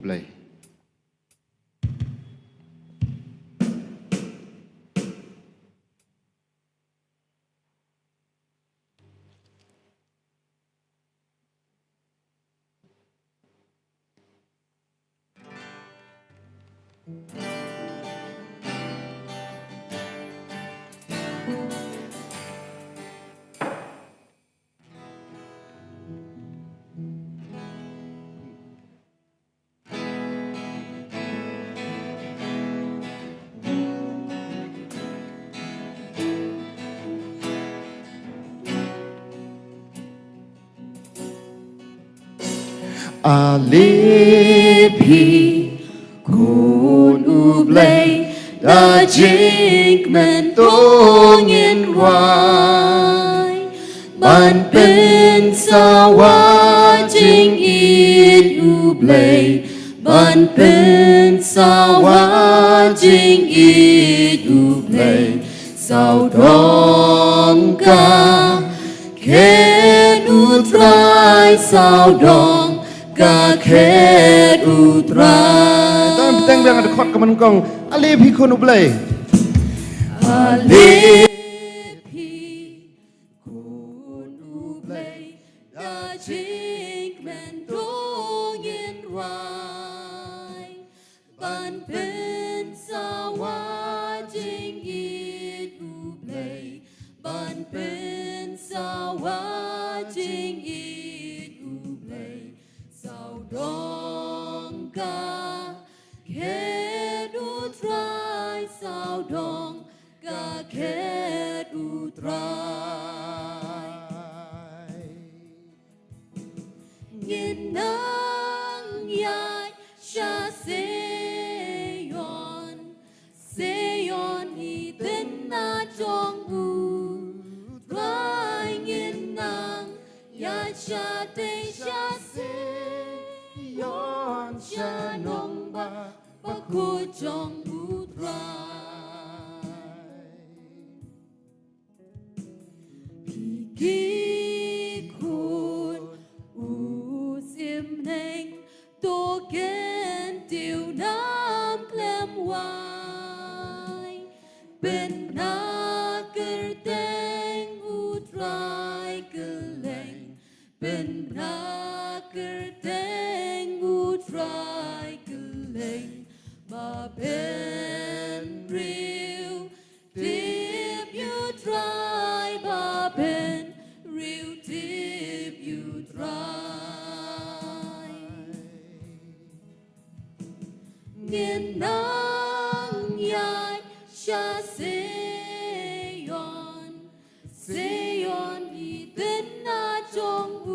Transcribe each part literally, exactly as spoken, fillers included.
Blei. Ale phi khun U Blei, da jingkmen to ngin wai ban pynsawa jingïeit U Blei, ban pynsawa jingïeit U Blei. Sawdong ka khet U Trai, sawdong ka khet U Trai. Tang tang biang ada khot ka man kong. Ale phi khun U Blei. Ale phi khun U Blei, da jingkmen to ngin wai ban pynsawa jingïeit U Blei, ban pynsawa jingïeit U Blei. Sawdong ka khet U Trai, sawdong ka khet U Trai. Ngin nang ïaid sha Seion, Seion i tnat jong U Trai. Ngin nang ïaid shatei sha Seion, sha nongbah bakhuid jong U Trai. Phi ki khun u Sihmneng, to kyntiew nam khlem wai. Pynakyrteng U Trai kylleng, pynakyrteng U Trai kylleng. Ba pynriewtip ïa U Trai, ba pynriewtip ïa U Trai. Ngin nang ïaid sha Seion, Seion i tnat jong U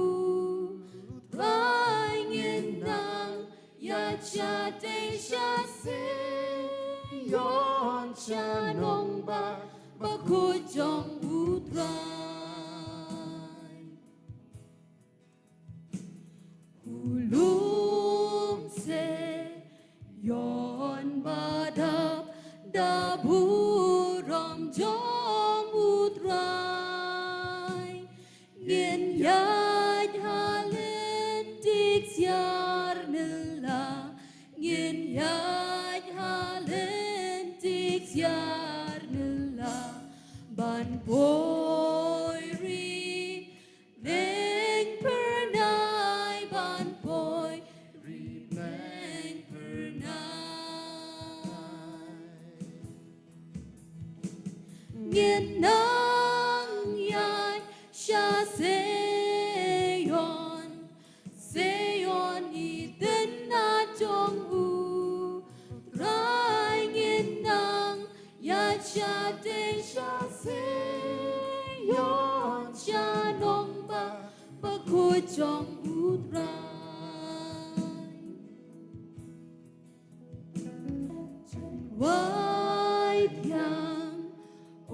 Trai. Ngin nang ïaid shatei sha Seion, sha nongbah bakhuid jong U Trai. U lum Seion ba dap da burom jong U Trai. Ngin ïaid ha lynti ksiar nylla, ngin ïaid ha lynti ksiar nylla, ban poi ri Neng Pyrnai, ban poi ri Neng Pyrnai. Ngin nang ïaid sha Seion, Seion i tnat jong U Trai. Ngin nang ïaid shatei sha Seion, sha nongbah bakhuid jong U Trai. Jingrwai thiang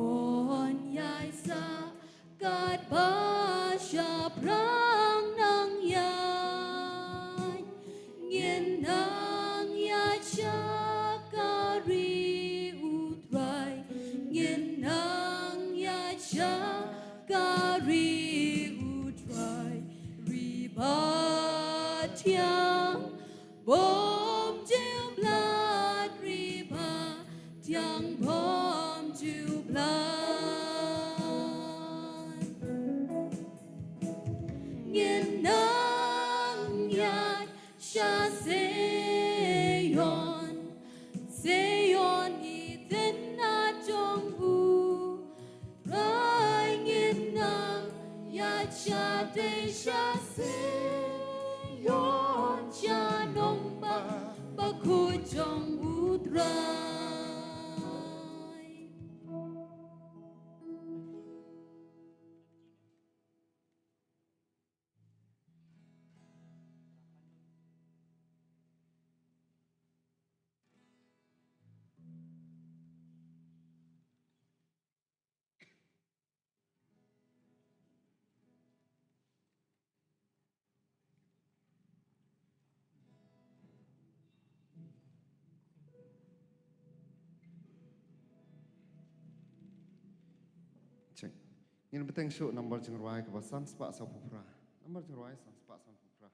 yn ïai sah katba shaphrang nang ïaid. Ngin nang ïaid sha ka ri U Trai, ngin nang ïaid sha ka ri U Trai. Ri ba thiang, bor Zion, Zion i dei na jong u Trai, ngin nang ïaid shatei sha Zion, sha nongbah bakhuid jong u Trai. Check. Ngin bteng shuh number jingrwai kaba san spah saw phew phra. Number jingrwai san spah saw phew phra.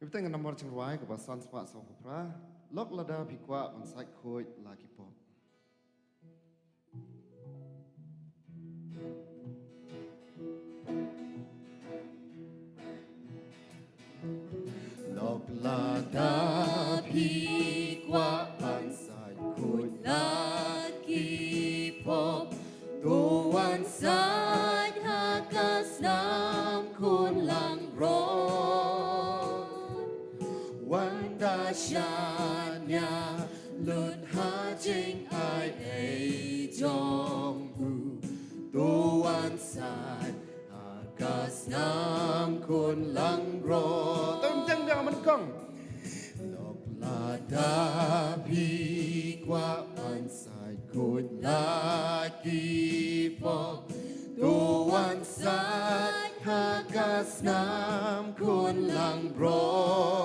Ïa bteng number jingrwai kaba san spah saw phew phra. Lok lada phi kwah ban sait khuid la ki pop. Lok lada phi kwah ban sait khuid la ki pop, to wan sait ha ka snam khun langbrot. Wan da shaniah lut ha jingai ei jong u, to wan sait ha ka snam khun langbrot. Tang tang biang man kong. Lok lada phi kwah ban sait khuid la ki pop, to wan sait ha ka snam khun langbrot.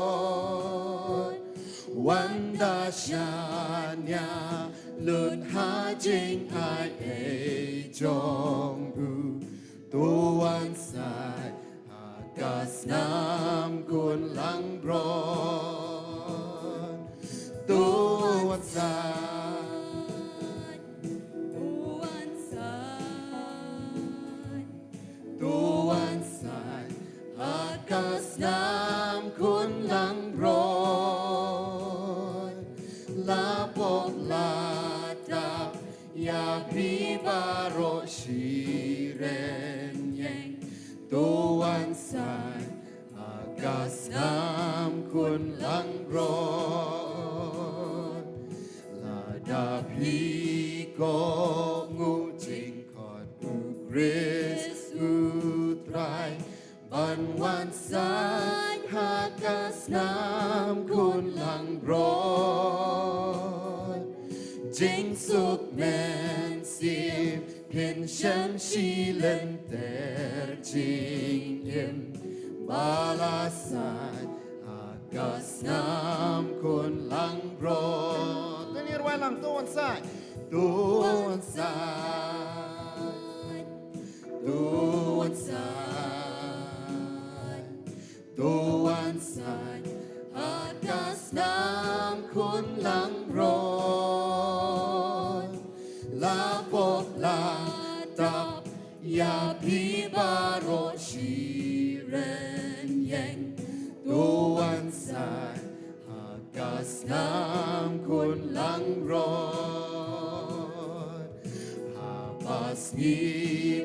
Wan da shaniah lut ha jingai ei jong u, to wan sait ha ka snam khun langbrot. To wan sait, to wan sait, to wan sait ha ka snam khun langbrot. La pop la tap ïa phi baroh shi rynieng, to wan sait ha ka snam khun langbrot. Lada phi kohnguh jingkhot u Khrist u Trai, ban wan sait ha ka snam khun langbrot. Jingsuk mynsiem phin shem shi lynter jingim, ba la sait ha ka snam khun langbrot. Tang ngi rwai lang, to wan sait, to wan sait, to wan sait, to wan sait ha ka snam khun langbrot. La pop la tap ïa phi baroh shi rynieng, to wan sait ha ka snam khun langbrot. Haba sngi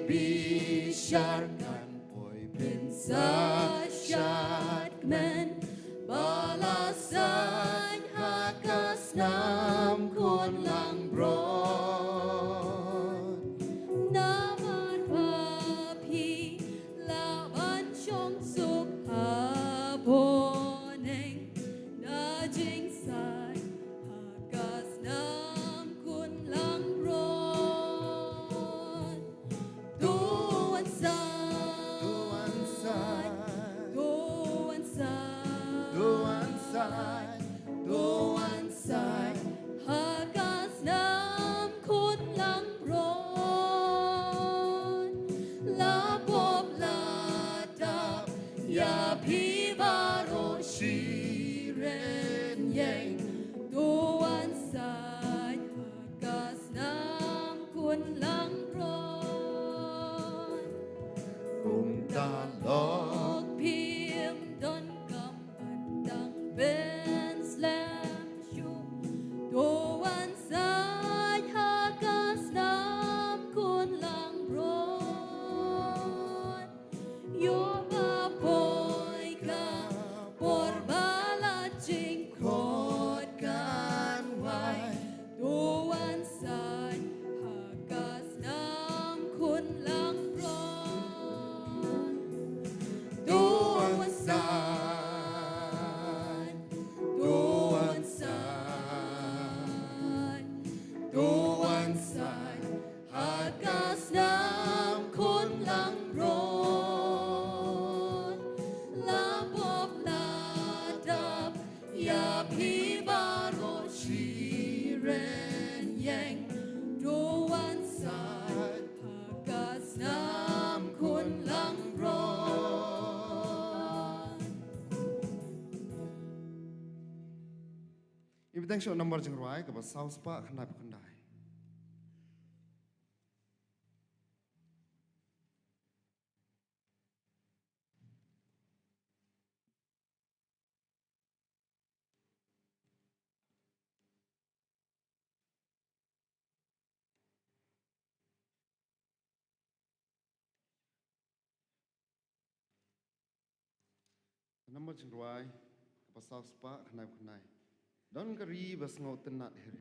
bishar kan poi pynshah shadkmen, ba la sait ha ka snam khun langbrot. Namar ba phi lah ban shong suk ha bneng da jingsait ha ka snam khun langbrot. To wan sait, ïeng, to wan sait ha ka snam khun langbrot. Kumta lok phim donkam ban dang pynslem shuh, to wan sait ha ka snam khun langbrot. Ïoh ba poi ka por ba la jingkhot kan wai, to wan sait ha ka snam khun langbrot. To wan sait, to wan sait, to wan sait ha ka snam khun langbrot. La pop la dap ïa phi baroh, shiren ïeng, to wan sait ha ka snam khun langbrot. Ngi bteng shuh nambar jingrwai kaba saw spah khyndai phew khyndai. Nambar jingrwai kaba saw spah khyndai phew khyndai. Don ka ri ba sngewtynnat hir hir.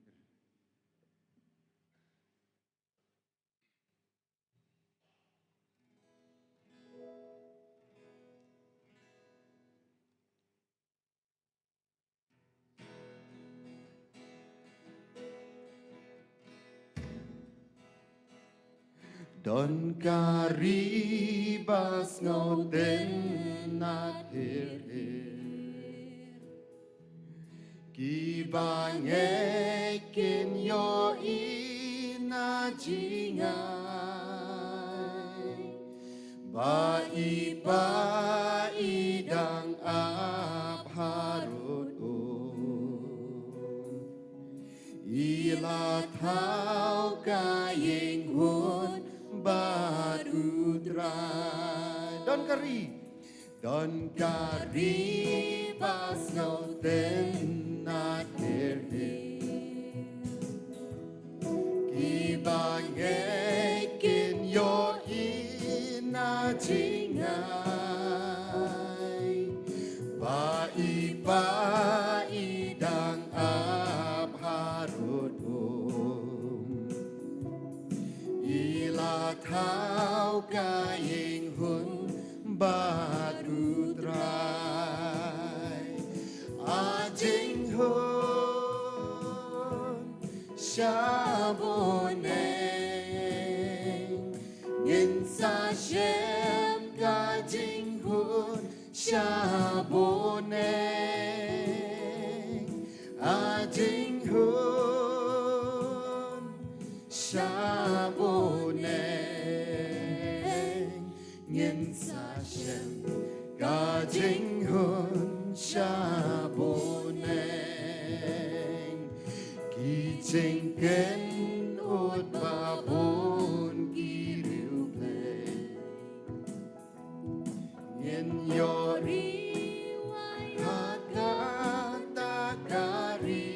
Don ka ri ba sngewtynnat hir hir. Kiba ngeit kin ïohi na jingngai ba i Pa i dang ap harud um. I la thaw ka ïing hun bad U Trai. Don ka ri, don ka ri ba sngewtynnat hir hir. Kiba ngeit kin ïohi na jingngai ba i Pa i dang ap harud um. I la thaw ka ïing hun bad U Trai. A jinghun, sha bneng ngin sa shem ka jinghun, sha bneng. A jinghun, sha bneng ngin sa shem ka jinghun, sha bneng. Ki jingkynnoh ba bun ki riewblei ngin ïoh ri wai ha kata ka ri.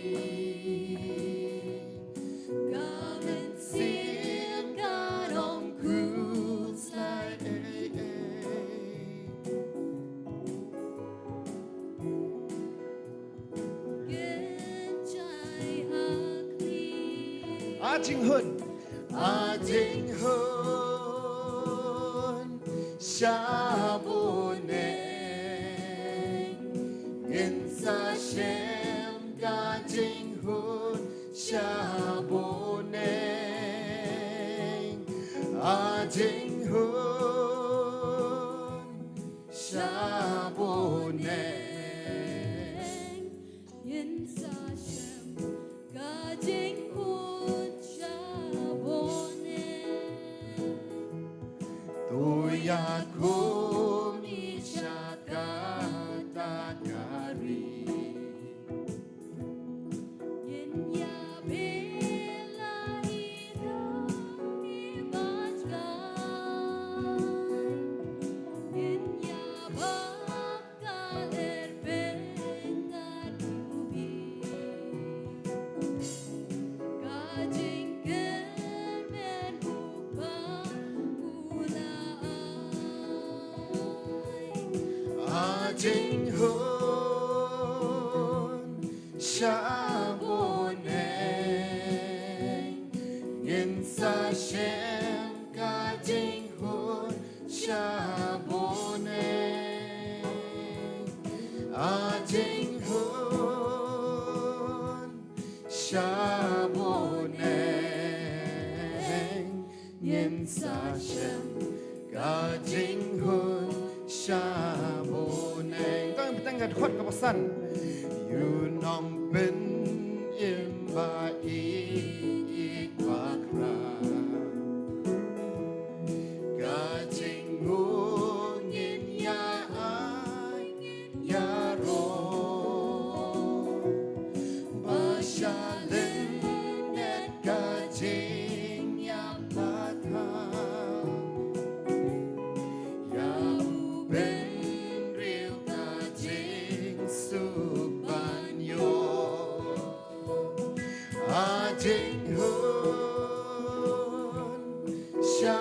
Ka mynsiem ka rong khuslai ei ei. Kin jai ha khlieh. A jinghun, a jinghun, sha bneng ngin sa shem ka jinghun, sha bneng. A jinghun, sha bneng ngin sa shem ka jinghun, sha bneng. To ïakhun ïa sha kata ka ri. jinghun sha boneng, ngin sa shem ka jinghun sha boneng. A jinghun sha boneng, ngin sa shem ka jinghun sha boneng. Tang bteng ka dkhot kaba san. Ïa u nongpynim ba ïeit ba khraw, ka jinghun ngin ïa ai ïaroh, ba sha lyndet ka jingïap pathai, ïa u bynriew ka jingsuk ban ïoh. A jinghun sha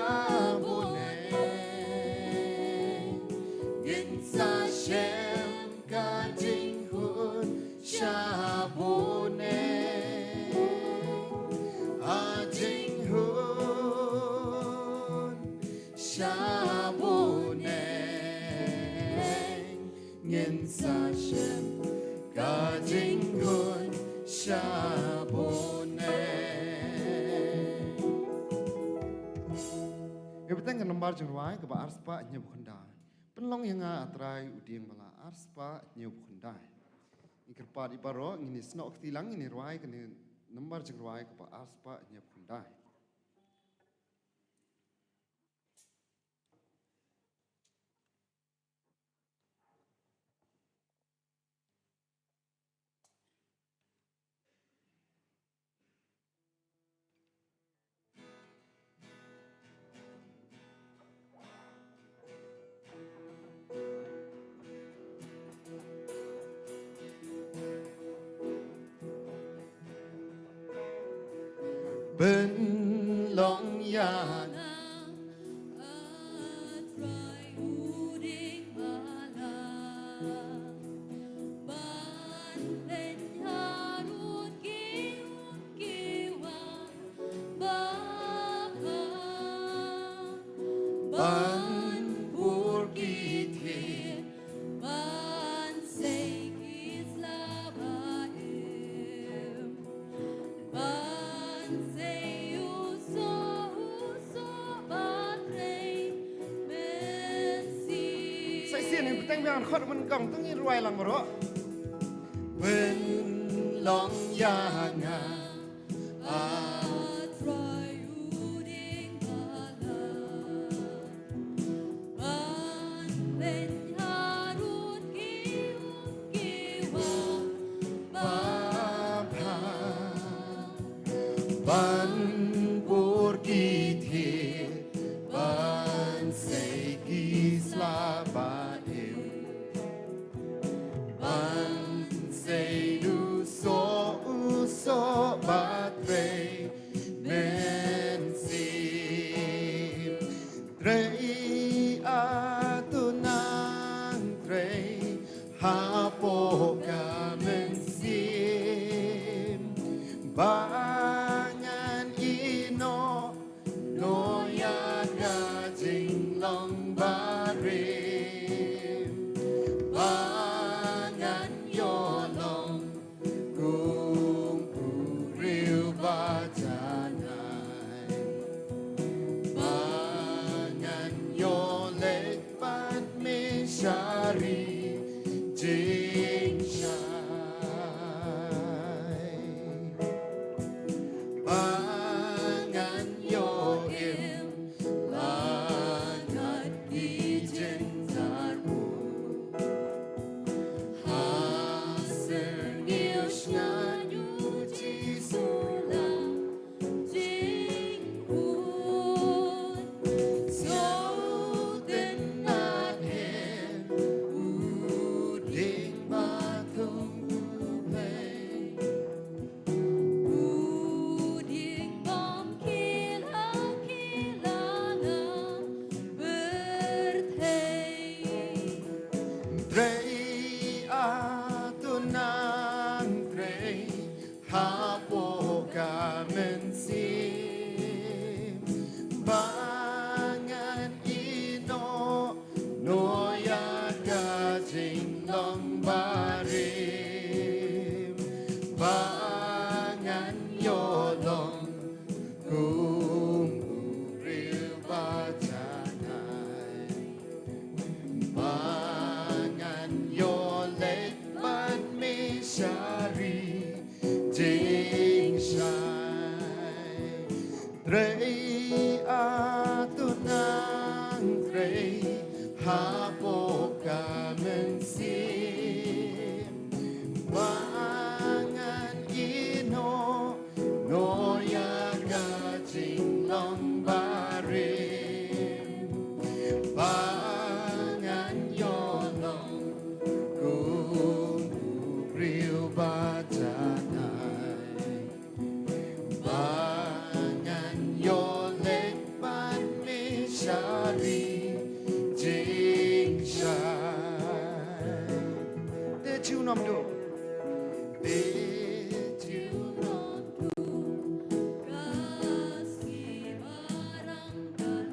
boneng, ngin sa shem ka jinghun sha boneng. A jinghun sha boneng, ngin sa shem ka jinghun sha boneng. Ïa bteng ka nambar jingrwai kaba arspah hynñiewphew khyndai. Pynlong ïa nga, A Trai, u dieng ba la arspah hynñiewphew khyndai. Ngi kyrpad ïa baroh, ngin ïa snoh kti lang, ngin ïa rwai kane nambar jingrwai kaba arspah hynñiewphew khyndai. Pynlong ïa nga, A Trai, u dieng ba la ban pynharud ki khun ki wah ba bha, ban pur ki thied, ban sei ki sla ba im, ban sei u soh u soh ba trei mynsiem. Sa shisien, bteng biang khot man kong, to ngin rwai lang baroh. Pynlong ïa nga, A Trai, u dieng ba la ban pynharud ki khun ki wah ba bha, ban pur ki thied, ban sei ki sla ba im, ban sei u soh u soh ba trei mynsiem. Trei, A, to nang trei hapoh ka mynsiem, ba ngan ïehnoh noh ïa ka jinglong barim, ba ngan ïoh long kum u briew ba janai, ba ngan ïoh leit bad me sha ri jingshai. Hapoh ka mynsiem ba ngan ïehnoh noh ïa ka jinglong barim, ba ngan ïoh long kum u briew ba janai, ba ngan ïoh leit ban mih sha ri jingshai. Trei, a to nang trei hapoh ka mynsiem ba ngan ïehnoh noh ïa ka jinglong barim, ba ngan ïoh long kum u briew ba janai, ba ngan ïoh leit ban mih sha ri jingshai. Te jiw nom du. Te jiw nom du. Ka si barang kan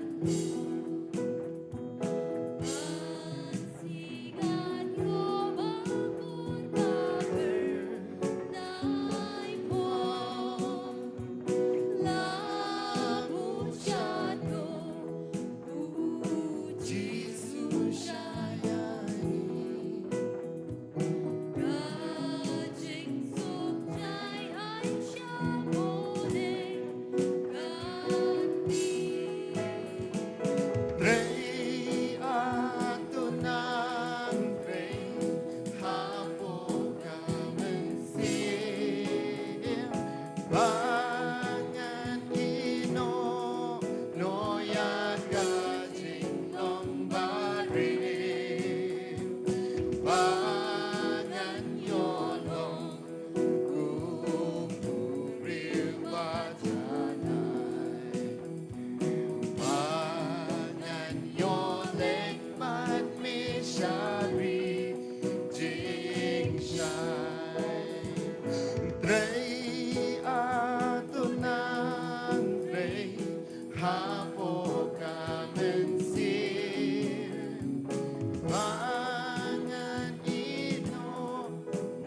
Trei, a to nang trei hapoh ka mynsiem ba ngan ïehnoh noh ïa ka jinglong barim, ba ngan ïoh long kum u briew ba janai, ba ngan ïoh leit ban mih sha ri jingshai. Trei, a to nang trei hapoh ka mynsiem ba ngan ïehnoh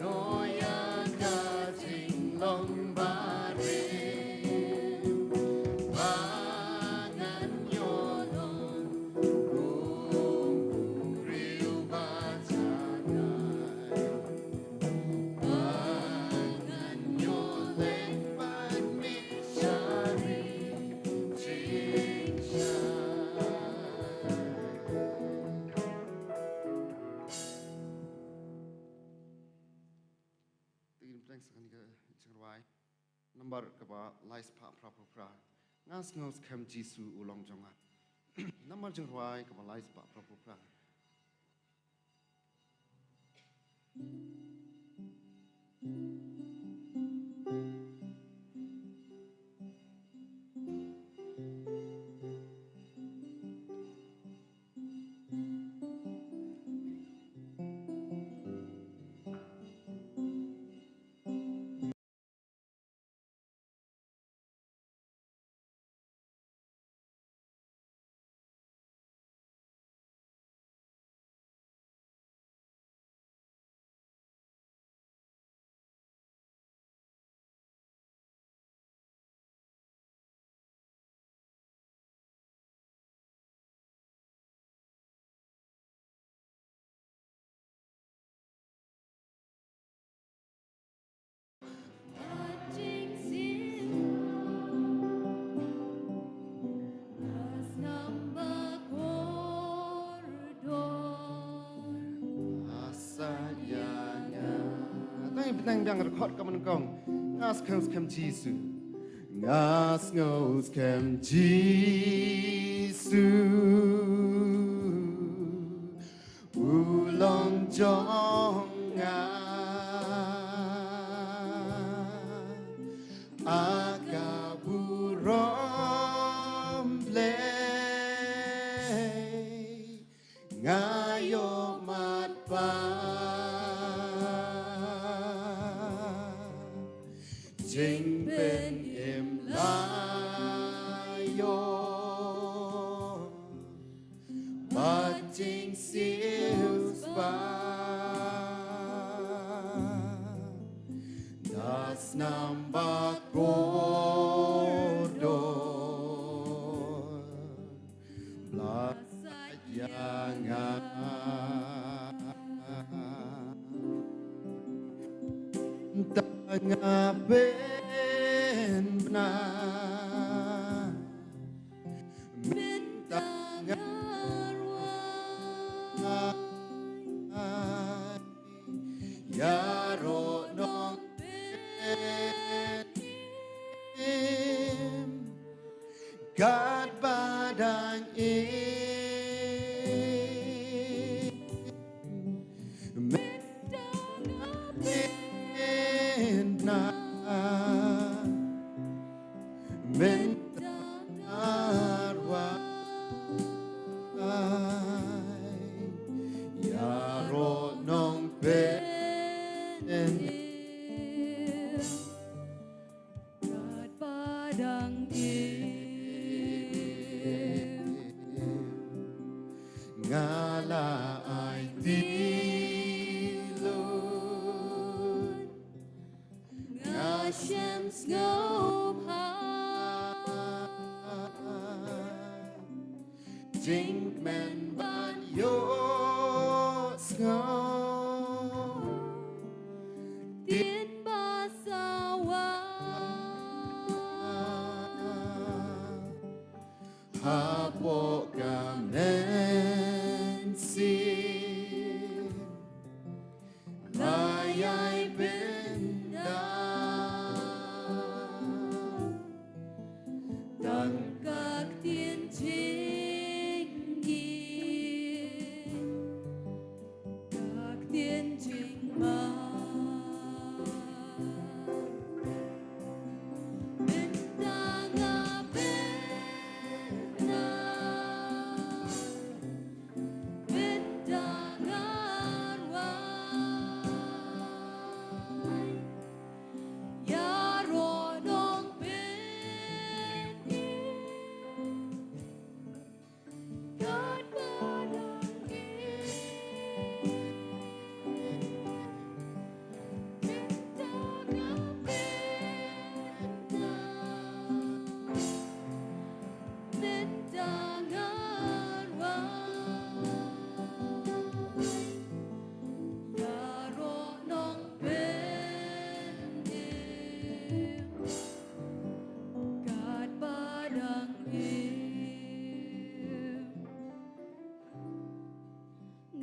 noh ïa ka jinglong barim, ba ngan ïoh long kum u briew ba janai, ba ngan ïoh leit ban mih sha ri jingshai. Te ngin pynlong sa kane ka jingrwai nambar kaba lai spah phra phew phra. Nga sngew skhem Jisu u long jong nga. Nambar jingrwai kaba lai spah phra phew phra. Tang bneng biang record ka nyngkong. Nga sngew skhem Jisu. Nga sngew skhem Jisu u long jong nga. A ka burom Blei nga ïohmad pat. jingpynim la ïoh bad jingsiewspah da snam ba kordor. Blasait ïa nga. Tang nga pynbna. Mynta nga rwai ïaroh nongpynim katba dang im. Mynta nga pynbna. Mynta nga rwai ïaroh nongpynim katba dang im. Nga la aiti lut, nga shem sngewbha jingkmen ban ïohsngew ktien ba sawa hapoh ka mynsiem. Ba ïai pynda tang ka ktien jingim, ka ktien jingma. Mynta nga pynbna. Mynta nga rwai ïaroh nongpynim katba dang im. Mynta nga pynbna. Mynta nga rwai ïaroh nongpynim katba dang im.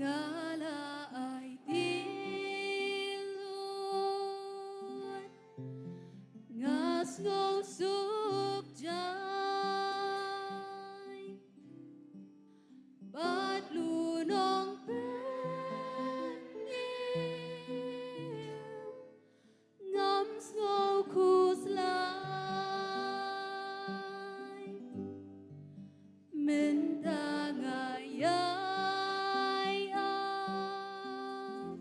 Nga la aiti lut, nga sngewsuk jai bad u nongpynim. Ngam sngew khuslai mynta nga ïai ap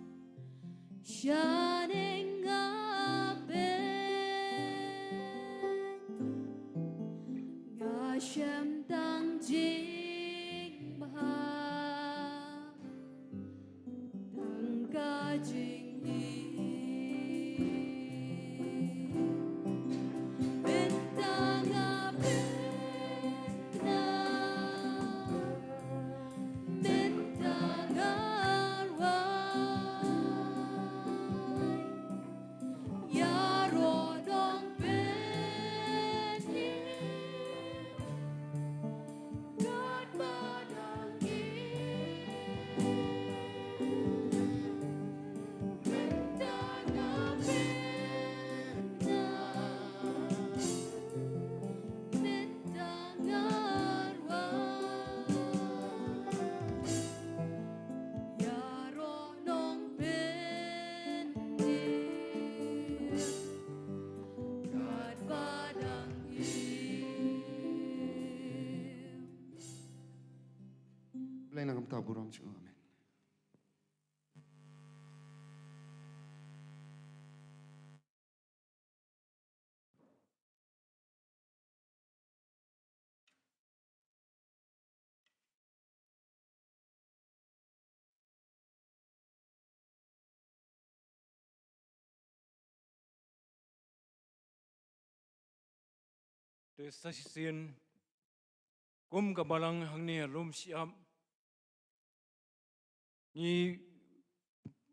shaneng nga peit. Nga shem tang jingbha tang ka jingim. Mynta nga pynbna, mynta nga rwai ïaroh nongpynim katba dang im. Mynta nga pynbna, mynta nga rwai ïaroh nongpynim katba dang im. Blei na ka bynta burom jong u. Amen. Te sa shisien, kum ka balang hangne ha Lum Shyiap, ngi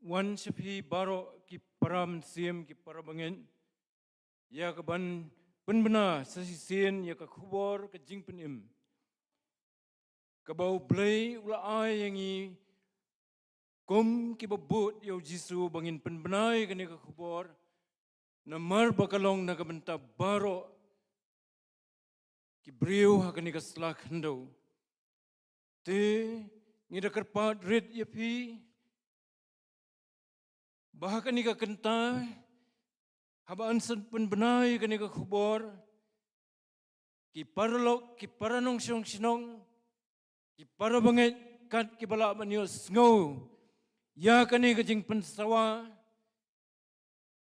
wan sha phi baroh ki para mynsiem, ki para bangeit, ïa kaban pynbna sa shisien ïa ka khubor ka jingpynim kaba U Blei u la ai ïa ngi kum kiba bud ïa U Jisu ba ngin pynbna ïa kane ka khubor, namar ba ka long na ka bynta baroh ki briew ha kane ka sla khyndew. Te ngi da kyrpad rit ïa phi ba ha kane ka kynta, haba yn sa pynbna ïa kane ka khubor, ki paralok, ki para nongshong shnong, ki para bangeit, kat kiba lah ban ïohsngew ïa kane ka jingpynsawa,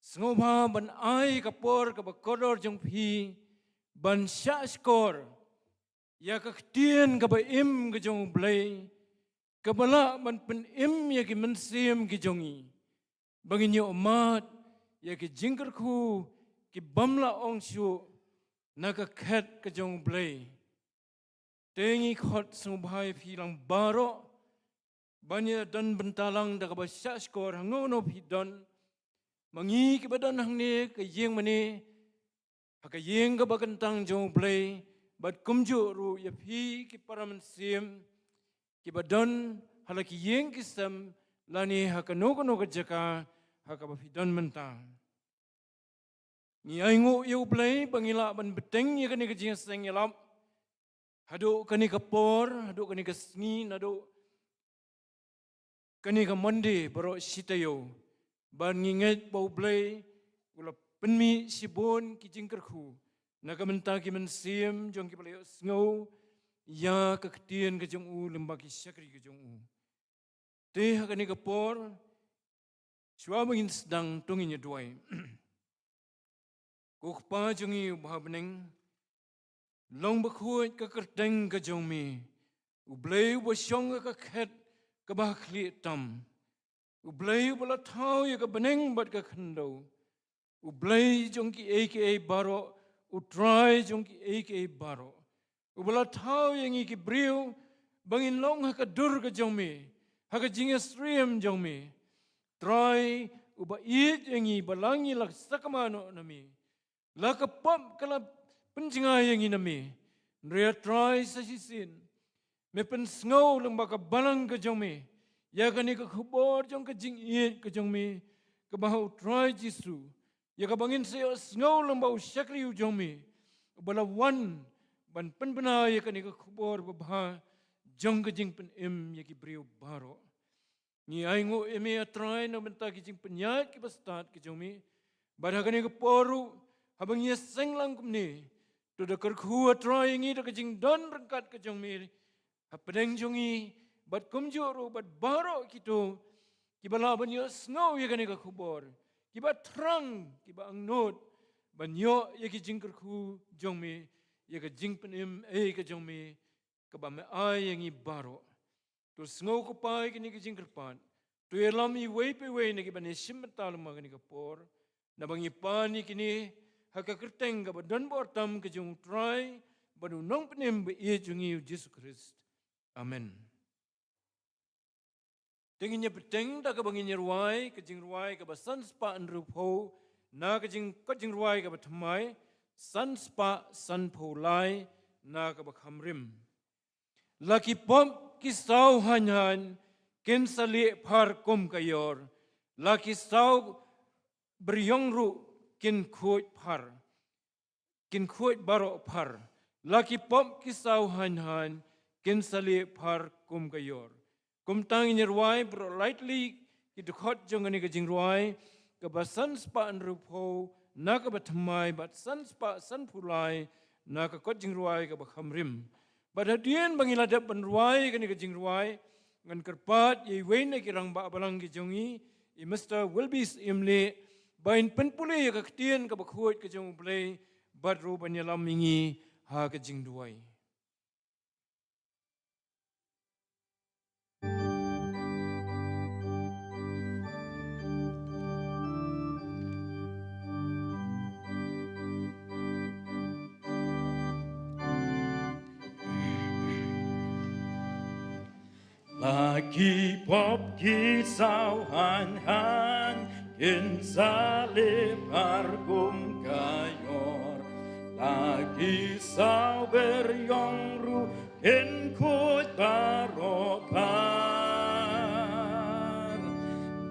sngewbha ban ai ka por kaba kordor jong phi ban shahshkor ïa ka ktien kaba im ka jong U Blei, kaba lah ban pynim ïa ki mynsiem ki jong ngi, ba ngin ïohmad ïa ki jingkyrkhu ki bym lah ong shuh na ka khet ka jong U Blei. Te ngi khot sngewbha ïa phi lang baroh ban ïa don bynta lang da kaba shahshkor, hangne phi don, ma ngi kiba don hangne ka ïing mane, ha ka ïing kaba kyntang jong U Blei, bad kumjuh ruh ïa phi ki para mynsiem kiba don ha la ki ïing ki sem, lane ha kano kano ka jaka ha kaba phi don mynta. Ngi ainguh ïa U Blei ba ngi lah ban bteng ïa kane ka jingïaseng ïalap haduh kane ka por, haduh kane ka sngi, naduh kane ka Monday baroh shi taïew. Bad ngi ngeit ba U Blei u la pynmih shibun ki jingkyrkhu na ka bynta ki mynsiem jong kiba la ïohsngew ïa ka ktien ka jong u lyngba ki shakri ka jong u. Te ha kane ka por, shuwa ba ngin sdang, to ngin ïa duwai. Ko Kpa jong ngi uba ha bneng, long bakhuid ka kyrteng ka jong me. U Blei uba shong ha ka khet kaba ha khlieh tam. U Blei uba la thaw ïa ka bneng bad ka khyndew. U Blei jong kiei kiei baroh, U Trai jong kiei kiei baroh. Uba la thaw ïa ngi ki briew ba ngin long ha ka dur ka jong me, ha ka jingïasyriem jong me. Trai, uba ïeit ïa ngi ba la ngi la sakma noh na me, la ka pop ka la pynjngai ïa ngi na me. Hynrei Trai, sa shisien me pynsngew lyngba ka balang ka jong me ïa kane ka khubor jong ka jingïeit ka jong me, kaba ha U Trai Jisu, ïa kaba ngin sa ïohsngew lyngba u shakri u jong me, uba la wan ban pynbna ïa kane ka khubor babha jong ka jingpynim ïa ki briew baroh. Ngi ainguh ïa me, A Trai, na bynta ki jingpynïaid kiba stad ki jong me. Bad ha kane ka por ruh, haba ngi ïaseng lang kumne, to da kyrkhu, A Trai, ïa ngi da ka jingdon ryngkat ka jong me hapdeng jong ngi, bad kumjuh ruh bad baroh kito kiba lah ban ïohsngew ïa kane ka khubor, kiba thrang, kiba angnud ban ïoh ïa ki jingkyrkhu jong me, ïa ka jingpynim ei ka jong me, kaba me ai ïa ngi baroh. To sngew, ko Pa, ïa kine ki jingkyrpad. To ïalam iwei pa iwei na kiba ïashim bynta lyngba kane ka por, naba ngi pan ïa kine ha ka kyrteng kaba don bor tam ka jong U Trai bad U Nongpynim ba ïeit jong ngi, U Jisu Khrist. Amen. Te ngin ïa bteng da kaba ngin ïa rwai ka jingrwai kaba san spah hynriewphew na ka jing, kot jingrwai kaba thymmai, san spah sanphew lai na kaba kham rim. La ki pop ki saw haiñ haiñ kin sa lieh phar kum ka ïor. La ki saw byrïong ruh kin khuid phar, kin khuid baroh phar. La ki pop ki saw haiñ haiñ kin sa lieh phar kum ka ïor. Kumta ngin ïa rwai baroh lai tylli ki dkhot jong kane ka jingrwai, kaba san spah hynriewphew na kaba thymmai bad san spah sanphew lai na ka kot jingrwai kaba kham rim. Bad hadien ba ngi la dep ban rwai kane ka jingrwai, ngan kyrpad ïa iwei na ki rangbah balang ki jong ngi, i Mister Wilbis Imlieh, ba in pynpule ïa ka ktien kaba khuid ka jong U Blei bad ruh ban ïalam ïa ngi ha ka jingduwai. La ki pop ki saw haiñ haiñ kin sa leh phar kum ka ïor. La ki saw ber ïong ruh kin khuid baroh phar.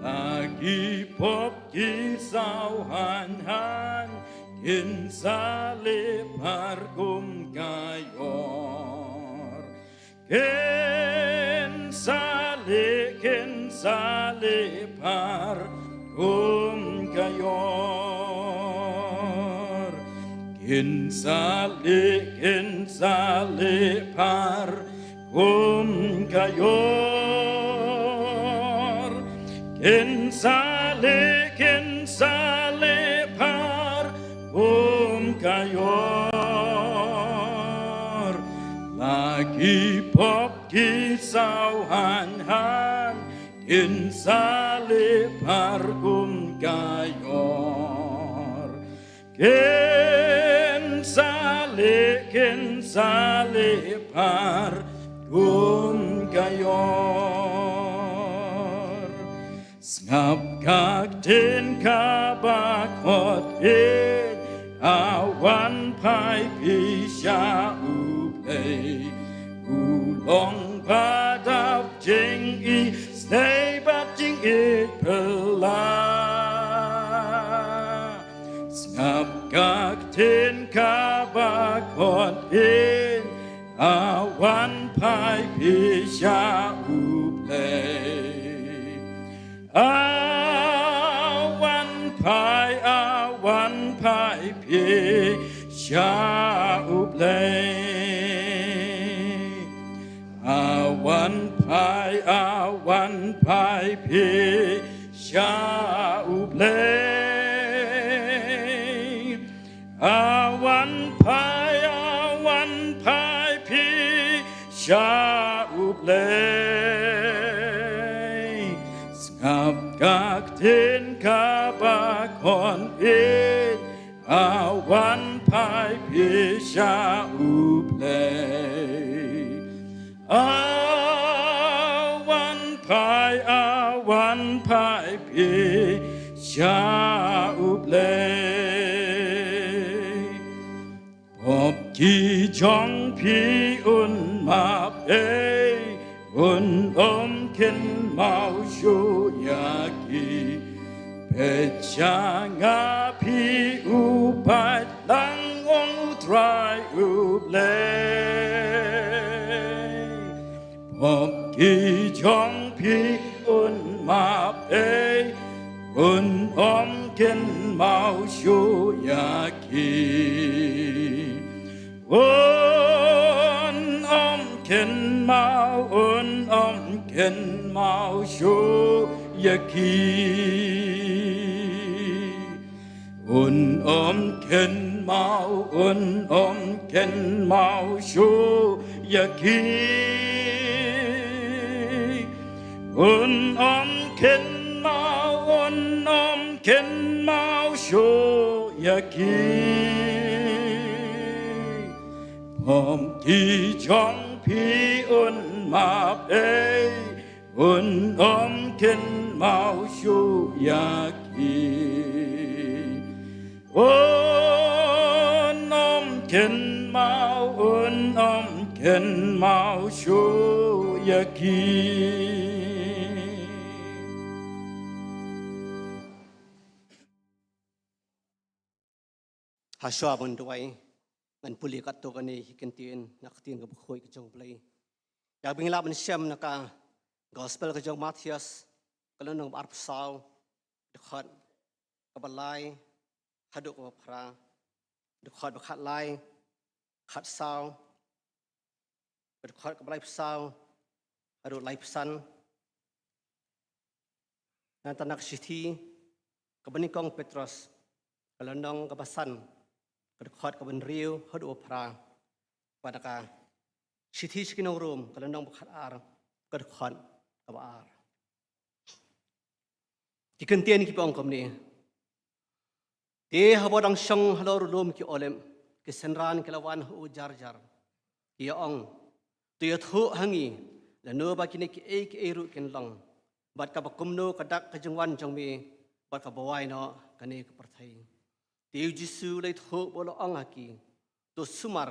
La ki pop ki saw haiñ haiñ kin sa leh phar kum ka ïor. Kin sa leh, kin sa leh phar kum ka ïor. Kin sa leh, kin sa leh phar kum ka ïor. Kin sa leh, kin sa leh phar kum ka ïor. La ki pop ki saw haiñ haiñ kin sa leh phar kum ka ïor. Kin sa leh, kin sa leh phar kum ka ïor. Sngap ka ktien kaba khot ïeit, a wan phai phi sha U Blei. U long ba dap jingïeit, sdei bad jingïeit phylla. Sngap ka ktien kaba khot ïeit, a wan phai phi sha U Blei. A wan phai, a wan phai phi sha U Blei. A wan phai, a wan phai phi sha U Blei. A wan phai, a wan phai phi sha U Blei. Sngap ka ktien kaba khot ïeit, a wan phai phi sha U Blei. A wan phai, a wan phai phi sha U Blei. Pop ki jong phi un map ei, un ym kynmaw shuh ïa ki. Peit sha nga phi u paid lang, ong U Trai U Blei. Pop ki jong phi un map ei, un ym kynmaw shuh ïa ki. Un ym kynmaw, un ym kynmaw shuh ïa ki. Un ym kynmaw, un ym kynmaw shuh ïa ki. Un ym kynmaw, un ym kynmaw shuh ïa ki. Pop ki jong phi un map ei, un ym kynmaw shuh ïa ki. Un ym kynmaw, un ym kynmaw shuh ïa ki. Hashwa ban duwai, ngan pule katto katne ki ktien na ka ktien kaba khuid ka jong U Blei. Ïa kaba ngi lah ban shem na ka Gospel ka jong u Mathaios, ka lynnong ba arphew saw, dkhot kaba lai haduh kaba phra, dkhot ba khatlai, khatsaw, dkhot kaba laiphew saw haduh laiphew san. Nangta na ka shithi kaba nyngkong Petros, ka lynnong kaba san, ka dkhot kaba hynriew haduh ba phra. Bad na ka shithi sha ki nong Rom, ka lynnong ba khatar, ka dkhot kaba ar. Ki ktien kiba ong kumne. Te haba u dang shong halor u lum ki olib, ki synran ki la wan ha u jar jar, ki ïa ong, to ïathuh ha ngi, lano ba kine kiei kiei ruh kin long, bad kaba kumno ka dak ka jingwan jong me, bad kaba wai noh kane ka pyrthei. Te u Jisu u la ïathuh bad u la ong ha ki, to sumar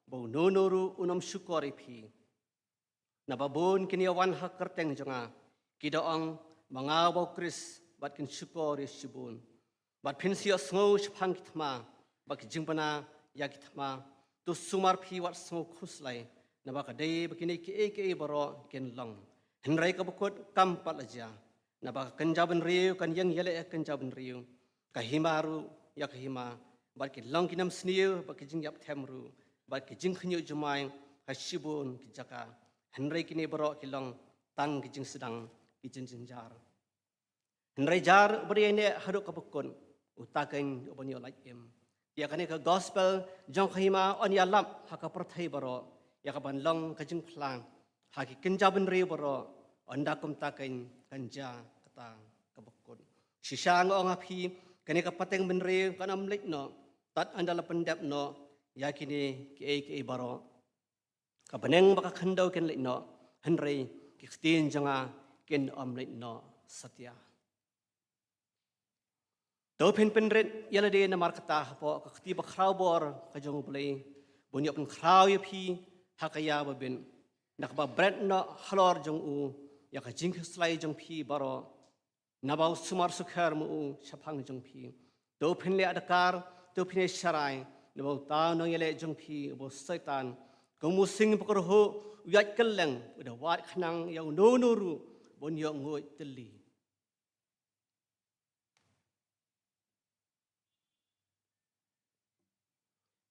ba uno uno ruh un ym shukor ïa phi. Naba bun kin ïa wan ha ka kyrteng jong nga, ki da ong, ma nga uba u Khrist, bad kin shukor ïa shibun. Bad phin sa ïohsngew shaphang ki thma, bad ki jingbna ïa ki thma. To sumar phi wat sngew khuslai, naba ka dei ba kine kiei kiei baroh kin long. Hynrei kaba kut kam pat la jia, naba ka kynja bynriew kan ïeng ïaleh ïa ka kynja bynriew, ka hima ruh ïa ka hima, bad kin long ki nongshaniah, bad ki jingïap them ruh, bad ki jingkhynñiuh jumai ha shibun ki jaka. Hynrei kine baroh ki long tang ki jingsdang ki jingjynjar. Hynrei jar uba dei ïaineh haduh kaba kut, uta keiñ uban ïoh lait im. Ïa kane ka gospel jong ka hima yn ïalap ha ka pyrthei baroh, ïa kaban long ka jingphla ha ki kynja bynriew baroh, ynda kumta keiñ kan jia kata kaba kut. Shisha nga ong ha phi, kane ka pateng bynriew kan ym leit noh tad ynda la pyndep noh ïa kine kiei kiei baroh. Ka bneng bad ka khyndew kin leit noh, hynrei ki ktien jong nga kin ym leit noh satia. To phin pynrit ïa lade namar kata, hapoh ka kti bakhraw bor ka jong U Blei, bun ïoh pynkhraw ïa phi ha ka ïa ba bit, na kaba bret noh halor jong u ïa ka jingkhuslai jong phi baroh, naba u sumar sukher mo u shaphang jong phi. To phin leh adkar, to phin ïa sharai, naba uta u nongïaleh jong phi, uba u Soitan, kum u sing bakyrhuh, u ïaid kylleng, u da wad khnang ïa uno uno ruh ban ïoh nguid tylli.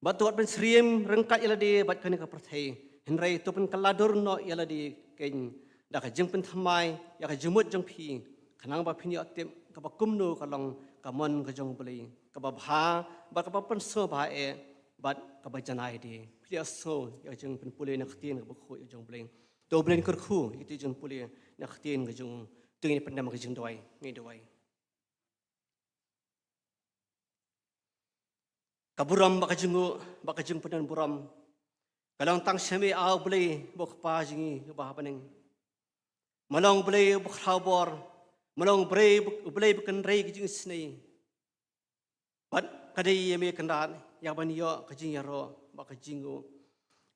Bad to wat pynsyriem ryngkat ïa lade bad kane ka pyrthei, hynrei to pynkylla dur noh ïa lade keiñ da ka jingpynthymmai ïa ka jingmut jong phi, khnang ba phin ïoh tip kaba kumno ka long ka mon ka jong U Blei, kaba bha bad kaba pynsngewbha eh, bad kaba janai de. Phi ïohsngew ïa ka jingpynpule na ka ktien kaba khuid ka jong U Blei. To U Blei un kyrkhu ïa ka jingpule na ka ktien ka jong u. To ngin pyndem ka jingduwai, ngin duwai. Ka burom bad ka jingnguh bad ka jingpynburom ka long tang sha me, A Blei, bad Kpa jong ngi uba ha bneng. Me long U Blei uba khraw bor, me long U Blei, U Blei uba kynrei ka jingisynei. Bad ka dei ïa me Kynrad ïa ban ïoh ka jingïaroh bad ka jingnguh.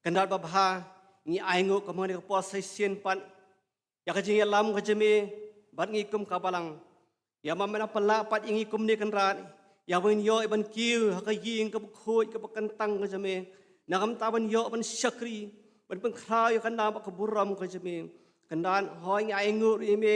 Kynrad babha, ngi ainguh kumne ka por sa shisien pat ïa ka jingïalam ka jong me bad ngi kum ka balang. Ïa ma me la pynlah pat ïa ngi kumne Kynrad, ïa ban ïoh ïa ban kiew ha ka ïing kaba khuid kaba kyntang ka jong me. Na ka bynta ban ïoh ban shakri, ban pynkhraw ïa ka nam bad ka burom ka jong me. Kynrad, hooid ngi ainguh ruh ïa me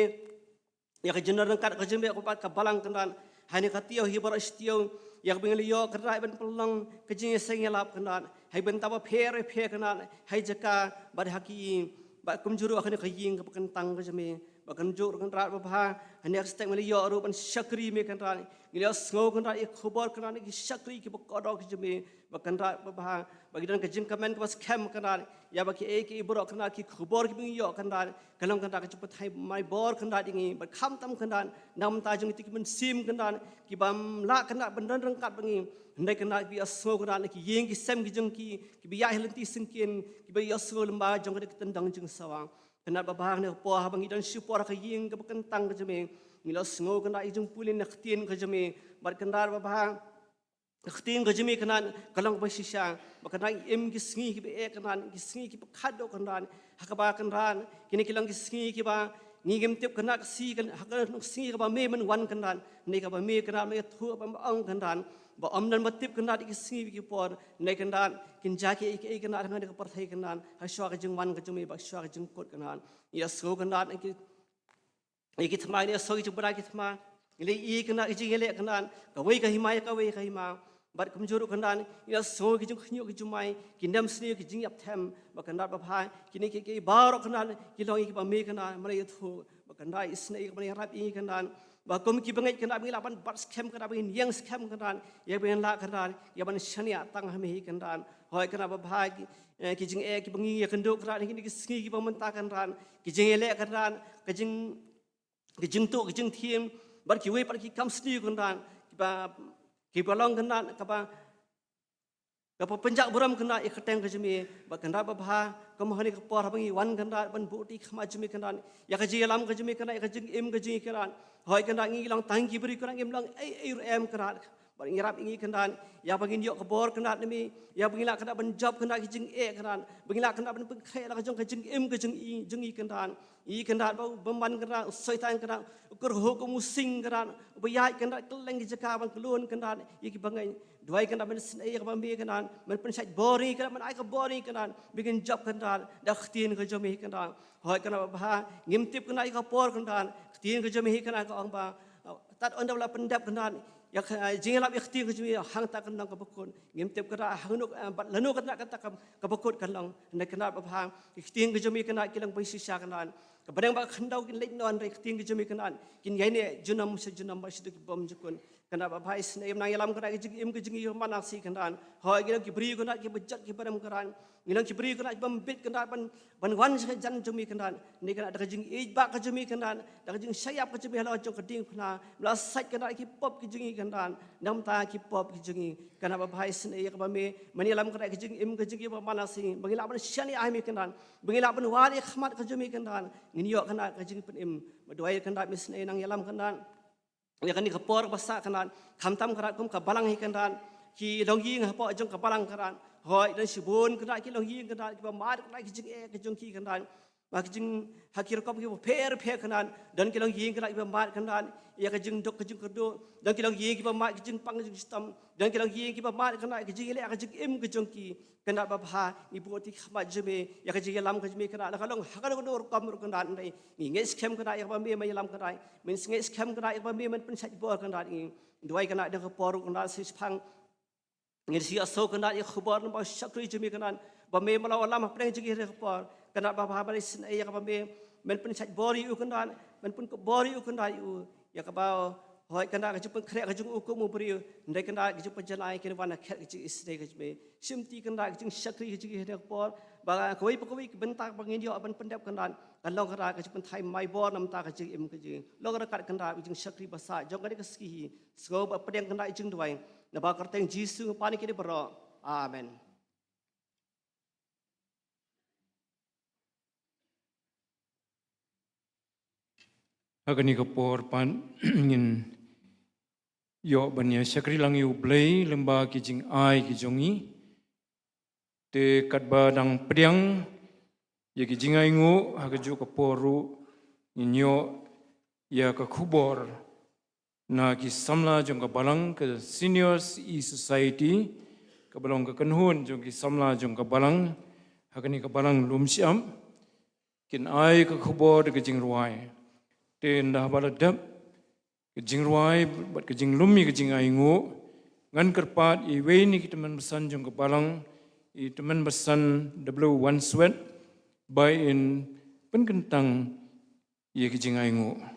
ïa ka jingdon ryngkat ka jong me bad ka balang Kynrad. Hangne ka taïew hi baroh shi taïew, ïa kaba ngi la ïoh Kynrad ban pynlong ka jingïaseng ïalap Kynrad, ha ki bynta bapher bapher Kynrad, ha ki jaka bad ha ki ïing, bad kumjuh ruh ha kane ka ïing kaba kyntang ka jong me. Bad kumjuh ruh Kynrad babha, hangne ka step ngi la ïoh ruh ban shakri me Kynrad. Ngi la ïohsngew Kynrad ïa ki khubor Kynrad, ki shakri kiba kordor ki jong me. Bad Kynrad babha, ba ngi don ka jingkmen kaba skhem Kynrad ïa ba kiei kiei baroh Kynrad, ki khubor kiba ngi ïoh Kynrad, ka long Kynrad ka jingpynthikna bor Kynrad ïa ngi, bad khamtam Kynrad na ka bynta jong kito ki mynsiem Kynrad, ki bym lah Kynrad ban don ryngkat bad ngi. Hynrei Kynrad kiba ïohsngew Kynrad na ki ïing ki sem ki jong ki, kiba ïaid ha lynti syngkien, kiba ïohsngew lyngba jong kane ka tyndong jingsawa. Kynrad babha, kane ka por haba ngi don shipor ha ka ïing kaba kyntang ka jong me, ngi la sngew Kynrad ïa ka jingpule na ka ktien ka jong me, bad Kynrad babha, ka ktien ka jong me Kynrad ka long kaba shisha. Bad Kynrad ngi im ki sngi kiba eh Kynrad, ki sngi kiba khatduh Kynrad, ha kaba Kynrad kine ki long ki sngi kiba ngi ngim tip Kynrad ka sngi, ha ka sngi kaba me men wan Kynrad, ne kaba me Kynrad me ïathuh bad me ong Kynrad, ba ym don ba tip Kynrad ïa ki sngi bad ki por. Ne Kynrad kin jia kiei kiei Kynrad ha kane ka pyrthei Kynrad, ha shuwa ka jingwan ka jong me bad shuwa ka jingkut Kynrad. Ngi la sngew Kynrad ïa ki ïa ki thma, ngi la sngew ki jingbna ki thma. Ngi la ïohi Kynrad ki jingïaleh Kynrad, kawei ka hima ïa kawei ka hima. Bad kumjuh ruh Kynrad, ngi la sngew ki jingkhynñiuh ki jumai, ki nongshaniah, ki jingïap them. Bad Kynrad babha, kine kiei kiei baroh Kynrad ki long ïa kiba me Kynrad me la ïathuh. Bad Kynrad isynei ïa kiba me la ïarap ïa ngi Kynrad. Bad kum ki bangeit Kynrad, ngi lah ban bat skhem Kynrad, ban ïeng skhem Kynrad, ïa ban ïaleh Kynrad, ïa ban shaniah tang ha me hi Kynrad. Hooid Kynrad babha, ki, eh, ki jingeh kiba ngi ïakynduh Kynrad ha kine ki sngi kiba mynta Kynrad, ki jingïaleh Kynrad, ka jing, ka jingtuh ka jingthiem, bad kiwei pat ki kam sniew Kynrad, kiba, kiba long Kynrad kaba Kaba pynjah burom kynrad ïa ka kyrteng ka jong me, bad kynrad babha, kum ha kane ka por haba ngi wan kynrad ban buh ïa ka khmat jong me kynrad, ïa ka jingïalam ka jong me kynrad, ïa ka jingim ka jong ngi kynrad. Hooid kynrad ngi long tang ki briew kynrad, ngim long ei ei ruh em kynrad. Bad ngi ïarap ïa ngi kynrad, ïa ba ngin ïoh ka bor kynrad na me, ïa ba ngin lah kynrad ban jop kynrad ki jingeh kynrad, ba ngin lah kynrad ban pynkhreh la ka jong ka jingim ka jong ngi, jong ngi kynrad. Ïa kynrad ba u bymman kynrad, u soitan kynrad, u kyrhuh kum u sing kynrad, uba ïaid kynrad kylleng ki jaka ban khlun kynrad ïa kiba ngeit. Duwai kynrad ban isynei ïa kaba me kynrad, ban pynshait bor ïa ngi kynrad, ban ai ka bor ïa ngi kynrad, ba ngin jop kynrad da ka ktien ka jong me kynrad. Hooid kynrad babha, ngim tip kynrad ïa ka por kynrad, ka ktien ka jong me kynrad ka ong ba, uh, tad haduh ba la pyndep kynrad ïa ka, uh, jingïalap ïa ka ktien ka jong me, hangta kan long kaba kut. Ngim tip kynrad hangno, uh, bad lano kynrad kata ka, kaba kut kan long. Hynrei kynrad babha, ka ktien ka jong me kynrad ki long ba shisha kynrad. Ka bneng bad ka khyndew kin leit noh, hynrei ka ktien ka jong me kynrad kin ïaineh junom sha junom bad shaduh ki bymjukut. Kynrad babha, isynei ïa me nang ïalam kynrad ïa ka jingim ka jong ngi man la ka sngi kynrad. Hooid ngi long ki briew kynrad kiba jot kiba rem kynrad. Ngi long ki briew kynrad kibym bit kynrad ban, ban wan sha ka jan jong me kynrad. Hynrei kynrad da ka jingïeit ba ka jong me kynrad, da ka jingshah ïap ka jong me halor jong ka diengphna, me la sait kynrad ki pop ki jong ngi kynrad. Namar ki pop ki jong ngi. Kynrad babha, isynei ïa kaba me, men ïalam kynrad ïa ka jingim ka jong ngi ba man la ka sngi, ba ngin lah ban shaniah ha me kynrad, ba ngin lah ban wad ïa ka khmat ka jong me kynrad, ngin ïoh kynrad ka jingpynim. Ba duwai kynrad, me isynei nang ïalam kynrad ïa kane ka por ba sah kynrad, khamtam kynrad kum ka balang hi kynrad, ki longïing hapoh jong ka balang kynrad. Hooid don shibun kynrad ki longïing kynrad kiba mad kynrad ki jingeh ka jong ki kynrad. Ba ki jing, ha ki rukom kiba pher pher kynrad, don ki longïing kynrad kiba mad kynrad ïa ka jingduk ka jingkyrduh, don ki longïing kiba mad ki jingpang jingshitom, don ki longïing kiba mad kynrad ki jingïaleh ka jingim ka jong ki. Kynrad babha, ngi buh ïa ka khmat jong me ïa ka jingïalam ka jong me kynrad, la ka long ha kano kano rukom ruh kynrad, hynrei ngi ngeit skhem kynrad ïa kaba me men ïalam kynrad, men ngeit skhem kynrad ïa kaba me men pynshait bor kynrad ïa ngi. Duwai kynrad da ka por ruh kynrad shi shipang ngin sa ïohsngew kynrad ïa ka khubor namar u shakri jong me kynrad, ba me me la wallam hapdeng jong ngi ha kane ka por. Kynrad babha, ba isynei ïa kaba me men pynshait bor ïa u kynrad, men pynkup bor ïa u kynrad ïa u, ïa kaba hooid kynrad ka jingpynkhreh ka jong u kum u briew, hynrei kynrad ka jingpynjanai kin wan ha khet ka jingisynei ka jong me. Shimti kynrad ka jingshakri ka jong ngi ha kane ka por, ba kawei pa kawei ka bynta ba ngin ïoh ban pyndep kynrad, kan long kynrad ka jingpynthait mai bor namar ka jingim ka jong ngi. Long ryngkat kynrad ka jingshakri ba sah jong kane ka sngi hi. Sngew bad pdiang kynrad ïa ka jingduwai. Naba ka kyrteng Jisu ngi pan ïa kine baroh. Amen. Ha kane ka por pat ngin ïoh ban ïa shakri lang ïa U Blei lyngba ki jingai ki jong ngi. Te katba dang pdiang ïa ki jingainguh ha kajuh ka por ruh ngin ïoh ïa ka khubor na ki samla jong ka balang, ka Senior C E Society, kaba long ka kynhun jong ki samla jong ka balang ha kane ka balang Lumshyiap, kin ai ka khubor da ka jingrwai. Te ynda haba la dep ka jingrwai bad ka jinglum ïa ka jingainguh, ngan kyrpad ïa iwei na ki tymmen basan jong ka balang, i tymmen basan W Wanswet, ba in pynkyntang ïa ka jingainguh.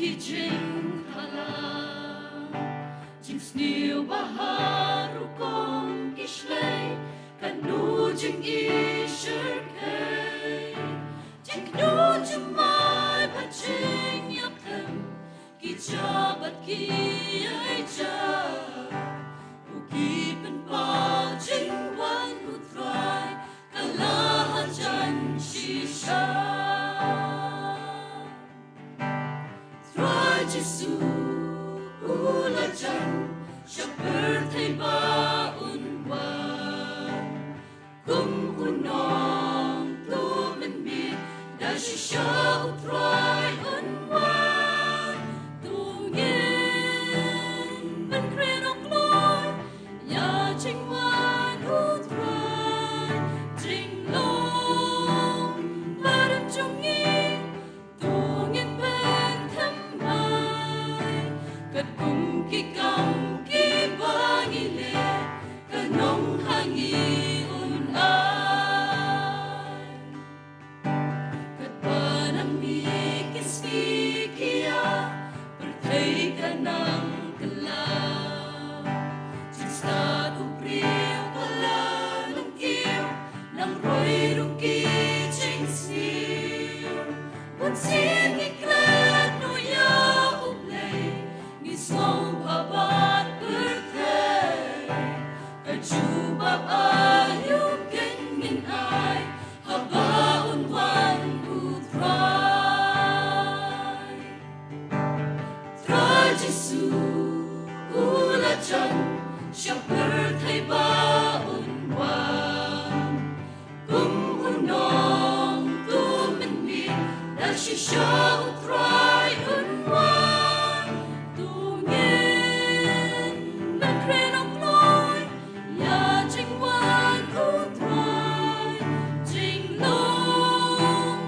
ki jingkhala. Jingsniew ba ha rukom ki shlei, katno jingïashyrkhei. Jingkynnoh jingmai bad jingïapthem, ki jia bad ki ïaijia. U ki pynpaw jingwan u Trai, ka la hajan shisha. Trai Jisu u la jan sha pyrthei ba un wan. Kum u nongtuh mynmiet, da shisha u Trai un wan. To ngin pynkhreh nongkloi ïa jingwan u Trai. Jinglong barim jong ngi, to ngin pynthymmai. Katkum ki kam kiba ngi leh, ka nong ha ngi un ai. Katba nang mih ki sngi ki ïa, pyrthei ka nang kylla. Jingstad u briew ka la nang kiew, nang roi ruh ki jingsniew. Bunsien ngi klet noh ïa U Blei, ngi sngew bha bad pyrthei. Ka jubab aïu kein ngin ai, haba un wan u Trai. Trai Jisu u la jan sha pyrthei ba un wan. Kum u nongtuh mynmiet, da shisha u Trai un wan. To ngin pynkhreh nongkloi ïa jingwan u Trai. Jinglong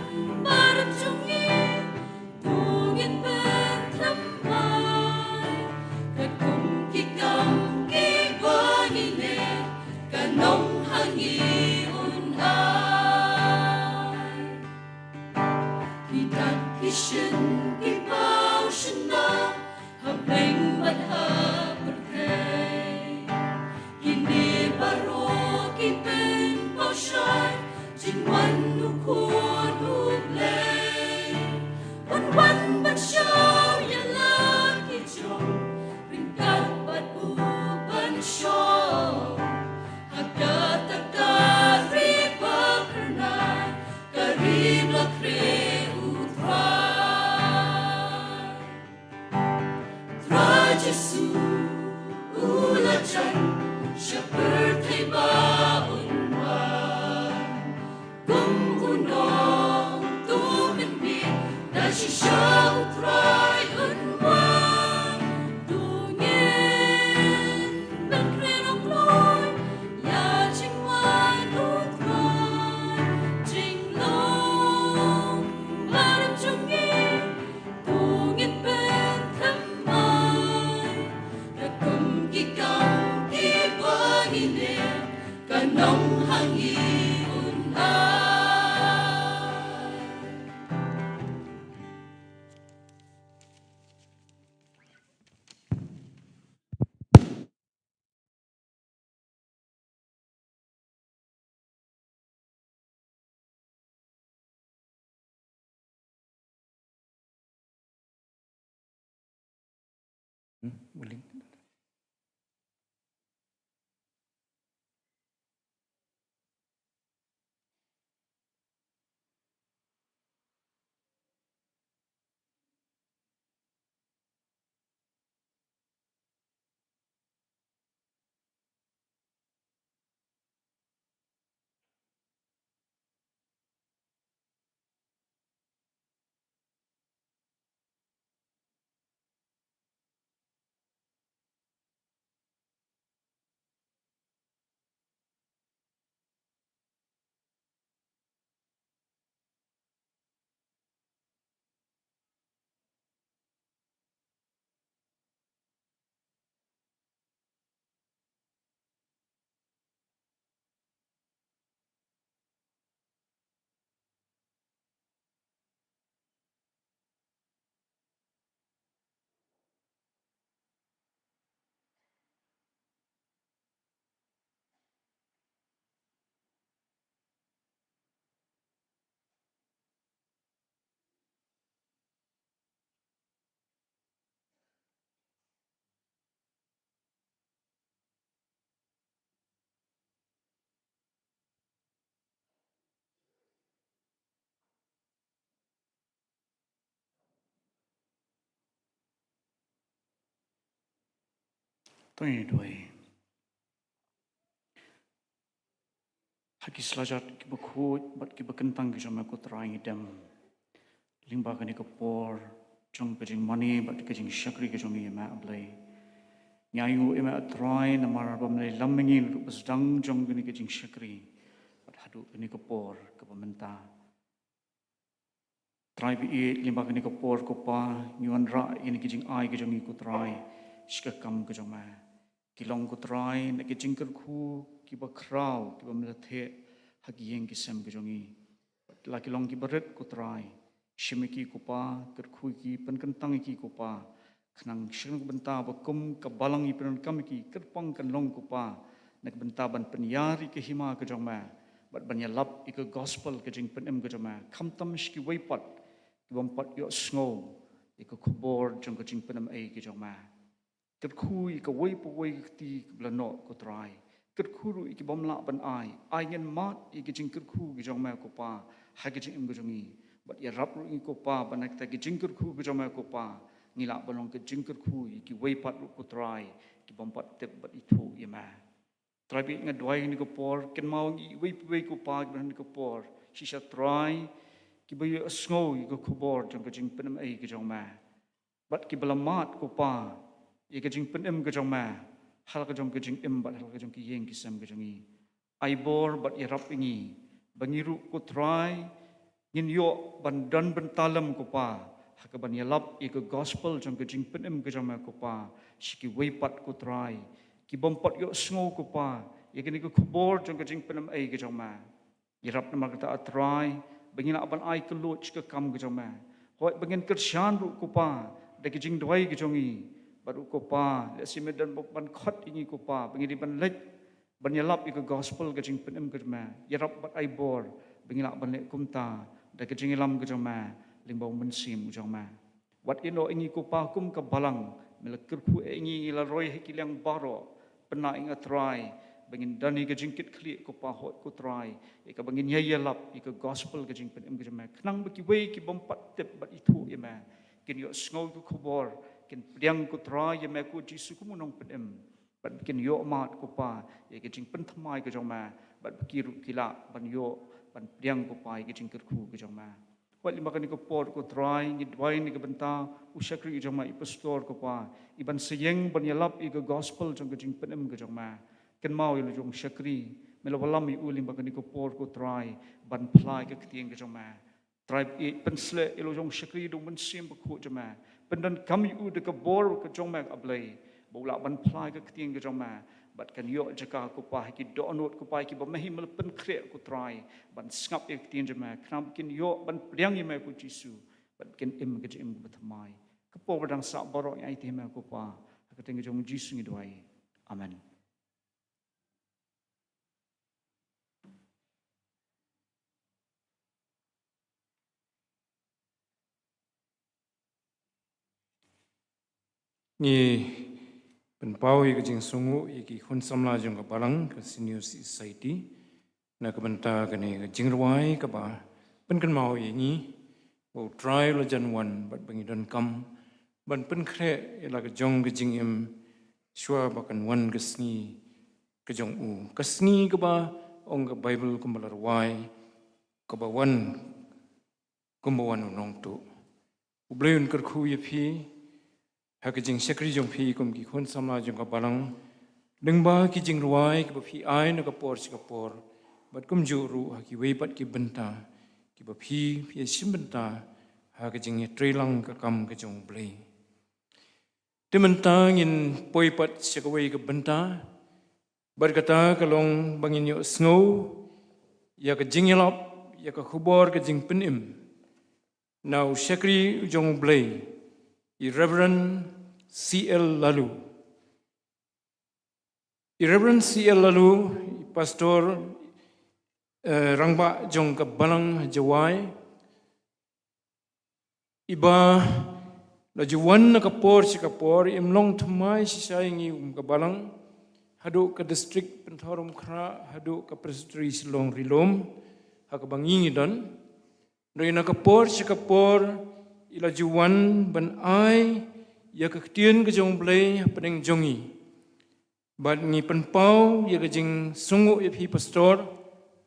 barim jong ngi, to ngin pynthymmai. Katkum ki kam kiba ngi leh, ka nong ha ngi un ai. Ki dak ki shin ki paw shynna, ha bneng bad ha pyrthei. Kine baroh ki pynpaw shai jingwan u Khun U Blei. Un wan ban shaw ïa la ki jong, ryngkat bad u ban shaw. Ha kata ka ri ba kyrnai, ka ri ba khreh u Trai. Trai Jisu u la jan sha pyrthei ba un wan. Kum u nongtuh mynmiet, da shisha u Trai un wan. To ngin pynkhreh nongkloi ïa jingwan u Trai. Jinglong barim jong ngi, to ngin pynthymmai. Katkum ki kam kiba ngi leh, ka nong ha ngi un ai. To ngin duwai. Ha ki slajat kiba khuid bad kiba kyntang ki jong me ko Trai ngi dem lyngba kane ka por jong ka jingmane bad ka jingshakri ka jong ngi ïa me A Blei. Ngi ainguh ïa me A Trai namar ba me la lam ïa ngi naduh ba sdang jong kane ka jingshakri bad haduh kane ka por kaba mynta. Trai ba ïeit, lyngba kane ka por ko Pa, ngi wanrah ïa kine ki jingai ki jong ngi ko Trai sha ka kam ka jong me. Ki long ko Trai na ki jingkyrkhu kiba khraw kiba me la theh ha ki ïing ki sem ki jong ngi. La ki long kiba rit ko Trai. Shim ïa ki ko Pa, kyrkhu ïa ki, pynkyntang ïa ki ko Pa. Khnang sha ka bynta ba kum ka balang ngi pyndonkam ïa ki, kyrpang kan long ko Pa na ka bynta ban pynïar ïa ka hima ka jong me bad ban ïalap ïa ka gospel ka jingpynim ka jong me, khamtam sha kiwei pat ki bym pat ïohsngew ïa ka khubor jong ka jingpynim ei ka jong me. Kyrkhu ïa kawei pa kawei ka kti kaba la noh ko Trai. Kyrkhu ruh ïa ki bym lah ban ai. Ai ngin mad ïa ka jingkyrkhu ka jong me ko Pa ha ka jingim ka jong ngi. Bad ïarap ruh ïa ngi ko Pa ba na kata ka jingkyrkhu ka jong me ko Pa, ngi lah ban long ka jingkyrkhu ïa kiwei pat ruh ko Trai ki bym pat tip bad ithuh ïa me. Trai ba ïeit, nga duwai ha kane ka por, kynmaw ngi iwei pa iwei ko Pa kiba ha kane ka por shisha Trai, kiba ïohsngew ïa ka khubor jong ka jingpynim ei ka jong me bad kiba la mad ko Pa ïa ka jingpynim ka jong me ha la ka jong ka jingim bad ha la ka jong ki ïing ki sem ka jong ngi. Ai bor bad ïarap ïa ngi ba ngi ruh ko Trai ngin ïoh ban don bynta lem ko Pa ha kaban ïalap ïa ka gospel jong ka jingpynim ka jong me ko Pa sha kiwei pat ko Trai ki bym pat ïohsngew ko Pa ïa kane ka khubor jong ka jingpynim ei ka jong me. Ïarap namar kata A Trai ba ngin lah ban ai kylluid sha ka kam ka jong me. Hooid ba ngin kyrshan ruh ko Pa da ki jingduwai ka jong ngi bad ruh ko Pa lehse me don ban khot ïa ngi ko Pa ba ngi dei ban leit ban ïalap ïa ka gospel ka jingpynim ka jong me. Ïarap bad ai bor ba ngi lah ban leh kumta da ka jingïalam ka jong me lyngba u Mynsiem u jong me. Wat ïehnoh ïa ngi ko Pa kum ka balang, me la kyrkhu ïa ngi, ngi la roi ha ki liang baroh. Pynlah ïa ngi A Trai ba ngin don ïa ka jingkitkhlieh ko Pa, hooid ko Trai, ïa kaba ngin ïa ïalap ïa ka gospel ka jingpynim ka jong me, khnang ba kiwei ki bym pat tip bad ithuh ïa me kin ïohsngew ïa ka khubor, kin pdiang ko Trai ïa me ko Jisu kum u Nongpynim. Bad ba kin ïoh mad ko Pa ïa ka jingpynthymmai ka jong me, bad ba ki ruh ki lah ban ïoh ban pdiang ko Pa ïa ka jingkyrkhu ka jong me. Wat lyngba kane ka por ko Trai ngi duwai na ka bynta u shakri jong me i pastor ko Pa, i ban sa ïeng ban ïalap ïa ka gospel jong ka jingpynim ka jong me. Kynmaw ïa la jong u shakri, me la wallam ïa u lyngba kane ka por ko Trai ban phla ïa ka ktien ka jong me. Trai ba ïeit, pynshlur ïa la jong u shakri da u Mynsiem Bakhuid jong me. Pyndonkam ïa u da ka bor ka jong me A Blei, ba u lah ban phla ïa ka ktien ka jong me bad kan ïoh jaka ko Pa ha ki dohnud ko Pa kiba me hi me la pynkhreh ko Trai ban sngap ïa ka ktien jong me, khnang ba kin ïoh ban pdiang ïa me ko Jisu bad ba kin im ka jingim kaba thymmai. Ka por ba dang sah baroh ngi aiti ha me ko Pa, ha ka kyrteng ka jong u Jisu ngi duwai. Amen. Ngi pynpaw ïa ka jingsngewnguh ïa ki khun samla jong ka balang ka Senior Society na ka bynta kane ka jingrwai kaba pynkynmaw ïa ngi ba u Trai u la jan wan bad ba ngi donkam ban pynkhreh ïa la ka jong ka jingim shuwa ba kan wan ka sngi ka jong u, ka sngi kaba ong ka Baibl kumba la rwai, kaba wan kumba wan u nongtuh. U Blei un kyrkhu ïa phi ha ka jingshakri jong phi kum ki khun samla jong ka balang, lyngba ki jingrwai kiba phi ai na ka por sha ka por, bad kumjuh ruh ha kiwei pat ki bynta kiba phi, phi ïashim bynta ha ka jingïatreilang ka kam ka jong u Blei. Te mynta ngin poi pat sha kawei ka bynta, bad kata ka long ba ngin ïohsngew ïa ka jingïalap ïa ka khubor ka jingpynim na u shakri u jong u Blei, i Reverend C L Laloo. I Reverend C L Laloo, i pastor, eh, rangbah jong ka balang Jowai, iba la ju wan na ka por sha ka por, im long thymmai shisha ïa ngi kum ka balang, haduh ka district Pynthorumkhrah, haduh ka Presbytery Shillong Ri-lum, ha kaba ngi ngi don. Hynrei na ka por sha ka por, i la ju wan ban ai ïa ka ktien ka jong u Blei hapdeng jong ngi. Bad ngi pynpaw ïa ka jingsngewnguh ïa phi pastor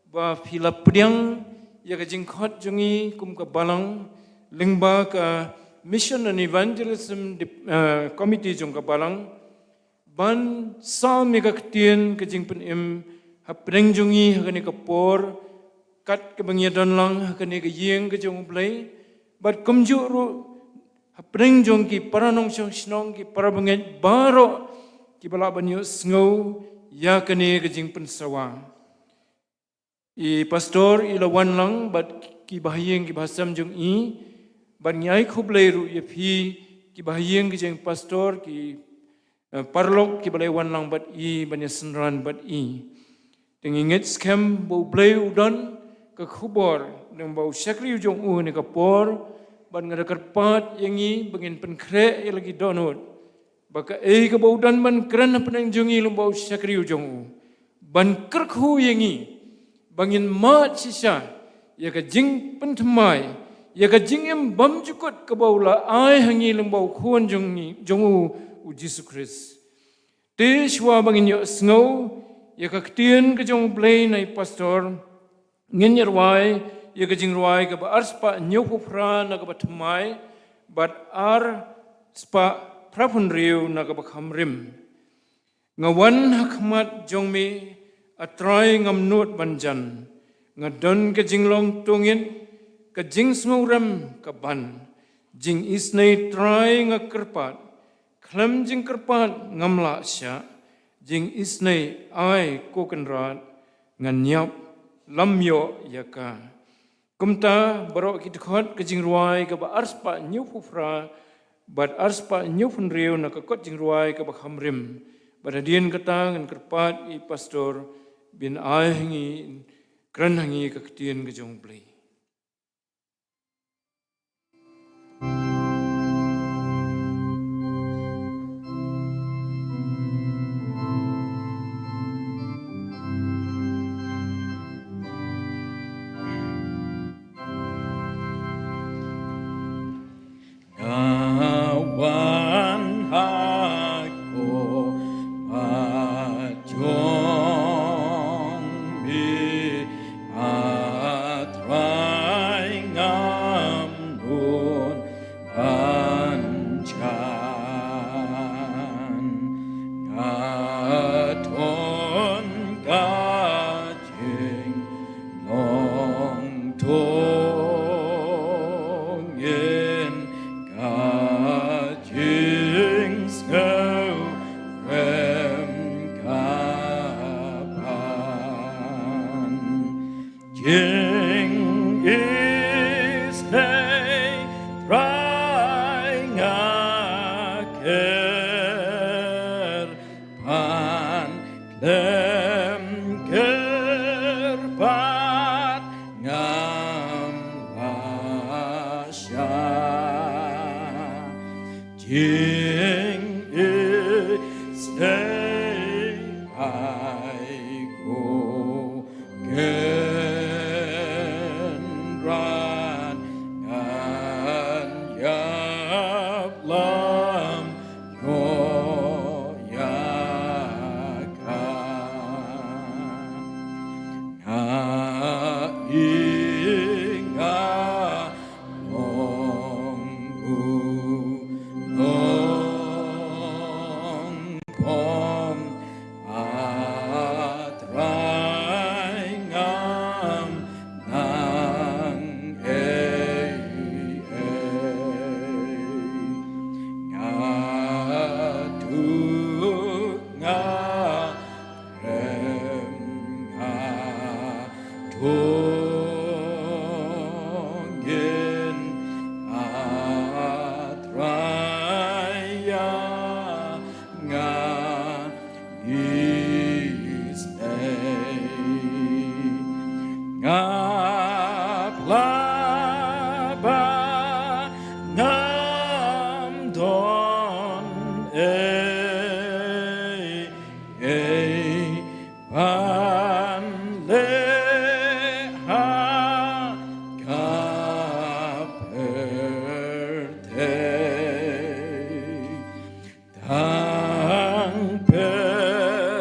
ba phi la pdiang ïa ka jingkhot jong ngi kum ka balang lyngba ka Mission and Evangelism Dep-, eh, Committee jong ka balang ban sam ïa ka ktien ka jingpynim hapdeng jong ngi ha kane ka por, kat kaba ngi ïa don lang ha kane ka ïing ka jong U Blei, bad kumjuh ruh hapdeng jong ki para nongshong shnong, ki para bangeit baroh kiba lah ban ïohsngew ïa kane ka jingpynsawa. I pastor i la wan lang bad ki bahaïing ki bahasem jong i, bad ngi ai khublei ruh ïa phi ki bahaïing ki jong i pastor, ki, eh, paralok kiba la wan lang bad i ban ïa synran bad i. Te ngi ngeit skhem ba U Blei u don ka khubor lyngba u shakri u jong u ha kane ka por, bad nga da kyrpad ïa ngi ba ngin pynkhreh ïa la ki dohnud ba kaei kaba u don ban kren hapdeng jong ngi lyngba u shakri u jong u, ban kyrkhu ïa ngi ba ngin mad shisha ïa ka jingpynthymmai, ïa ka jingim bymjukut kaba u la ai ha ngi lyngba u Khun jong ngi, jong u, U Jisu Khrist. Te shuwa ba ngin ïohsngew ïa ka ktien ka jong U Blei na i pastor, ngin ïa rwai ïa ka jingrwai kaba arspah hynñiewphew phra na kaba thymmai bad arspah phraphew hynriew na kaba khamrim. Nga wan ha khmat jong me, A Trai, ngam nud ban jan. Nga don ka jinglong tungit, ka jingsngewrem ka ban. Jingisynei Trai nga kyrpad, khlem jingkyrpad ngam lah shah. Jingisynei ai ko Kynrad, ngan ïap, lam ïoh ïa ka. Kumta baroh ki dkhot ka jingrwai kaba arspah hynñiewphew phra bad arspah hynñiewphew hynriew na ka kot jingrwai kaba khamrim. Bad hadien kata ngan kyrpad ïa i pastor ban ai ha ngi, kren ha ngi ka ktien ka jong U Blei. Nga wan ha ko pajong bi, A Trai, ngam nud ban jan. Nga don ka jinglong tungit, ka jingsngewrem ka ban. Jingisynei Trai nga kyrpad, khlem kyrpad ngam lah shah. Jingisynei ai ko Kynrad, ngan ïap, lam ïoh ïa ka. Nga i nga long u nongpom, A Trai, ngam nang ei ei. Nga duk, nga rem, nga tungit, A Trai, ïa nga isynei. Nga phla ba ngam don ei ei ban leh ha ka pyrthei. Tang pyrthei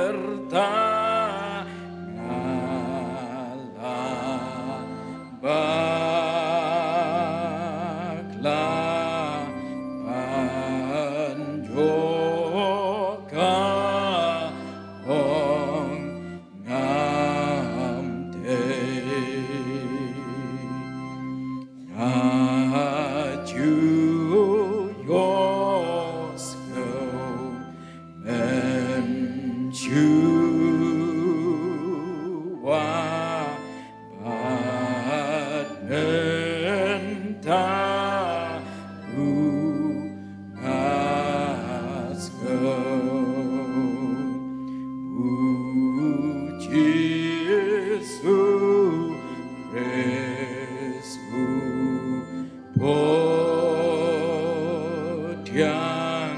Yang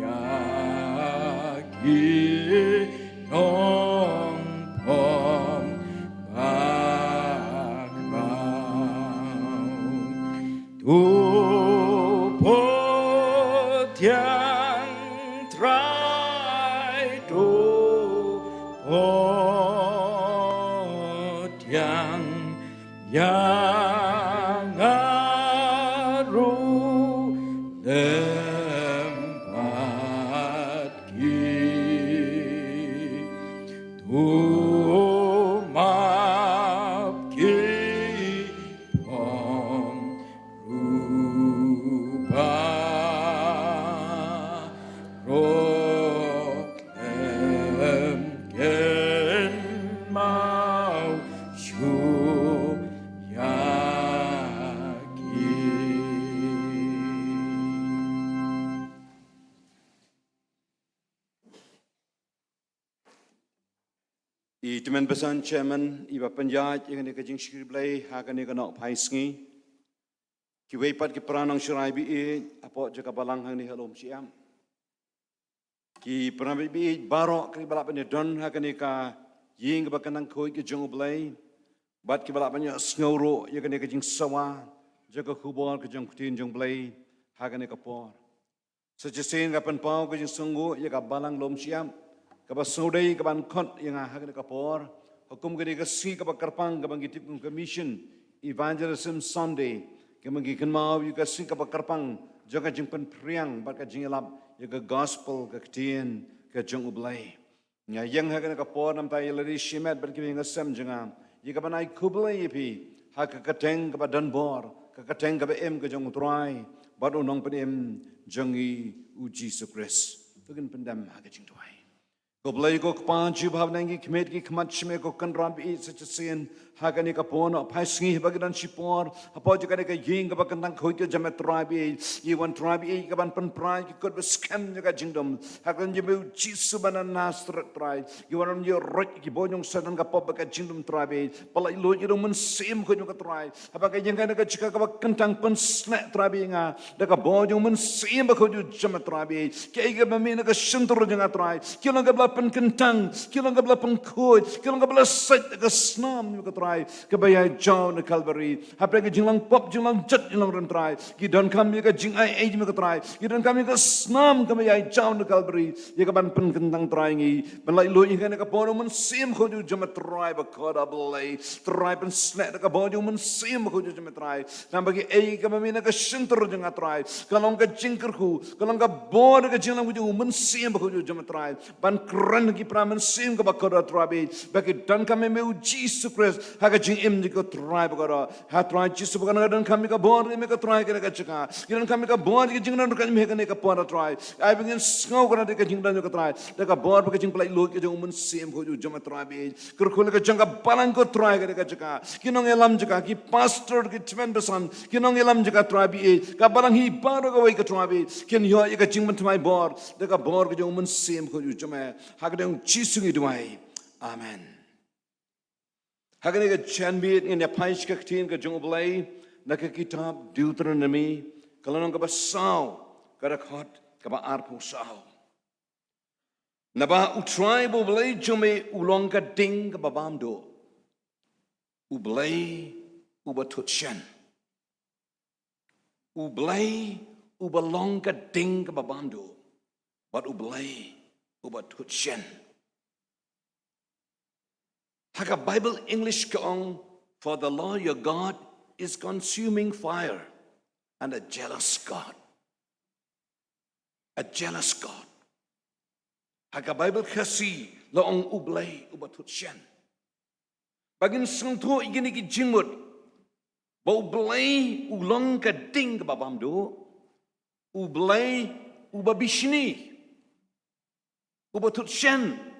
ïa ki nongpom bakhraw. To Pathiang Trai, to Pathiang ïa nga ruh lem bad ki. To map ki pom ruh baroh khlem kynmaw shuh ïa ki. I tymmen basan chairman iba pynïaid ïa kane ka jingshakri Blei ha kane ka nohphai sngi. Kiwei pat ki para nongshakri Blei hapoh jong ka balang hangne ha Lum Shyiap. Ki para bangeit baroh kiba la pynïadon ha kane ka ïing kaba kyntang khuid ka jong U Blei. Bad kiba la pynïasngew ruh ïa kane ka jingsawa jong ka khubor ka jong ka ktien jong U Blei ha kane ka por. Sa shisien nga pynpaw ka jingsngewnguh ïa ka balang Lum Shyiap kaba sngewdei kaban khot ïa nga ha kane ka por. Ha kum kane ka sngi kaba kyrpang kaba ngi tip kum ka Mission Evangelism Sunday, kaba ngi kynmaw ïa ka sngi kaba kyrpang jong ka jingpynphriang bad ka jingïalap ïa ka gospel, ka ktien ka jong U Blei. Nga ïeng ha kane ka por namar ïa lade shimet bad kiba ïeng ha sem jong nga, ïa kaban ai khublei ïa phi ha ka kyrteng kaba donbor, ka kyrteng kaba im ka jong U Trai bad U Nongpynim jong ngi U Jisu Khrist. To ngin pyndem ha ka jingduwai. Khublei ko Kpa Jehobah, ba na ngi khmih ki khmat sha me ko Kynrad baieit, sa shisien ha kane ka por nohphai sngi haba ngi don shipor hapoh jong kane ka ïing kaba kyntang khuid ka jong me Trai baieit. Ngi wan Trai baieit kaban pynpra ïa ki kot ba skhem jong ka jingdum ha ka kyrteng jong me U Jisu ba na Nasareth Trai. Ngi wan ïaroh ïa ki bor jong Soitan, ka pop bad ka jingdum Trai baieit. Pynlait luid ïa U Mynsiem Bakhuid jong ka Trai. Haba nga ïeng ha kane ka jaka kaba kyntang, pynsngew Trai baieit ïa nga da ka bor jong U Mynsiem Bakhuid jong me Trai baieit. Kiei kiba mih na ka shyntur jong nga Trai, ki long kiba la pynkyntang, ki long kiba la pynkhuid, ki long kiba la sait da ka snam jong me ko Trai kaba ïajaw na Kalbari. Hapdeng ka jinglong pop, jinglong jot, jinglong rem Trai, ki donkam ïa ka jingai ei jong me ko Trai, ki donkam ïa ka snam kaba ïajaw na Kalbari ïa kaban pynkyntang Trai. Ngi pynlait luid ïa kane ka bor jong U Mynsiem Bakhuid jong me Trai bakordor. Blei Trai, pynsngew da ka bor jong U Mynsiem Bakhuid jong me Trai. Namar kiei kiba mih na ka shyntur jong nga Trai, ka long ka jingkyrkhu, ka long ka bor ka jinglam ka jong U Mynsiem Bakhuid jong me Trai, ban kren ha ki para mynsiem kiba kordor Trai baieit, ba ki donkam ïa me U Jisu Khrist ha ka jingim jong ki Trai bakordor. Ha Trai Jisu bakordor, nga donkam ïa ka bor jong me ko Trai ha kane ka jaka. Ngi donkam ïa ka bor ka jingdon ka jong me ha kane ka por Trai. Ai ba ngin sngew ka jingdon jong me ko Trai da ka bor bad ka jingpynlait luid ka jong U Mynsiem Bakhuid jong me Trai baieit. Kyrkhu ïa ka jong ka balang ko Trai ha kane ka jaka, ki nongïalam jaka, ki pastor, ki tymmen basan, ki nongïalam jaka Trai baieit, ka balang hi baroh kawei ko Trai baieit, kin ïoh ïa ka jingpynthymmai bor da ka bor ka jong U Mynsiem Bakhuid jong me. Ha ka kyrteng U Jisu ngi duwai. Amen. Ha kane ka janmiet ngin ïa phai sha ka ktien ka jong U Blei na ka kitab Deuteronomi, ka lynnong kaba saw, ka dkhot kaba arphew saw. Naba U Trai ba U Blei jong me u long ka ding kaba bam duh, U Blei uba thut shen. U Blei uba long ka ding kaba bam duh bad U Blei uba thut shen. Ha ka Bible English ka ong, "For the Lord your God is consuming fire and a jealous God." A jealous God. Ha ka Bible Khasi la ong U Blei uba thut shen. Ba ngin sngewthuh ïa kine ki jingmut, ba U Blei u long ka ding kaba bam duh, U Blei uba bishni, uba thut shen.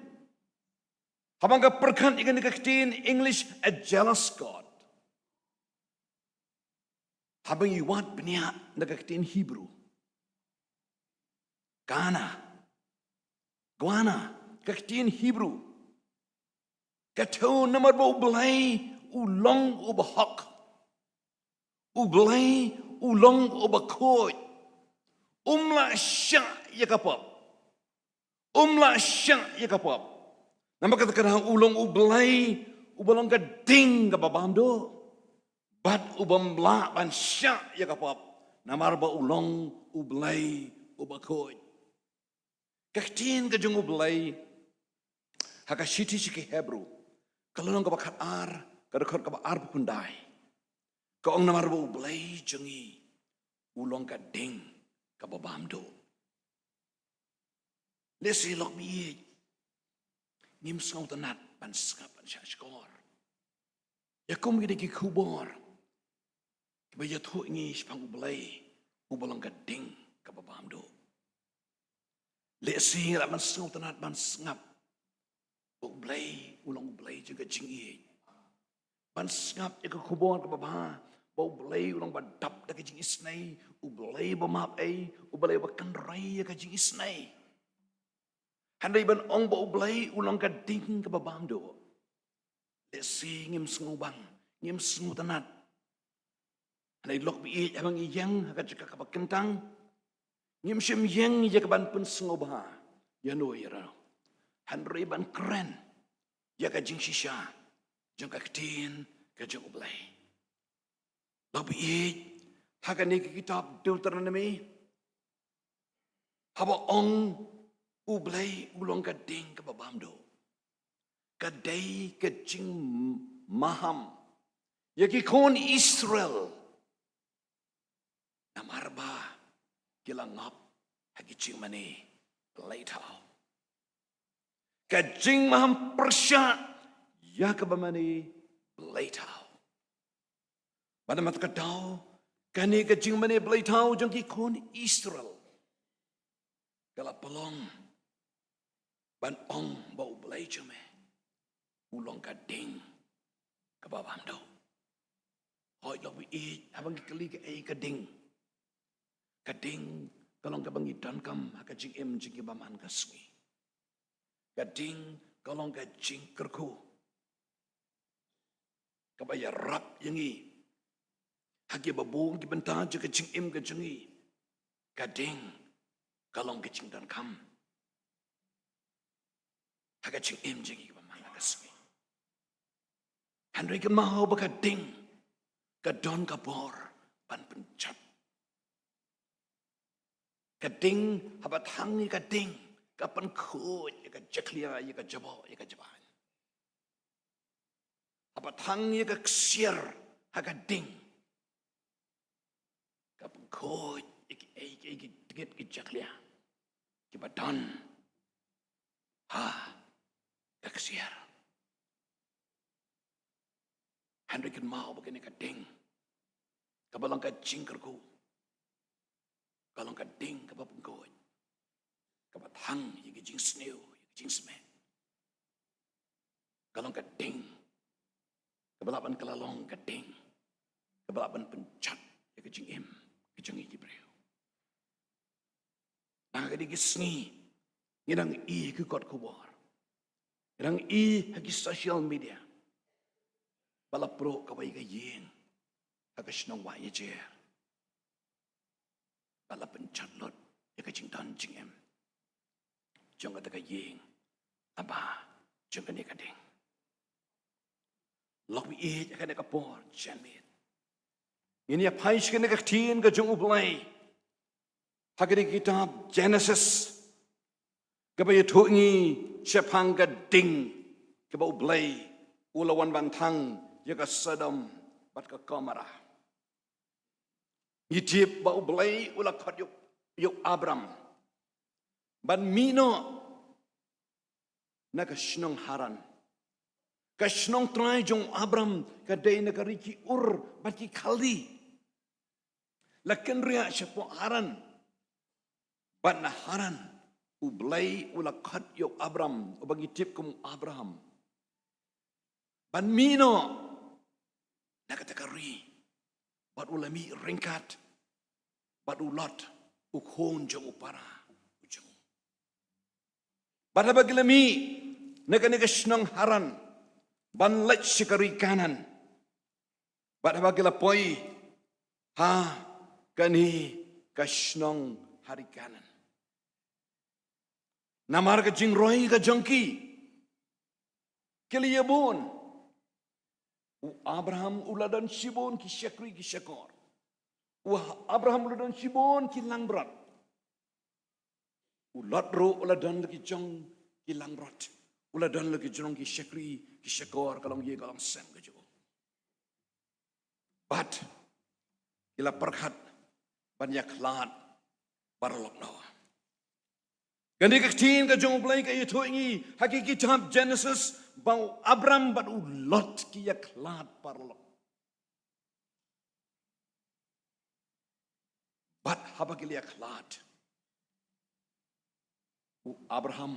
Haba nga pyrkhat ïa kane ka ktien English, a jealous God, haba ngi wad bniah na ka ktien Hebrew, kana, guana, ka ktien Hebrew, ka thew namar ba U Blei u long uba hok, U Blei u long uba khuid, Um lah shah ïa ka pop. Um lah shah ïa ka pop. Namar kata ka daw u long U Blei uba long ka ding kaba bam duh. Bad u bym lah ban shah ïa ka pop. Namar ba u long U Blei uba khuid. Ka ktien ka jong U Blei ha ka shithi sha ki Hebru, ka lynnong kaba khatar, ka dkhot kaba arphew khyndai, ka ong namar ba U Blei jong ngi u long ka ding kaba bam duh. Lehse lok ba ïeit ngim sngewtynnat ban sngap ban shahshkor ïa kum kine ki khubor kiba ïathuh ïa ngi shaphang U Blei uba long ka ding kaba bam duh. Lehse ngi lah ban sngewtynnat ban sngap ba U Blei u long U Blei jong ka jingïeit. Ban sngap ïa ka khubor kaba bha ba U Blei u long ba dap da ka jingisynei, U Blei ba map ei, U Blei ba kynrei ïa ka jingisynei. Hynrei ban ong ba U Blei u long ka ding kaba bam duh, lehse ngim sngewbang, ngim sngewtynnat. Hynrei lok ba ïeit, haba ngi ïeng ha ka jaka kaba kyntang, ngim shym ïeng ïa ka ban pynsngewbha ïano ïano, hynrei ban kren ïa ka jingshisha jong ka ktien ka jong U Blei. Lok ba ïeit, ha kane ka kitab Deuteronomy, haba ong U Blei u long ka ding kaba bam duh, ka dei ka jingmaham ïa ki khun Israel. Namar ba ki la ngop ha ki jingmane bleithaw. Ka jingmaham pyrshah ïa kaba mane bleithaw. Bad namar kata ka daw, kane ka jingmane bleithaw jong ki khun Israel ka la pynlong ban ong ba U Blei jong me u long ka ding kaba bam duh. Hooid, lok ba ïeit, haba ngi kylli kaei ka ding, ka ding ka long kaba ngi donkam ha ka jingim jong ngi ba man ka sngi. Ka ding ka long ka jingkyrkhu kaba ïarap ïa ngi ha kiba bun ki bynta jong ka jingim ka jong ngi. Ka ding ka long ka jingdonkam ha ka jingim jong ngi kaba man la ka sngi. Hynrei kynmaw ba ka ding ka don ka bor ban pynjot. Ka ding, haba thang ïa ka ding, ka pynkhuid ïa ka jakhlia, ïa ka jaboh, ïa ka jabaiñ. Haba thang ïa ka ksiar ha ka ding, ka pynkhuid ïa kiei kiei ki dngit ki jakhlia kiba don ha ka ksiar. Hynrei kynmaw ba kane ka ding kaba long ka jingkyrkhu ka long ka ding kaba pynkhuid, kaba thang ïa ki jingsniew, ïa ki jingsmeh. Ka long ka ding kaba lah ban kylla long ka ding kaba lah ban pynjot ïa ka jingim ka jong ngi ki briew. Na kine ki sngi ngi dang i ha ki kot khubor, ngi dang i ha ki social media ba la pruh kawei ka ïing ha ka shnong Wahiajer ba la pynjot lut ïa ka jingdon jingem jong kata ka ïing naba jong kane ka ding. Lok ba ïeit, ha kane ka por janmiet ngin ïa phai sha kane ka ktien ka jong U Blei ha kane ka kitab Genesis, kaba ïathuh ïa ngi shaphang ka ding kaba U Blei u la wan ban thang ïa ka Sodom bad ka Gomorrah. Ngi tip ba U Blei u la khot ïa u, ïa u Abram ban mih noh na ka shnong Haran. Ka shnong trai jong u Abram ka dei na ka ri ki Ur bad ki Kaldi. La kynriah shapoh Haran. Bad na Haran U Blei u la khot ïa u Abram, uba ngi tip kum u Abraham, ban mih noh na kata ka ri. Bad u la mih ryngkat bad u Lot, u khun jong u para u jong u. Bad haba ki la mih na kane ka shnong Haran ban leit sha ka ri Kanaan, bad haba ki la poi ha kane ka shnong ha ri Kanan. Namar ka jingroi ka jong ki, ki la ïa bun. U Abraham u la don shibun ki shakri ki shakor. U Abraham u la don shibun ki langbrot. U Lot ruh u la don la ki jong ki langbrot. U la don la ki jong ki shakri ki shakor, ka long ïing ka long sem ka jong u. Bad ki la pyrkhat ban ïa khlad paralok noh. Kane ka ktien ka jong U Blei ka ïathuh ïa ngi ha ki kitab Genesis ba u Abram bad u Lot ki ïa khlad paralok. Bad haba ki la ïa khlad, u Abraham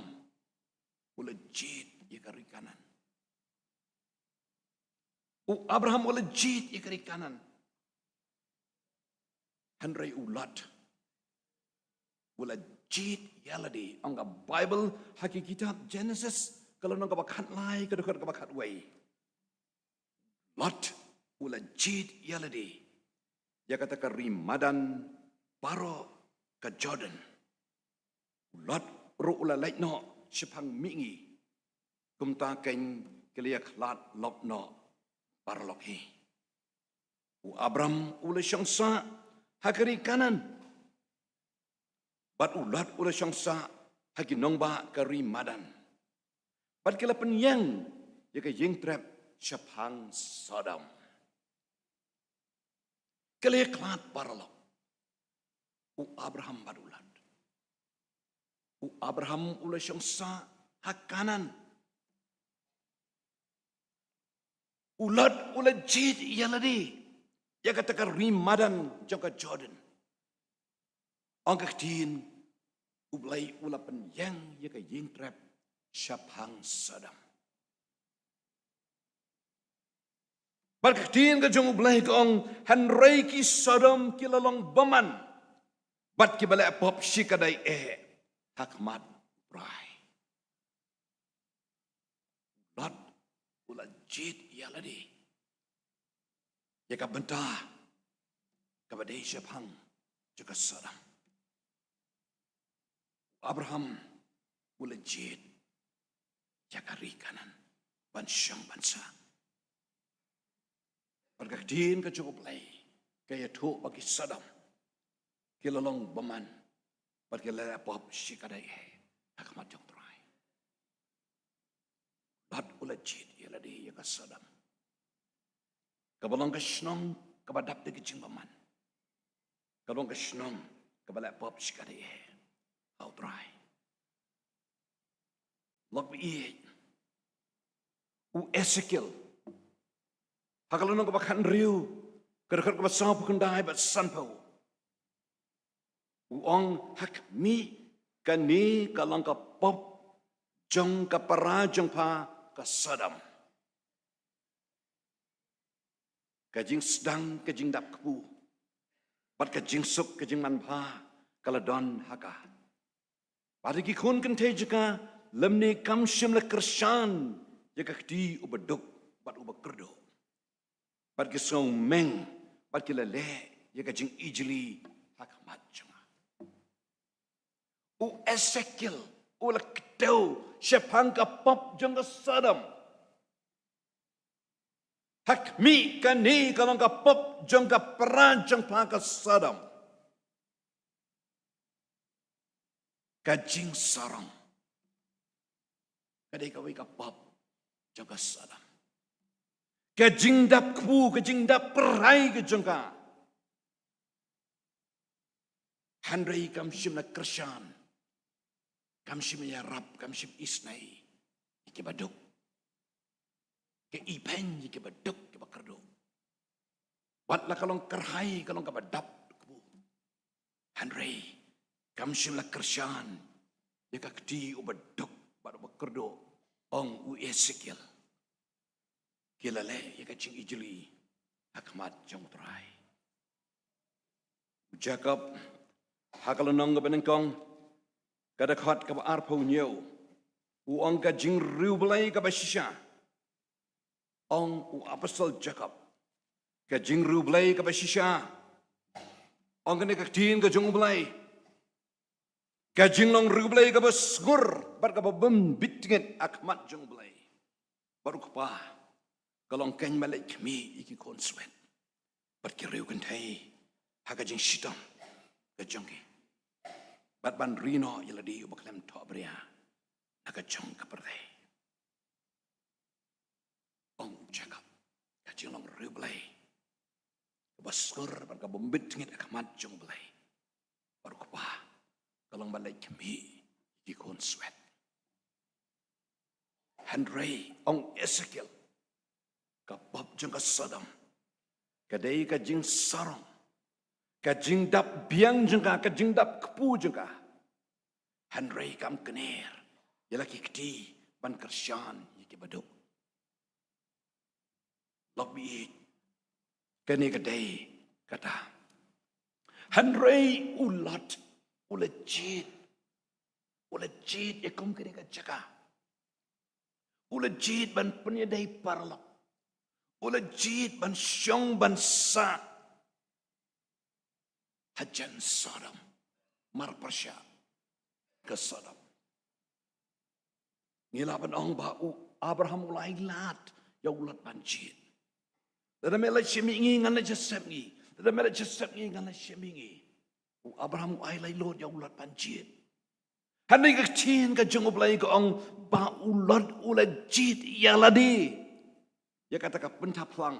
u la jied ïa ka ri Kanan. U Abraham u la jied ïa ka ri Kanan. Hynrei u Lot u la jied ïa lade. Ong ka Baibl ha ki kitab Genesis, ka lynnong kaba khatlai, ka dkhot kaba khatwei. Lot u la jied ïa lade ïa kata ka ri madan baroh ka Jordan. U Lot ruh u la leit noh shaphang mihngi. Kumta keiñ ki la ïa khlad lok noh paralok hi. U Abram u la shong sah ha ka ri Kanan. Bad u Lot u la shong sah ha ki nongbah ka ri madan. Bad ki la pynïeng ïa ka ïing trep shaphang Sodom. Ki la ïa khlad paralok, u Abraham bad u Lot. U Abraham u la shong sah ha Kanan. U Lot u la jied ïa lade ïa kata ka ri madan jong ka Jordan. Ong ka ktien, U Blei u la pynïeng ïa ka ïing trep shaphang Sodom. Bad ka ktien ka jong U Blei ka ong, hynrei ki Sodom ki la long bymman bad kiba leh pop shikatdei eh ha khmat U Trai. Lot u la jied ïa lade ïa ka bynta kaba dei shaphang jong ka Sodom. Abraham u la jied ïa ka ri Kanan ban shong ban sah. Bad ka ktien ka jong U Blei ka ïathuh ba ki Sodom ki la long bymman bad ki la leh pop shikatdei eh ha khmat jong U Trai. Lot u la jied ïa lade ïa ka Sodom, kaba long ka shnong kaba dap da ka jingbymman, kaba long ka shnong kaba leh pop shikatdei eh ha U Trai. Lok ba ïeit, u Esekiel ha ka lynnong kaba khathynriew, ka dkhot kaba sawphew khyndai bad sanphew, u ong, ha khmih, kane ka long ka pop jong ka para jong pha ka Sodom. Ka jingsdang ka jingdap kpu bad ka jingsuk ka jingmanbha ka la don ha ka. Bad ïa ki khun kynthei jong ka lymne kam shym la kyrshan ïa ka kti uba duk bad uba kyrduh. Bad ki sngewmeng bad ki la leh ïa ka jingijli ha khmat jong nga. U Esekiel u la kdew shaphang ka pop jong ka Sodom. Ha khmih, kane ka long ka pop jong ka para jong pha ka Sodom. Ka jingsarong ka dei kawei ka pop jong ka Sodom. Ka jingdap kpu, ka jingdap pyrthei ka jong ka. Hynrei kam shym la kyrshan, kam shym ïarap, kam shym isynei ïa kiba duk. Ka ibeiñ ïa kiba duk, kiba kyrduh. Wat la ka long kyrhai, ka long kaba dap kpu, hynrei kam shym la kyrshan ïa ka kti uba duk bad uba kyrduh, ong u Esekiel. Ki la leh ïa ka jingijli ha khmat jong U Trai. U Jakob ha ka lynnong kaba nyngkong, ka dkhot kaba arphew hynñiew, u ong, ka jingriewblei kaba shisha. Ong u apostol Jakob, ka jingriewblei kaba shisha. Ong kane ka ktien ka jong U Blei, Ka jinglong riewblei kaba sngur bad kaba bym bit tngit ha khmat jong U Blei. Bad u kpa ka long keiñ ba leit khmih ïa ki khun swet bad ki riew kynthei ha ka jingshitom ka jong ki, bad ban ri noh ïa lade uba khlem thohbria na ka jong ka pyrthei. Ong Jakob, ka jinglong riewblei kaba sngur bad kaba bym bit tngit ha khmat jong U Blei, bad u kpa ka long ba leit khmih ïa ki khun swet. Hynrei ong Esekiel, ka pop jong ka Sodom ka dei ka jingsarong, ka jingdap biang jong ka, ka jingdap kpu jong ka. Hynrei kam kner ïa la ki kti ban kyrshan ïa ki baduk. Lok baieit, kane ka dei kata. Hynrei u Lot u la jied, u la jied ïa kum kane ka jaka. U la jied ban pynïadei paralok. U la jied ban shong ban sah hajan Sodom. Mar pyrshah ka Sodom. Ngi lah ban ong ba u Abraham u la ai lad ïa u Lot ban jied. Lada me la shim ïa ngi ngan la sep ngi. Lada me la sep ngi ngan la shim ïa ngi. U Abraham u ai lad ïa u Lot ban jied. Hynrei ka ktien ka jong U Blei ka ong ba u Lot u la jied ïa lade ïa kata ka pynthaplang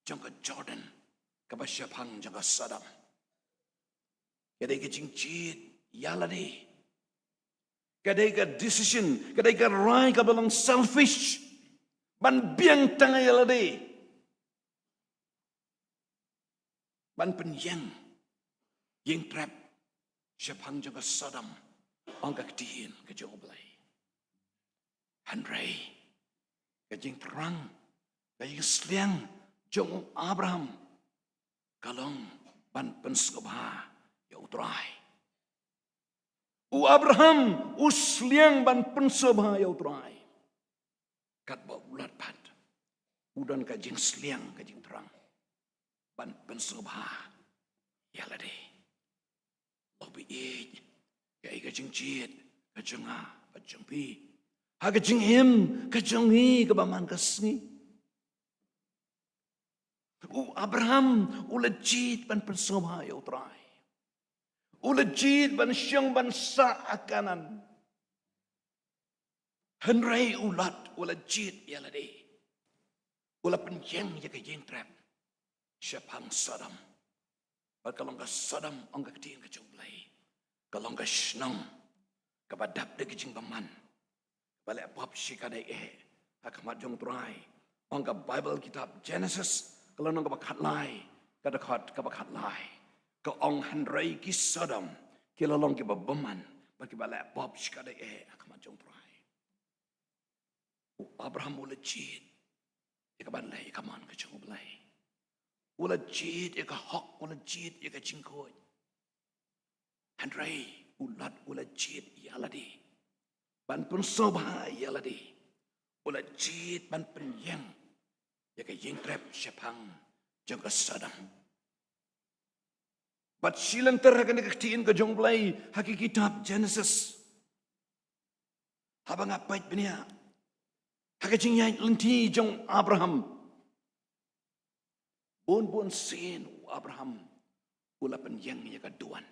jong ka Jordan kaba shaphang jong ka Sodom. Ka dei ka jingjied ïa lade. Ka dei ka decision, ka dei ka rai kaba long selfish ban biang tang ïa lade, ban pynïeng ïing trep shaphang jong ka Sodom, ong ka ktien ka jong U Blei. Hynrei ka jingthrang, ka jingsliang jong u Abraham ka long ban pynsngewbha ïa U Trai. U Abraham u sliang ban pynsngewbha ïa U Trai. Katba u Lot pat u don ka jingsliang, ka jingthrang ban pynsngewbha ïa lade. Lok baieit, kaei ka jingjied ka jong nga bad jong phi ha ka jingim ka jong ngi kaba man ka sngi? U Abraham u la jied ban pynsngewbha ïa U Trai. U la jied ban shong ban sah ha Kanaan. Hynrei u Lot u la jied ïa lade. U la pynïeng ïa ka ïing trep shaphang Sodom. Bad ka long ka Sodom, ong ka ktien ka jong U Blei, ka long ka shnong kaba dap da ka jingbymman, kaba leh pop shikatdei eh ha khmat jong U Trai. Ong ka Baibl kitab Jenesis ka lynnong kaba khatlai, ka dkhot kaba khatlai, ka ong, hynrei ki Sodom ki la long kiba bymman bad kiba leh pop shikatdei eh ha khmat jong U Trai. U Abraham u la jied ïa kaban leh ïa ka mon ka jong U Blei. U la jied ïa ka hok, u la jied ïa ka jingkhuid. Hynrei u Lot u la jied ïa lade ban pynsngewbha ïa lade. U la jied ban pynïeng ïa ka ïing trep shaphang jong ka Sodom. Bad shi lynter ha kane ka ktien ka jong U Blei ha ka kitab Jenesis, haba nga peit bniah ha ka jingïaid lynti jong u Abraham, bun bun sien u Abraham u la pynïeng ïa ka duwan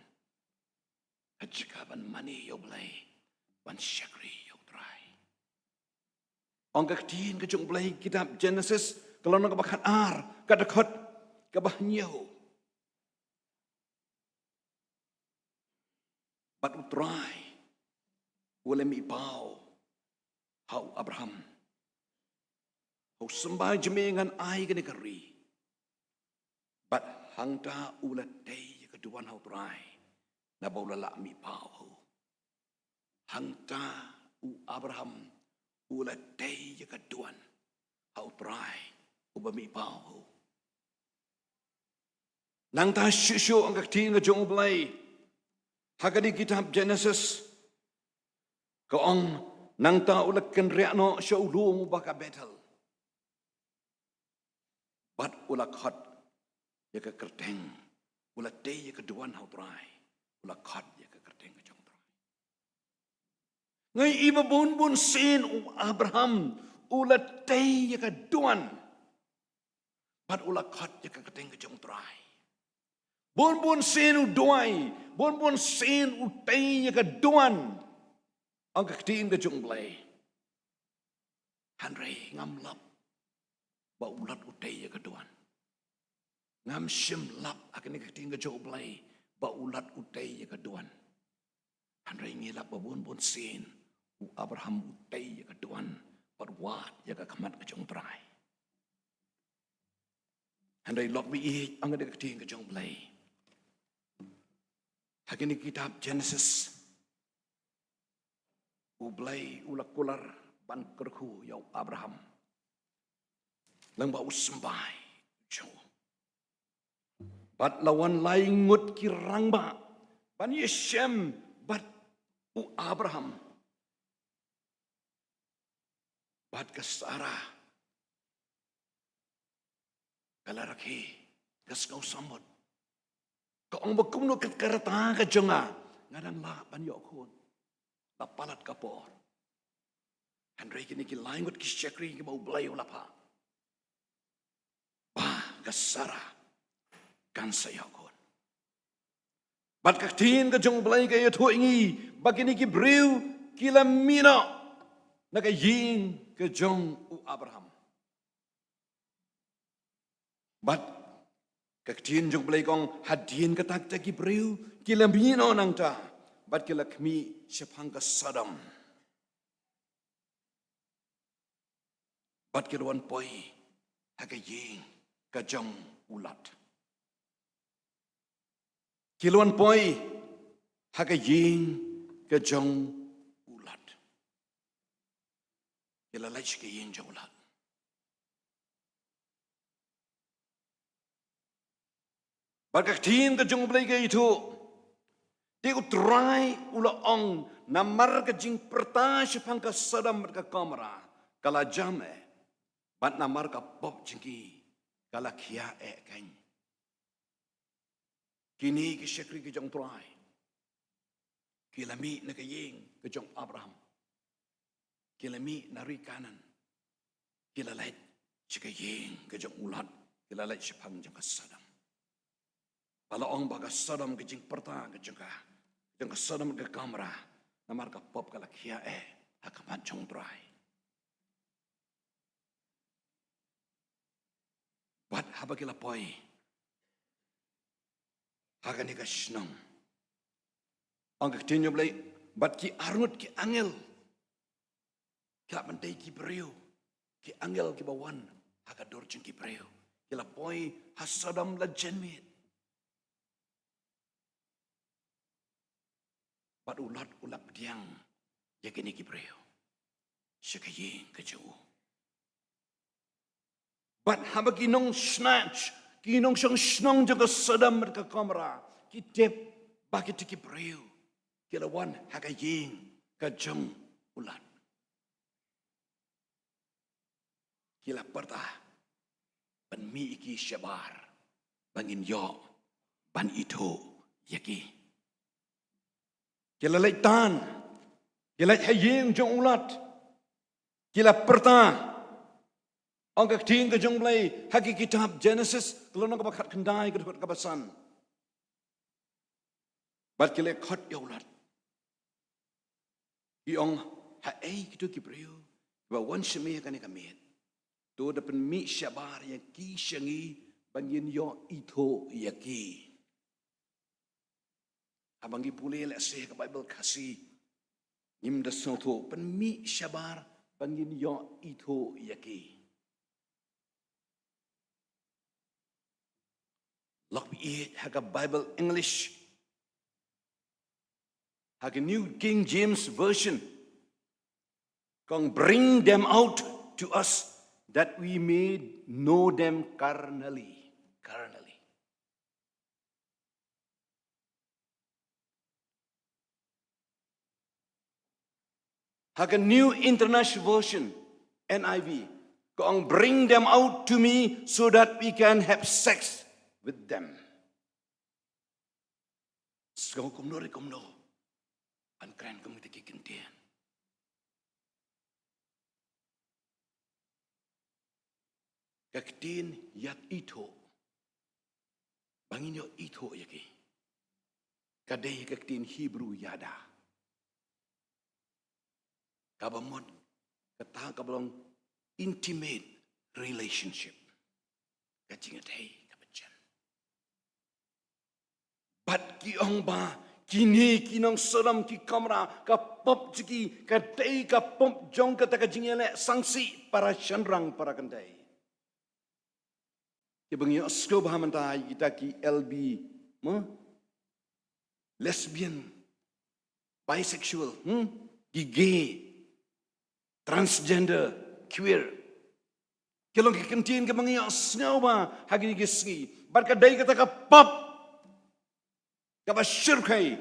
ha jaka ban mane ïa U Blei, ban shakri ïa U Trai. Ong ka ktien ka jong U Blei, kitab Jenesis ka lynnong kaba khatar, ka dkhot kaba hynñiew. Bad U Trai u la mih paw ha u Abraham, ha u symbai jong me ngan ai kane ka ri. Bad hangta u la tei ïa ka duwan ha U Trai naba u la lah mih paw ha u. Hangta u Abraham u la tei ïa ka duwan ha U Trai uba mih paw ha u. Nangta shuh shuh, ong ka ktien ka jong U Blei ha kane ka kitab Jenesis, ka ong, nangta u la kynriah noh sha u lum uba ka Bethel. Bad u la khot ïa ka kyrteng, u la tei ïa ka duwan ha U Trai, u la khot ïa ka kyrteng ka jong U Trai. Nga ïohi ba bun bun sien u Abraham u la tei ïa ka duwan bad u la khot ïa ka kyrteng ka jong u Trai. Bun bun sien u duwai, bun bun sien u tei ïa ka duwan, ong ka ktien ka jong u Blei. Hynrei ngam lap ba u Lot u tei ïa ka duwan. Ngam shym lap ha kane ka ktien ka jong u Blei ba u Lot u tei ïa ka duwan. Hynrei ngi lap ba bun bun sien u Abraham u tei ïa ka duwan bad wad ïa ka khmat ka jong u Trai. Hynrei lok ba ïeit, ong ka ktien ka jong u Blei ha kane ka kitab Genesis, u Blei u la kular ban kyrkhu ïa u Abraham lyngba u symbai jong u. Bad la wan lai ngut ki rangbah ban ïashem bad u Abraham. Bad ka Sarah ka la rakhe, ka sngew sumut. Ka ong ba kumno kat ka rta ka jong nga, nga dang lah ban ïoh khun. La palat ka por. Hynrei kine ki lai ngut ki shakri kiba u Blei u la phah, ba ka Sarah kan sa ïoh khun. Bad ka ktien ka jong u Blei ka ïathuh ïa ngi ba kine ki briew ki la mih noh na ka ïing ka jong u Abraham. Bad ka ktien jong u Blei ka ong hadien kata kita ki briew ki la mih noh nangta bad ki la khmih shaphang ka Sodom. Bad ki la wan poi ha ka ïing ka jong u Lot. Ki la wan poi ha ka ïing ka jong u Lot. Ki la leit sha ka ïing jong u Lot. Bad ka ktien ka jong u Blei ka ïathuh, te u Trai u la ong, namar ka jingpyrta shaphang ka Sodom bad ka Gomorrah ka la jam eh, bad namar ka pop jong ki ka la khia eh keiñ. Kine ki shakri ki jong u Trai ki la mih na ka ïing ka jong u Abraham. Ki la mih na ri Kanaan. Ki la leit sha ka ïing ka jong u Lot. Ki la leit shaphang jong ka Sodom. Ba la ong ba ka Sodom, ka jingpyrta ka jong ka, jong ka Sodom ka Gomorrah, namar ka pop ka la khia eh ha khmat jong u Trai. Bad haba ki la poi ha kane ka shnong, ong ka ktien jong u Blei, bad ki arngut ki angel ki la pyndei ki briew, ki angel kiba wan ha ka dur jong ki briew, ki la poi ha Sodom la janmiet. Bad u Lot u la pdiang ïa kine ki briew sha ka ïing ka jong u. Bad haba ki nongshna, ki nongshong shnong jong ka Sodom bad ka Gomorrah ki tip ba kita ki briew ki la wan ha ka ïing ka jong u Lot, ki la pyrta ban mih ïa ki shabar ba ngin ïoh ban ithuh ïa ki. Ki la leit tan, ki leit ha ïing jong u Lot. Ki la pyrta, ong ka ktien ka jong u Blei ha ka kitab Genesis, ka lynnong kaba khatkhyndai, ka dkhot kaba san. Bad ki la khot ïa u Lot, ki ong, haei kito ki briew kiba wan sha me ha kane ka miet? To da pynmih shabar ïa ki sha ngi ba ngin ïoh ithuh ïa ki. Haba ngi pule lehse ka Baibl Khasi, ngim da sngewthuh, pynmih shabar ba ngin ïoh ithuh ïa ki. Lok ïa ha ka Baibl English, ha ka New King James Version, ka ong, bring them out to us that we may know them carnally. Carnally. Ha ka New International Version, N I V, ka ong, bring them out to me so that we can have sex with them. Sngewbha kumno re kumno ban kren kum kita ki ktien. Ka ktien ïaithuh, ba ngin ïoh ithuh ïa ki, ka dei ka ktien Hebrew yada, kaba mut kata kaba long intimate relationship, ka jingïadei kaba jen. Bad ki ong ba kine ki nong Sodom ki Gomorrah, ka pop jong ki ka dei ka pop jong kata ka jingïaleh sangsi para shynrang para kynthei. Kiba ngi ïohsngew bha mynta ïa kita ki L B, mo? Lesbian, bisexual, hmm? Ki gay, transgender, queer. Ki long ki kyntien kiba ngi ïohsngew bha ha kine ki sngi. Bad ka dei kata ka pop kaba shyrkhei,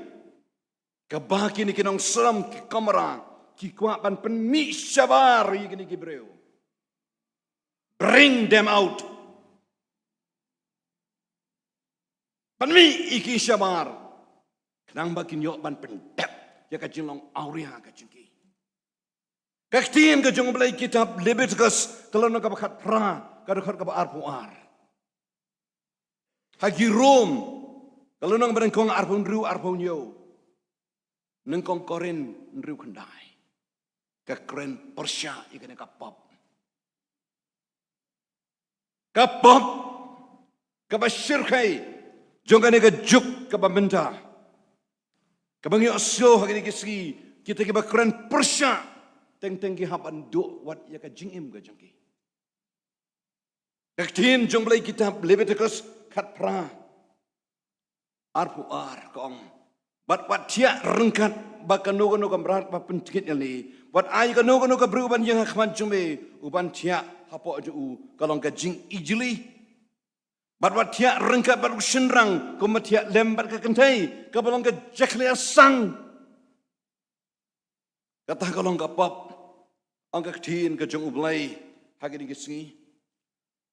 kaba kine ki nong Sodom ki Gomorrah ki kwah ban pynmih shabar ïa kine ki briew. Bring them out. Pynmih ïa ki shabar, khnang ba kin ïoh ban pyndep ïa ka jinglong awria ka jong ki. Ka ktien ka jong U Blei kitab Leviticus, ka lynnong kaba khatphra, ka dkhot kaba arphew ar. Ha ki Rom, ka lynnong ba nyngkong, arphew hynriew, arphew hynñiew. Nyngkong Korinth hynriew khyndai. Ka kren pyrshah ïa kane ka pop. Ka pop kaba shyrkhei jong kane ka juk kaba mynta, kaba ngi ïohsngew ha kine ki sngi, kita kiba kren pyrshah, teng teng ki hap ban duh wat ïa ka jingim ka jong ki. Ka ktien jong U Blei kitab Leviticus khatphra, arphew ar, ka ong: Bad wat thiah ryngkat bad kano kano ka mrad ba pyntngit ïalade, wat ai kano kano ka briew ban ïeng ha khmat jong me, u ban thiah hapoh jong u, ka long ka jingijli. Bad wat thiah ryngkat bad u shynrang kumba thiah lem bad ka kynthei, kaba long ka jakhlia sang. Kata ka long ka pop, ong ka ktien ka jong U Blei ha kine ki sngi.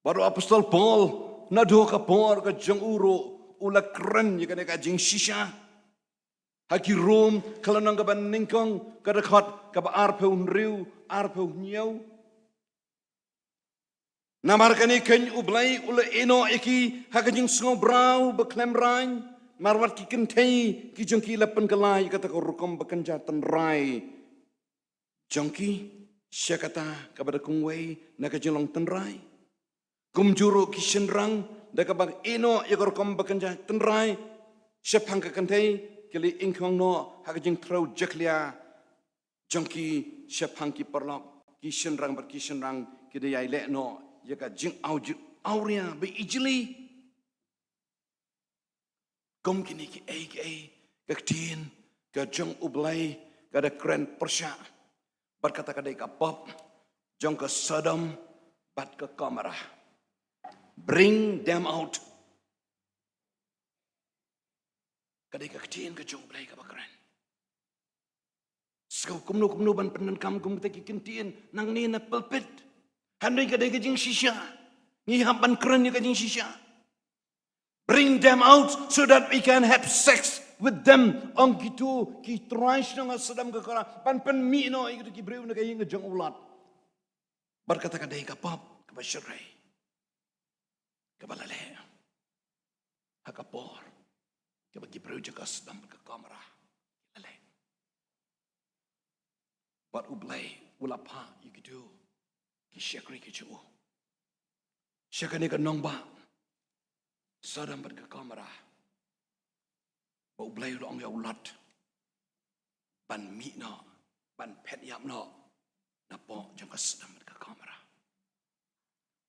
Bad u Apostol Paul, naduh ka por ka jong u ruh, u la kren ïa kane ka jingshisha. Ha ki Rom, ka lynnong kaba nyngkong, ka dkhot kaba arphew hynriew, arphew hynñiew. Namar kane keiñ U Blei u la ïehnoh ïa ki ha ka jingsngewbha ba khlem raiñ, namar wat ki kynthei ki jong ki la pynkylla ïa kata ka rukom bakynja tynrai jong ki sha kata kaba da kongwei na ka jinglong tynrai. Kumjuh ruh ki shynrang, da kaba ïehnoh ïa ka rukom bakynja tynrai shaphang ka kynthei, ki la ingkhong noh ha ka jingthrew jakhlia jong ki shaphang ki paralok, ki shynrang bad ki shynrang ki da ïai leh noh ïa ka jingawjit awria ba ijli. Kum kine kiei kiei, ka ktien ka jong U Blei ka da kren pyrshah bad kata ka dei ka pop jong ka Sodom bad ka Gomorrah. Bring them out. Ka dei ka ktien ka jong U Blei kaba kren. Sngewbha kumno kumno ban pyndonkam kum kita ki kyntien nangne na pulpit. Hynrei ka dei ka jingshisha. Ngi hap ban kren ïa ka jingshisha. Bring them out so that we can have sex with them. Ong kito ki trai shnong ha Sodom ka Gomorrah, ban pynmih noh ïa kito ki briew na ka ïing ka jong u Lot. Bad kata ka dei ka pop kaba shyrkhei kaba la leh ha ka por kaba ki briew jong ka Sodom bad ka Gomorrah ki la leh. Bad U Blei u la phah ïa kito ki shakri ki jong u sha kane ka nongbah Sodom bad ka Gomorrah. Ba U Blei u la ong ïa u Lot ban mih noh, ban phet ïap noh napoh jong ka Sodom bad ka Gomorrah.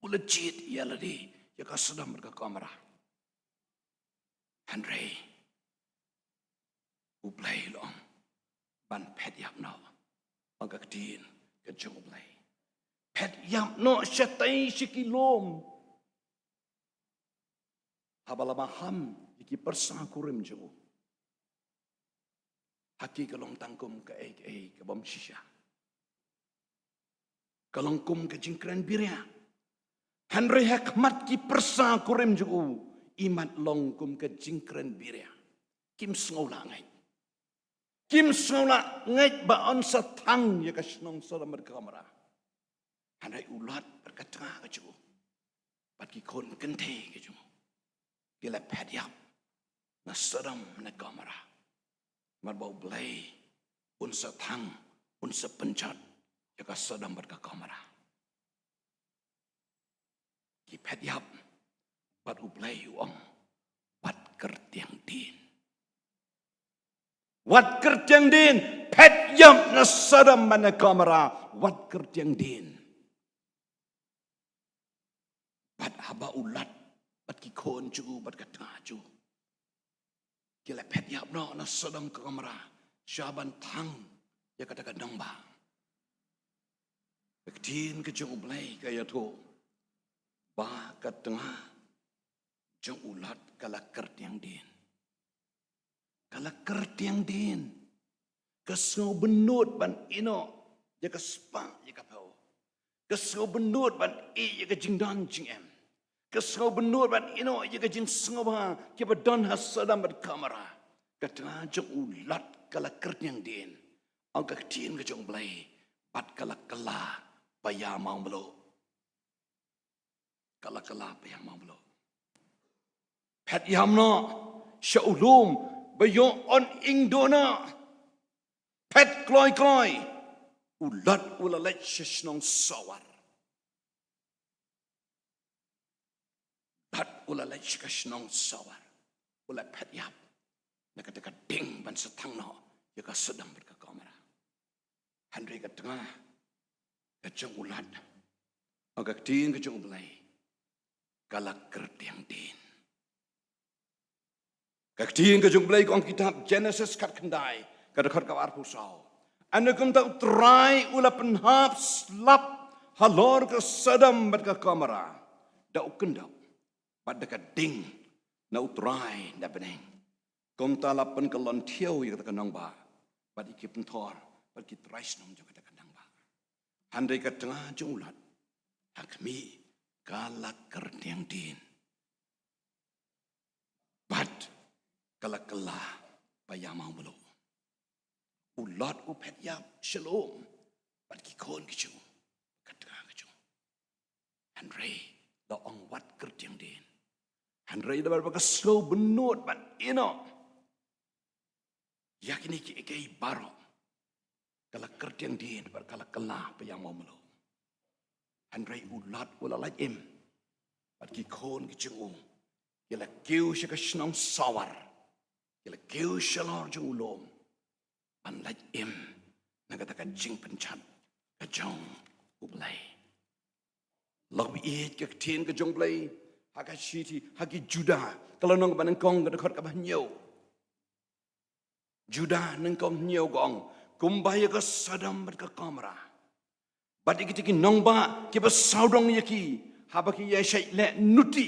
U la jied ïalade ïa ka Sodom bad ka Gomorrah. Hynrei U Blei u la ong ban phet ïap noh. Ong ka ktien ka jong U Blei, phet ïap noh shatei sha ki lum. Haba la maham ïa ki pyrsa kurim jong u, ha ki ka long tang kum kaei kaei ka bym shisha. Ka long kum ka jingkren biria. Hynrei ha khmat ki pyrsa kurim jong u, i mat long kum ka jingkren biria. Kim sngew lah ngeit. Kim sngew lah ngeit ba un sa thang ïa ka shnong Sodom bad ka Gomorrah. Hynrei u Lot bad ka tnga ka jong u, bad ki khun kynthei ki jong u ki la phet ïap na Sodom na Gomorrah. Namar ba U Blei un sa thang, un sa pynjot ïa ka Sodom bad ka Gomorrah. Ki phet ïap, bad U Blei u ong, wat kyrtiang dien. Wat kyrtiang dien, phet ïap na Sodom bad na Gomorrah, wat kyrtiang dien. Bad haba u Lot bad ki khun jong u bad ka tnga jong u ki la phet ïap noh na Sodom ka Gomorrah, sha ban thang ïa kata ka nongbah. Ka ktien ka jong U Blei ka ïathuh ba ka tnga jong u Lot ka la kyrtiang dien. Ka la kyrtiang dien. Ka sngewbynnud ban ïehnoh ïa ka spah ïa ka phew. Ka sngewbynnud ban ïeh ïa ka jingdon jingem. Ka sngewbynnud ban ïehnoh ïa ka jingsngewbha kiba don ha Sodom bad Gomorrah. Ka tnga jong u Lot ka la kyrtiang dien. Ong ka ktien ka jong U Blei, bad ka la kylla ba ïa mawmluh. Ka la kylla ba ïa mawmluh. Phet ïam noh sha u lum ba ïoh un ing duna. Phet kloi kloi. U Lot u la leit sha shnong Sowar. Lot u la leit sha ka shnong Sowar. U la phet ïap na kata ka ding ban sa thang noh ïa ka Sodom bad ka Gomorrah. Hynrei ka tnga ka jong u Lot, ha ka ktien ka jong U Blei, ka la kyrtiang dien. Ka ktien ka jong U Blei ka ong, kitab Jenesis khatkhyndai, ka dkhot kaba arphew saw. Ynda kumta U Trai u la pynhap slap halor ka Sodom bad ka Gomorrah da u kyndok bad da ka ding na U Trai na bneng. Kumta la pynkyllon thiaw ïa kata ka nongbah bad ïa ki pynthor bad ki trai shnong jong kata ka nongbah. Hynrei ka tnga jong u Lot ha khmih ka la kyrtiang dien. Bad ka la kylla ba ïa mawmluh. U Lot u phet ïap sha lum bad ki khun ki jong u, ka tnga ka jong u. Hynrei la ong wat kyrtiang dien. Hynrei da ba ka sngewbynnud ban ïehnoh ïa kine kiei kiei baroh, ka la kyrtiang dien bad ka la kylla ba ïa mawmluh. Hynrei u Lot u la lait im bad ki khun ki jong u, ki la kiew sha ka shnong Sowar, ki la kiew shalor jong u lum ban lait im na kata ka jingpynjot ka jong U Blei. Lok ba ïeit, ka ktien ka jong U Blei ha ka shithi ha ki Juda, ka lynnong ba nyngkong, ka dkhot kaba hynñiew. Juda nyngkong hynñiew ka ong, kumba ïa ka Sodom bad ka Gomorrah bad ïa kita ki nongbah kiba sawdong ïa ki, haba ki ïaishah leh nuti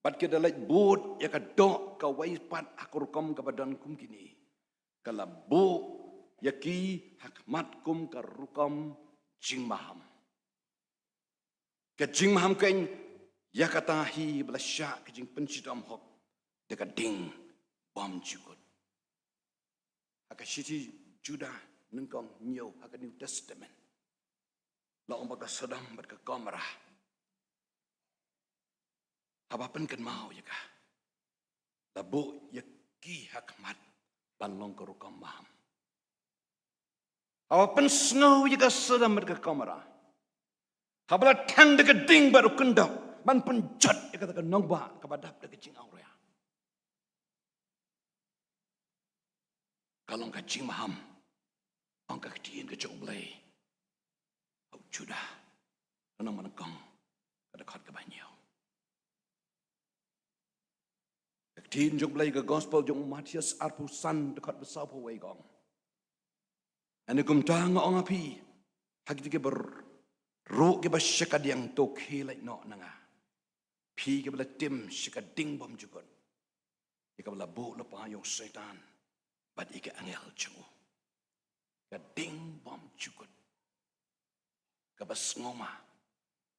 bad ki da leit bud ïa ka doh kawei pat ha ka rukom kaba don kum kine, ka la buh ïa ki ha khmat kum ka rukom jingmaham. Ka jingmaham keiñ ïa kata hi ba la shah ka jingpynshitom hok da ka ding bymjukut. Ha ka shithi Juda nyngkong hynñiew ha ka New Testament, la ong ba ka Sodom bad ka Gomorrah, haba pynkynmaw ïa ka, la buh ïa ki ha khmat ban long ka rukom maham. Haba pynsngew ïa ka Sodom bad ka Gomorrah, haba la thang da ka ding bad u kyndok ban pynjot ïa kata ka nongbah kaba dap da ka jingawria, ka long ka jingmaham. Ong ka ktien ka jong U Blei ha u Juda, lynnong ba nyngkong, ka dkhot kaba hynñiew. Ka ktien jong U Blei, ka gospel jong u Mathaios arphew san, dkhot ba sawphew wei ka ong, ynda kumta nga ong ha phi, ha kito kiba ruh kiba shakadiang, to khie leit noh na nga, phi kiba la tim sha ka ding bymjukut, ïa kaba la buh lypa ïa u Soitan bad ïa ki angel jong u. Ka ding bymjukut kaba sngewma,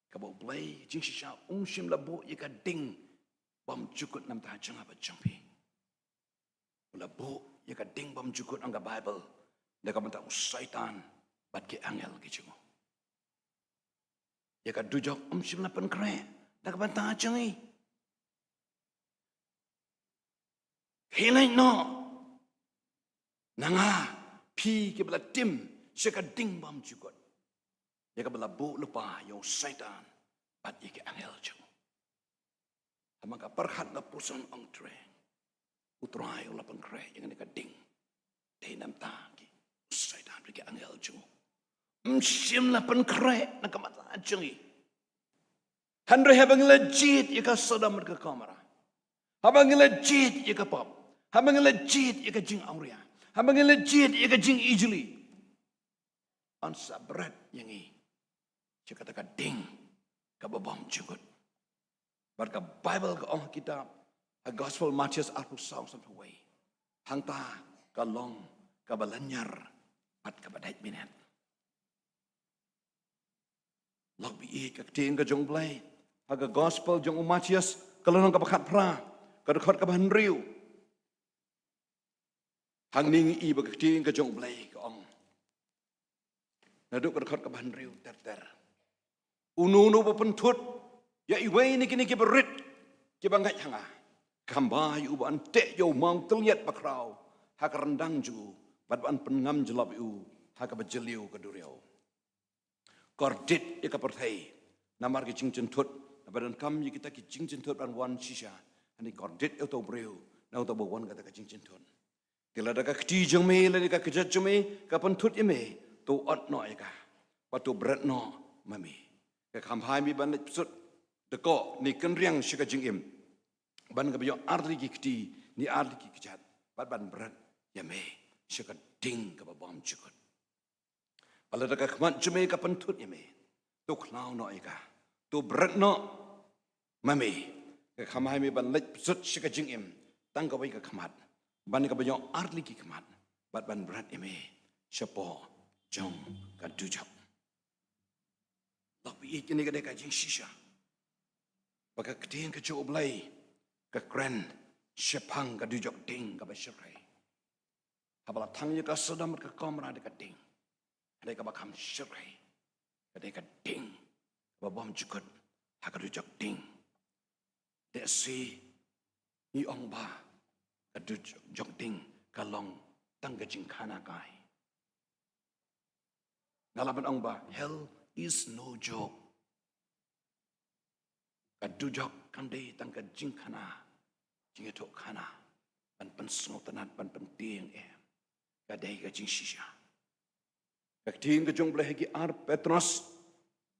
kaba U Blei jingshisha um shym la buh ïa ka ding bymjukut na bynta jong nga bad jong phi. U la buh ïa ka ding bymjukut, ong ka Baibl, na ka bynta u Soitan bad ki angel ki jong u. Ïa ka dujok um shym la pynkhreh na ka bynta jong ngi. Khie leit noh na nga, phi kiba la tim sha ka ding bymjukut, ïa kaba la buh lypa ïa u Soitan bad ïa ki angel jong u. Ha man ka pyrkhat nga pyrshang ong, Trai, u Trai u la pynkhreh ïa kane ka ding. Dei namar ki, u Soitan bad ki angel jong u. Ym shym la pynkhreh na ka bynta jong ngi. Hynrei haba ngi la jied ïa ka Sodom bad ka Gomorrah, haba ngi la jied ïa ka pop, haba ngi la jied ïa ka jingawria, haba ngi la jied ïa ka jingijli, yn sa bret ïa ngi sha kata ka ding kaba bymjukut. Bad ka Baibl ka ong ha kitab, ha Gospel Mathaios arphew saw, sanphew wei, hangta ka long kaba lynñiar bad kaba dait mihnit. Lok ba ïeit, ka ktien ka jong U Blei ha ka Gospel jong u Mathaios, ka lynnong kaba khatphra, ka dkhot kaba hynriew. Hangne ngi i ba ka ktien ka jong U Blei ka ong, naduh ka dkhot kaba hynriew ter ter: Uno uno uba pynthut ïa iwei na kine kiba rit, kiba ngeit ha nga, kham bha ïa u ba yn teh ïa u maw tylliat bakhraw ha ka ryndang jong u, bad ba yn pynngam jyllop ïa u ha kaba jylliew ka duriaw. Kordit ïa ka pyrthei namar ki jingthut, naba donkam ïa kita ki jingthut ban wan shisha, hynrei kordit ïa uta u briew na uta uba wan kata ka jingthut. Te lada ka kti jong me lane ka kjat jong me ka pynthut ïa me, to ot noh ïa ka, bad to bret noh ma me. Ka kham bha ïa me ban leit bsut dkoh ne kynriang sha ka jingim, ban kaba ïoh artylli ki kti ne artylli ki kjat, bad ban bret ïa me sha ka ding kaba bymjukut. Bad lada ka khmat jong me ka pynthut ïa me, to khlaw noh ïa ka, to bret noh ma me. Ka kham bha ïa me ban leit bsut sha ka jingim tang kawei ka khmat, ban kaba ïoh artylli ki khmat, bad ban bret ïa me shapoh jong ka dujok. Lok ba ïeit, kane ka dei ka jingshisha ba ka ktien ka jong U Blei ka kren shaphang ka dujok ding kaba shyrkhei. Haba la thang ïa ka Sodom bad ka Gomorrah da ka ding, ka dei kaba kham shyrkhei, ka dei ka ding kaba bymjukut ha ka dujok ding. Te shi ngi ong ba ka dujok ding ka long tang ka jingkhana kai. Nga lah ban ong ba hell is no joke. Ka dujok kam dei tang ka jingkhana, jingïathuhkhana ban pynsngewtynnat, ban pyntieng eh. Ka dei ka jingshisha. Ka ktien ka jong U Blei ha ki ar Petros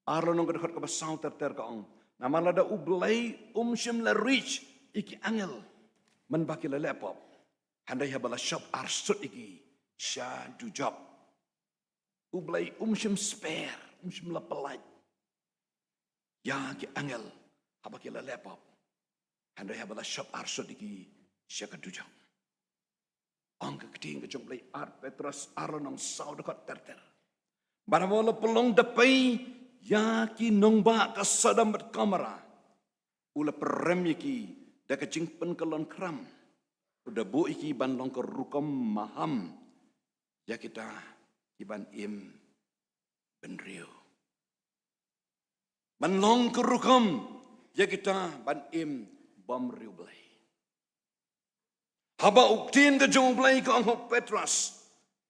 ar lynnong ka dkhot kaba saw ter ter ka ong, namar lada U Blei um shym la reach ïa ki angel mynba ki la leh pop, hynrei haba la shop arsut ïa ki sha dujok, U Blei um shym spare, um shym la pyllait ïa ki angel haba ki la leh pop, hynrei haba la shop arsut ïa ki sha ka dujok. Ong ka ktien ka jong U Blei, ar Petros ar lynnong saw dkhot ter ter, ba haba la pynlong da pei ïa ki nongbah ka Sodom bad Gomorrah, u la pynrem ïa ki da ka jingpynkyllon khram, u da buh ïa ki ban long ka rukom maham ïa kita kiban im bynriew. Ban long ka rukom ïa kita ban im bymriewblei. Haba u ktien ka jong U Blei ka ong ha u Petros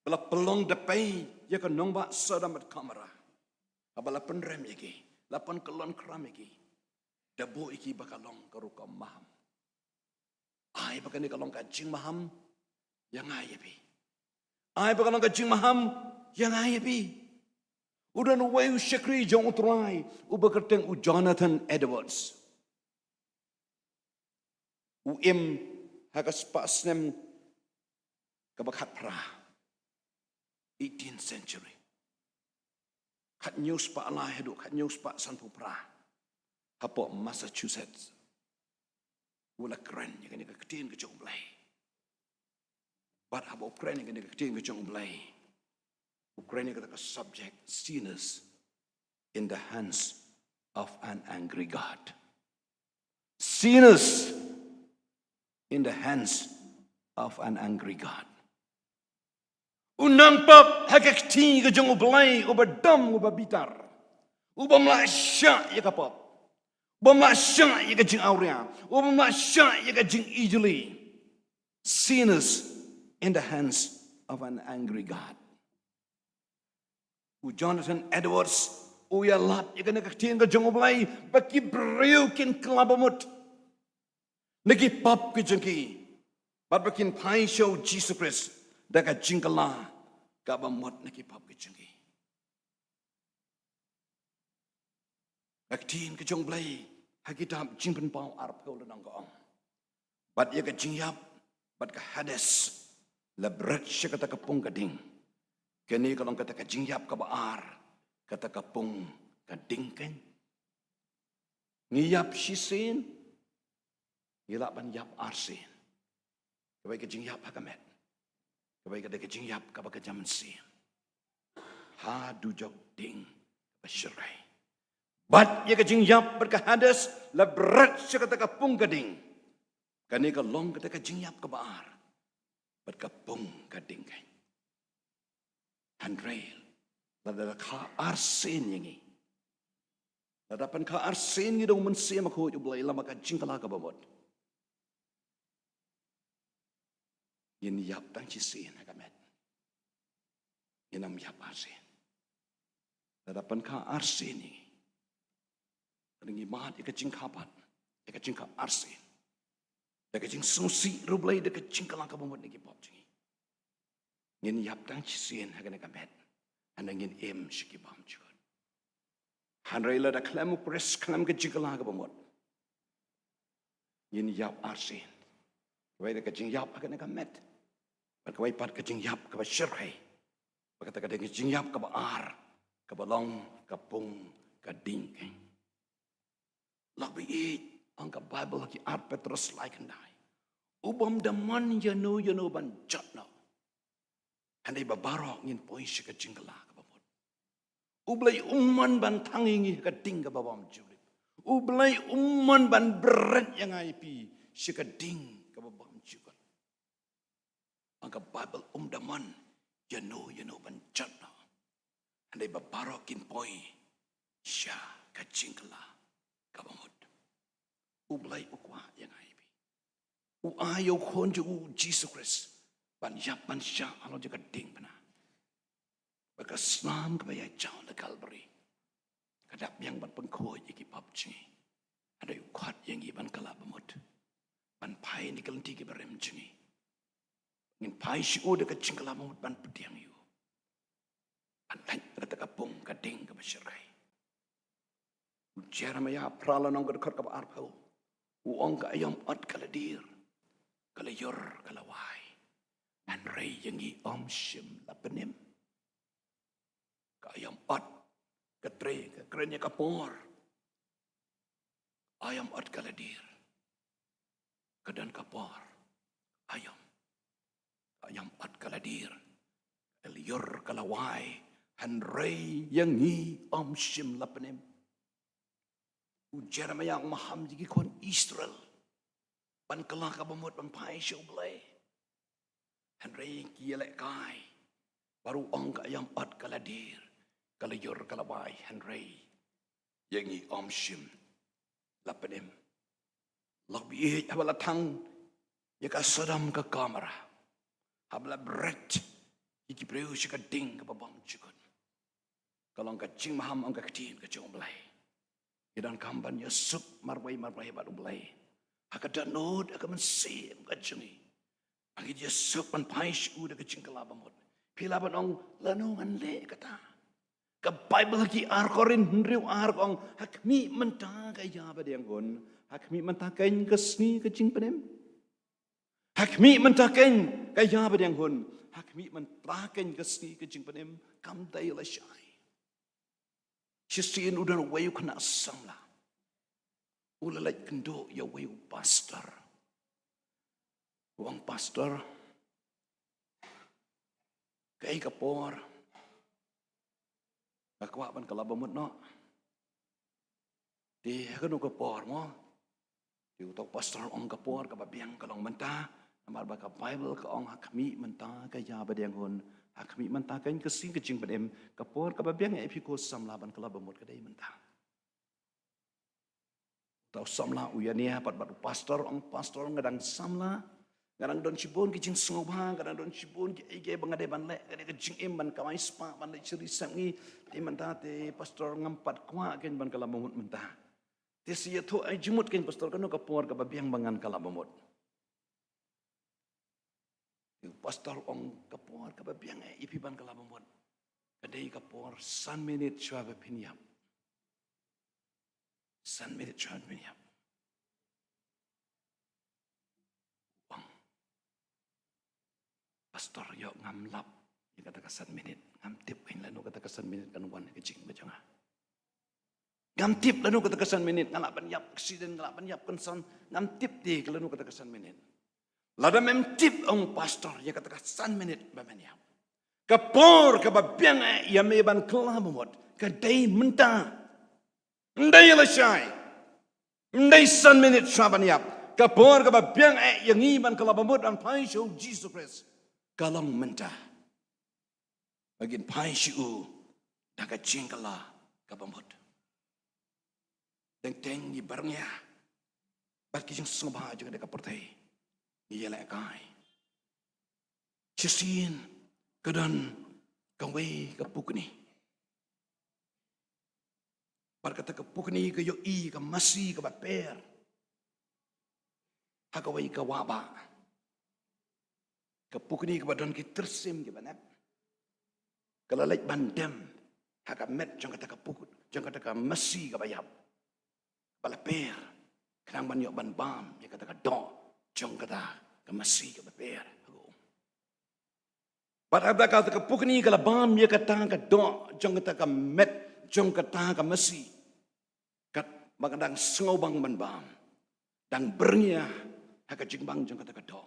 ba la pynlong da pei ïa ka nongbah Sodom bad Gomorrah, haba la pynrem ïa ki, la pynkyllon khram ïa ki, da buh ïa ki ba ka long ka rukom maham. Ai ba kane ka long ka jingmaham ïa nga ïa phi. Ai ba ka long ka jingmaham ïa nga ïa phi. U don uwei u shakri jong U Trai uba kyrteng u Jonathan Edwards. U im ha ka spah snem kaba khatphra, eighteenth century. Khathynñiew spah lai haduh khathynñiew spah sanphew phra, hapoh Massachusetts. U la kren ïa kane ka ktien ka jong U Blei. Bad haba u kren ïa kane ka ktien ka jong U Blei, u kren ïa kata ka subject, sinners in the hands of an angry God. Sinners in the hands of an angry God. U nongpop ha ka kti ka jong U Blei uba dom, uba bitar, uba ym lah shah ïa ka pop, Bym lah shah ïa ka jingawria. Bym lah shah ïa ka jingijli. Sinners in the hands of an angry God. U Jonathan Edwards u ïalap ïa kane ka ktien ka jong U Blei ba ki briew kin kylla bamut na ki pop ki jong ki, bad ba kin phai sha U Jisu Khrist da ka jingkylla ka bamut na ki pop ki jong ki. Ka ktien ka jong U Blei ha kitab Jingpynpaw arphew lynnong ka ong, bad ïa ka jingïap bad ka Hades la bret sha kata ka pung ka ding. Kane ka long kata ka jingïap kaba ar, kata ka pung ka ding keiñ. Ngi ïap shisien, ngi lah ban ïap arsien. Kaba ïa ka jingïap ha ka met, kaba ïa ka dei ka jingïap kaba ka jam mynsiem ha dujok ding kaba shyrkhei. Bad ïa ka jingïap bad ka Hades la bret sha kata ka pung ka ding. Kane ka long kata ka jingïap kaba ar bad ka pung ka ding keiñ. Hynrei lada kha arsien ïa ngi, lada pynkhah arsien ngi da U Mynsiem Bakhuid U Blei lem bad ka jingkylla kaba mut, ngin ïap tang shisien ha ka met. Ngin ym ïap arsien. Lada pynkhah arsien ïa ngi, lada ngi mad ïa ka jingkha pat, ïa ka jingkha arsien, da ka jingsngewsih ruh U Blei da ka jingkylla kaba mut na ki pop jong ngi, ngin ïap tang shisien ha kane ka met, hynda ngin im sha ki bymjukut. Hynrei lada khlem U Khrist, khlem ka jingkylla kaba mut, ngin ïap arsien. Kawei da ka jingïap ha kane ka met, bad kawei pat ka jingïap kaba shyrkhei, bad kata ka dei ka jingïap kaba ar, kaba long ka pung ka ding keiñ. Lok ba ïeit, ong ka Baibl ha ki ar Petros lai khyndai, u bym da mon ïano ïano ban jot noh. Hynrei ba baroh ngin poi sha ka jingkylla kaba mut. U Blei um mon ban thang ïa ngi ha ka ding kaba bymjulip. U Blei um mon ban bret ïa nga ïa phi sha ka ding kaba bymjukut. Ong ka Baibl, um da mon ïano ïano ban jot noh. Hynrei ba baroh kin poi sha ka jingkylla kaba mut. U Blei u kwah ïa nga ïa phi. U ai ïa u Khun jong u, u Jisu Khrist, ban ïap ban shah halor jong ka diengphna. Bad ka snam kaba ïajaw na Kalbari ka dap biang ban pynkhuid ïa ki pop jong ngi. Hynrei u khot ïa ngi ban kylla bamut, ban phai na ki lynti kiba rim jong ngi. Ngin phai sha u da ka jingkylla bamut ban pdiang ïa u, ban leit na kata ka pung ka ding kaba shyrkhei. U Jeremaïah phra lynnong ka dkhot kaba arphew, u ong, ka aïom ot ka la dier, ka la ïur, ka la wai, hynrei ïa ngi ym shym la pynim. Ka aïom ot ka trei, ka kren ïa ka por. Aïom ot ka la dier, ka don ka por. Aïom, aïom ot ka la dier, ka la ïur, ka la wai, hynrei ïa ngi ym shym la pynim. U Jeremaïah u maham ïa ki khun Israel ban kylla kaba mut ban phai sha U Blei. Hynrei ki ïalehkai, baroh u ong, ka aïom ot ka la dier, ka la ïur, ka la wai, hynrei ïa ngi ym shym la pynim. Lok ba ïeit, haba la thang ïa ka Sodom ka Gomorrah, haba la bret ïa ki briew sha ka ding kaba bymjukut, ka long ka jingmaham, ong ka ktien ka jong U Blei, ngi donkam ban ïasuk marwei marwei bad U Blei ha ka dohnud, ha ka mynsiem ka jong ngi. Ba ngin ïasuk ban phai sha u da ka jingkylla bamut. Phi lah ban ong, lano ngan leh kata? Ka Baibl ha ki ar Korinth hynriew ar ka ong, ha khmih mynta ka ïa ba dang hun, ha khmih mynta keiñ ka sngi ka jingpynim. Ha khmih mynta keiñ ka ïa ba dang hun, ha khmih mynta keiñ ka sngi ka jingpynim, kam dei lashai. Shisien u don uwei u khynnah samla u la leit kynduh ïa uwei u pastor. U ong, pastor, kaei ka por nga kwah ban kylla bamut noh? Te ha kano ka por mo? Te uta u pastor u ong, ka por kaba biang ka long mynta, namar ba ka Baibl ka ong, ha khmih mynta ka ïa ba dang hun, ha khmih mynta keiñ ka sngi ka jingpynim. Ka por kaba biang ïa phi ko samla ban kylla bamut ka dei mynta. Uta u samla u ïania pat bad u pastor, ong, "Pastor, nga dang samla, nga dang don shibun ki jingsngewbha, nga dang don shibun kiei kiei ba nga dei ban leh, ka dei ka jingim ban kamai spah, ban leit shiri sepngi, te mynta te pastor ngam pat kwah kein ban kylla bamut mynta. Te sa ïathuh ai jingmut kein pastor, kano ka por kaba biang ba ngan kylla bamut?" Te u pastor ong, "Ka por kaba biang eh ïa phi ban kylla bamut ka dei ka por san minit shuwa ba phin ïap. San minit shuwa ba phin ïap." Ong, "Pastor, ïoh ngam lap ïa kata ka san minit. Ngam tip kein lano kata ka san minit kan wan ha ka jingim ka jong nga. Ngam tip lano kata ka san minit, nga lah ban ïap accident, nga lah ban ïap kynsan, ngam tip te ka lano kata ka san minit." "Lada mem tip, ong pastor, ïa kata ka san minit ba men ïap, ka por kaba biang eh ïa me ban kylla bamut ka dei mynta. Ym dei lashai, ym dei san minit shuwa ban ïap. Ka por kaba biang eh ïa ngi ban kylla bamut ban phai sha u Jisu Khrist ka long mynta. Ba ngin phai sha u da ka jingkylla ka bamut." Teng teng ngi byrngeh bad ki jingsngewbha jong ka pyrthei, ngi ïalehkai. Shisien ka don kawei ka pukni, bad kata ka pukni ka ïohi ka masi kaba per ha kawei ka wahbah. Ka pukni kaba don ki tyrsim kiba nep ka la leit ban dem ha ka met jong kata ka puk, jong kata ka masi kaba ïap, ba la per, khnang ban ïoh ban bam ïa kata ka doh jong kata ka masi kaba per. Bad haba kata ka pukni ka la bam ïa kata ka doh jong kata ka met jong kata ka masi, katba ka dang sngewbang ban bam, dang byrngeh ha ka jingbang jong kata ka doh,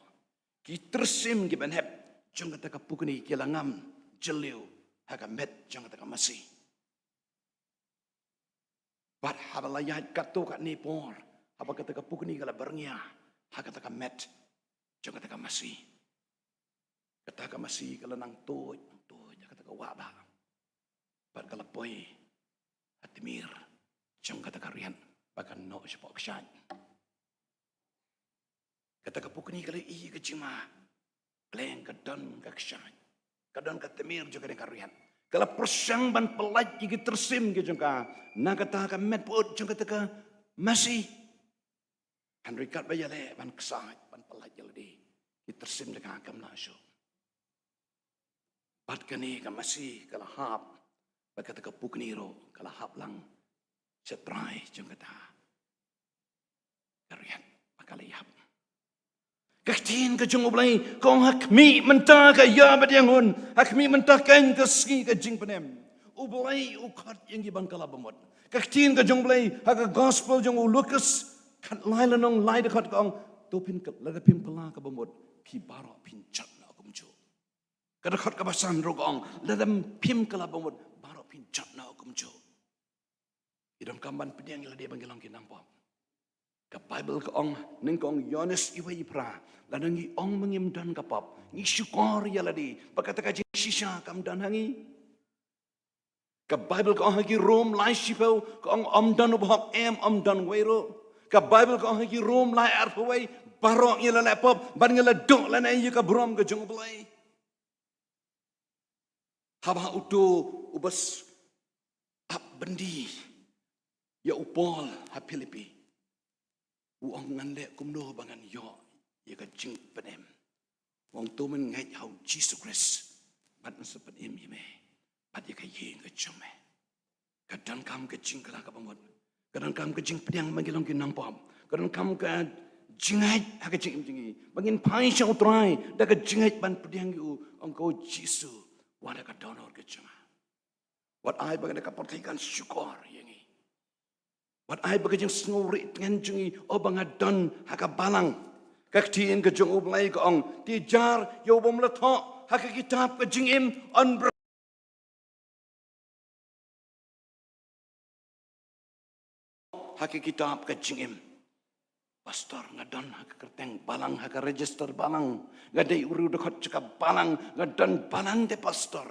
ki tyrsim kiba nep jong kata ka pukni ki la ngam jylliew ha ka met jong kata ka masi. Bad haba la ïaid katto katne por, haba kata ka pukni ka la byrngeh ha kata ka met jong kata ka masi, kata ka masi ka la nang tuid, tuid ha kata ka wahbah, bad ka la poi ha tmier jong kata ka riat ba kan noh shapoh kshaid. Kata ka pukni ka la ïohi ka jingma, khlem ka don ka kshaid, ka don ka tmier jong kane ka riat. Ka la pyrshang ban pyllait ïa ki tyrsim ki jong ka na kata ka met pyut jong kata ka masi. Hynrei katba ïaleh ban kshaid, ban pyllait ïa lade, ki tyrsim jong ka kam lah shuh. Bad kane ka masi ka la hap, bad kata ka pukni ruh ka la hap lang sha trai jong kata ka riat ba ka la ïap. Ka ktien ka jong U Blei ka ong, ha khmih mynta ka ïa bad ïa ngun, ha khmih mynta kane ka sngi ka jingpynim, U Blei u khot ïa ngi ban kylla bamut. Ka ktien ka jong U Blei ha ka gospel jong u Lukas khatlai lynnong lai dkhot ka ong, to phin kyl-, lada phim kylla ka bamut, phi baroh phin jot noh kumjuh. Ka dkhot kaba san ruh ka ong, lada phim kylla bamut, baroh phin jot noh kumjuh. Ngi donkam ban pdiang ïa lade ba ngi long ki nongpop. Ka Baibl ka ong, nyngkong Ïoannis wei phra, lada ngi ong ba ngim don ka pop, ngi shukor ïa lade ba kata ka jingshisha kam don ha ngi. Ka Baibl ka ong ha ki Rom lai shiphew, ka ong, ym don u bahok, em, ym don uwei ruh. Ka Baibl ka ong ha ki Rom lai arphew wei, baroh ngi la leh pop bad ngi la duh lane ïa ka burom ka jong U Blei. Haba uto uba s-, ap byndi ïa u Paul ha Philippi u ong, ngan leh kumno ba ngan ïoh ïa ka jingpynim? U ong, to men ngeit ha u Jisu Khrist bad un sa pynim ïa me bad ïa ka ïing ka jong me. Ka donkam ka jingkylla ka bamut, ka donkam ka jingpdiang ba ngi long ki nongpop, ka donkam ka jingngeit ha ka jingim jong ngi ba ngin phai sha U Trai da ka jingngeit ban pdiang ïa u. Ong ko Jisu, wat da ka dohnud ka jong nga, wat ai ba ka da ka pyrthei kan shukor ïa ngi. Wat ai ba ka jingsngewrit tngen jong ngi, o ba nga don ha ka balang. Ka ktien ka jong U Blei ka ong, te jar ïa u bym la thoh ha ka kitab ka jingim, un br- ha ka kitab ka jingim. Pastor, nga don ha ka kyrteng balang, ha ka register balang, nga dei u riew dkhot jong ka balang, nga don balang te pastor.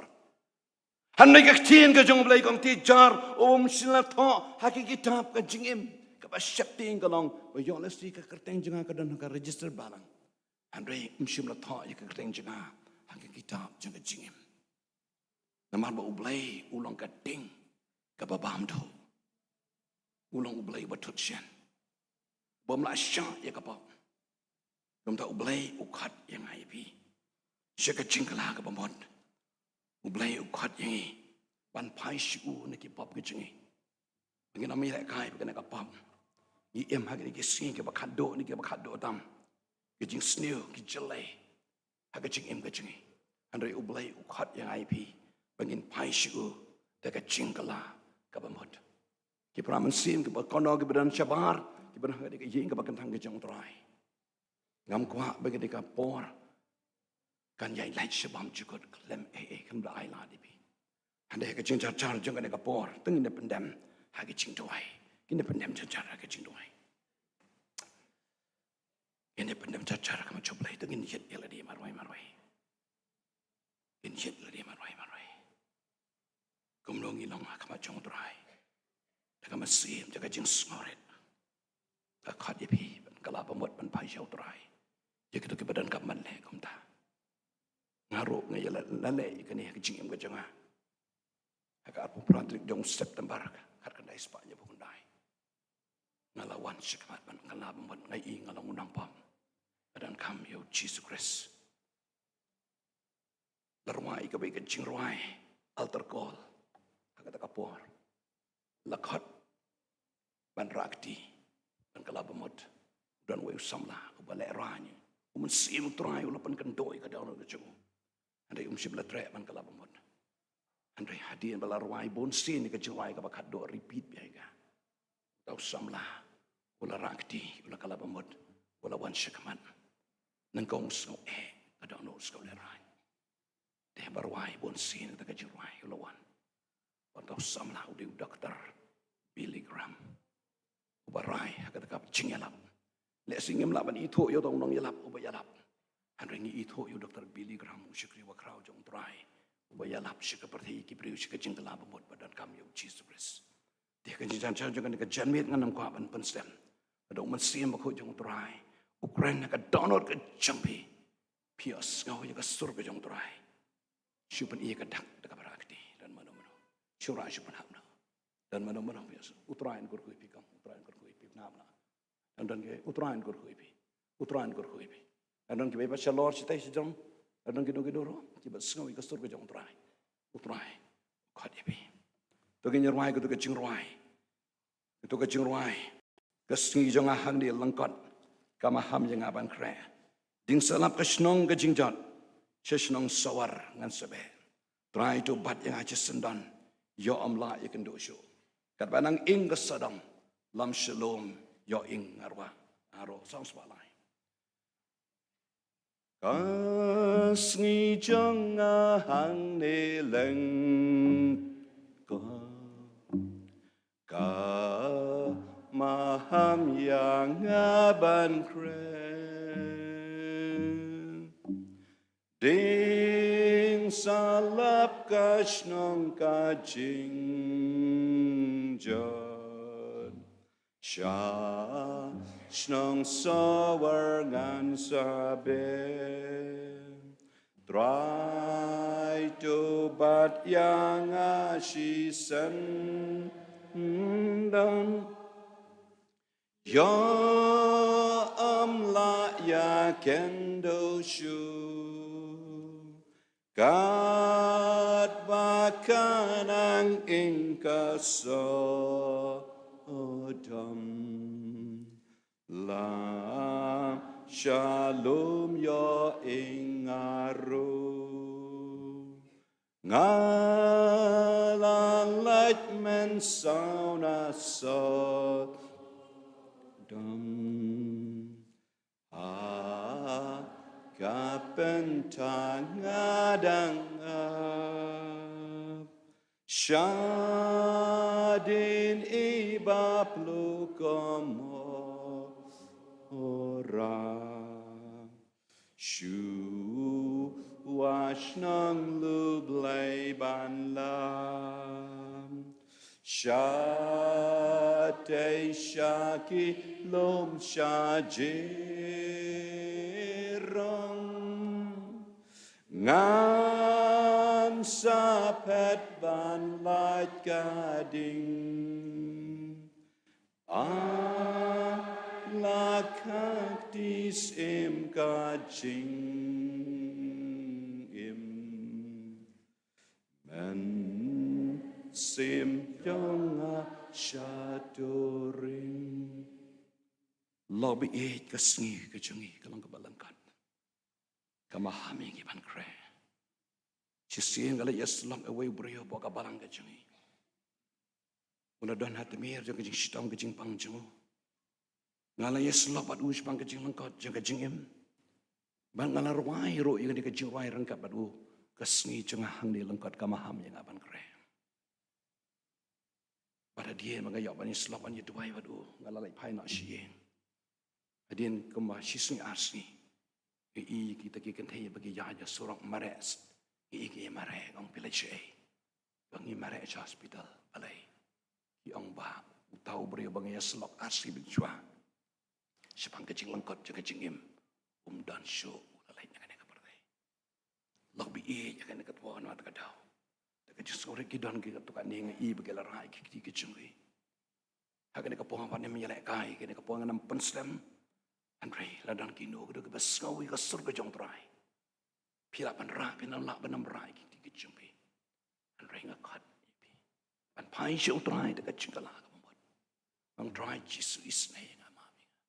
Hynrei ka ktien ka jong U Blei ka ong, te jar u bym shym la thoh ha ka kitab ka jingim. Kaba sheptieng ka long ba ïoh lehse ka kyrteng jong nga ka don ha ka register balang. Hynrei um shym la thoh ïa ka kyrteng jong nga ha ka kitab jong ka jingim. Namar ba U Blei u long ka ding kaba bam doh. U long U Blei uba thut shen, bym lah shah ïa ka pop. Kumta U Blei u khot ïa nga ïa phi sha ka jingkylla kaba mut. U Blei u khot ïa ngi ban phai sha u na ki pop ki jong ngi. Ba ngin ym ïalehkai bad kane ka pop. Ngi im ha kine ki sngi kiba khatduh ne kiba khatduh tam, ki jingsniew, ki jyllei ha ka jingim ka jong ngi. Hynrei U Blei u khot ïa nga ïa phi ba ngin phai sha u da ka jingkylla kaba mut. Ki para mynsiem kiba kynnoh, kiba don shabar, kiba don ha kane ka ïing kaba kyntang ka jong U Trai, ngam kwah ba kane ka por kan ïai lait sha bam jukut khlem ei ei, khlem da ai lad ïa phi. Hynrei ha ka jingjar jar jong kane ka por, to ngin ïa pyndem ha ka jingduwai. Ngin ïa pyndem jar jar ha ka jingduwai. Ngin ïa pyndem jar jar ha ka majuk Blei, to ngin ïa ïeit ïa lade marwei marwei. Ngin ïa ïeit ïa lade marwei marwei. Kumno ngi long ha khmat jong U Trai? Da ka mynsiem, da ka jingsngewrit. Nga khot ïa phi ban kylla ba mut ban phai sha U Trai. Ïa kito kiba donkam ban leh kumta. Nga ruh nga ïa la, la leh ïa kane ha ka jingim ka jong nga. Ha ka arphew phra tarik jong September, khatkhyndai spah hynñiewphew khyndai, nga la wan sha khmat ban kylla ba mut, nga i nga long u nongpop, nga donkam ïa U Jisu Khrist. La rwai kawei ka jingrwai altar call ha kata ka por. La khot ban rah kti, ban kylla ba mut. U don uwei u samla uba lehraiñ, u Mynsiem U Trai u la pynkynduh ïa ka dohnud ka jong u. Hynrei um shym la treh ban kylla ba mut. Hynrei hadien ba la rwai bunsien ïa ka jingrwai kaba khatduh, repeat bha ïa ka, uta u samla u la rah kti, u la kylla ba mut, u la wan sha khmat. Nyngkong u sngew eh, ka dohnud u sngew lehraiñ. Te haba rwai bunsien ïa kata ka jingrwai, u la wan. Bad uta u samla u dei u Doktor Billy Graham, uba rai ha kata ka jingïalap. Lehse ngim lah ban ithuh ïa uta u nongïalap uba ïalap, hynrei ngi ithuh ïa u Doktor Billy Graham, u shakri bakhraw jong U Trai, uba ïalap sha ka pyrthei, ki briew sha ka jingkylla ba mut, ba donkam ïa U Jisu Khrist. Te ha ka jingjar jar jong kane ka janmiet, ngan ym kwah ban pynslem. Lada U Mynsiem Bakhuid jong U Trai u kren ha ka dohnud ka jong phi, phi ïohsngew ïa ka sur ka jong U Trai, shu pyni ïa ka dak da kaba rah kti, don mano mano. Shu rah, shu pynhap noh. Don mano mano, phi ïohsngew. U Trai un kyrkhu ïa phi kam, U Trai un kyrkhu ïa phi, pynhap noh. Don, don ki, U Trai un kyrkhu ïa phi. U Trai un kyrkhu ïa phi. Don, don kiba ïa pat shalor shatei shajrong. Don, don kino kino ruh kiba sngew ïa ka sur ka jong U Trai. U Trai u khot ïa phi. To ngin ïa rwai kito ka jingrwai. Kito ka jingrwai. Ka sngi jong nga hangne lyngkot, ka maham ïa nga ban khreh. Ding sa lap ka shnong ka jingjot, sha shnong Sawar ngan sa beh. Trai to bat ïa nga sha syndon, ïoh ym lah ïakynduh shuh. Katba nang ing ka sawdong, lam shalom ïoh ing nga ruh. Aro, song spah lai. Ka sngi jong nga hangne lyngkot, ka maham ïa nga ban khreh. Ding sa lap ka shnong ka jingjot, sha shnong Sawar ngan sa beh. Trai to bat ïa nga shi syndon, ïoh ym lah ïakynduh shuh. Katba ka nang ing ka sawdong, lam shalom ïoh ing nga ruh. Nga la leit mynsaw na sawdong, ha ka bynta nga dang ap, shadien i baplu ka mora. Shuwa shnong Lublei ban lam, sha Te sha ki lum sha jirong, ngan sa phet ban lait ka ding. A la khang ti sim ka jingim. Mynsiem jong nga sha turing. Lok ba ïeit, ka sngi ka jong ngi ka long kaba lyngkot. Ka maham ïa ngi ban kren. Shisien nga la ïasyllok ïa uwei u briew hapoh ka balang ka jong ngi. U la don ha tmier jong ka jingshitom ka jingpang jong u. Nga la ïasyllok bad u shaphang ka jinglyngkot jong ka jingim. Bad nga la rwai ruh ïa kane ka jingrwai ryngkat bad u. Ka sngi jong nga hangne lyngkot, ka maham ïa nga ban kren. Bad hadien ba nga ïoh ban ïasyllok ban ïaduwai bad u, nga la leit phai noh sha ïing. Hadien kumba shi sngi ar sngi, nga i kita ki kynthei ba ki ïaid ha surok mareh. Nga i ki mareh, nga ong, phi leit shaei? Ba ngi mareh sha hospital. Balei? Ki ong ba uta u briew ba nga ïasyllok ar sngi mynshuwa shaphang ka jinglyngkot jong ka jingim, um don shuh, u la leit na kane ka pyrthei. Lok ba ïeit, ha kane ka por, na kata ka daw, da ka jingsngewrit ki don ki katto katne, nga i ba ki la rah ïa ki kti ki jong ki. Ha kane ka por pat ngam ïalehkai, kane ka por ngam pynslem. Hynrei la don kino kino kiba sngew ïa ka sur ka jong U Trai. Phi lah ban rah, phi lah ban ym rah ïa ki kti ki jong phi. Hynrei nga khot ïa phi ban phai sha U Trai da ka jingkylla kaba mut. Ong, Trai Jisu, isynei ïa nga, map ïa nga.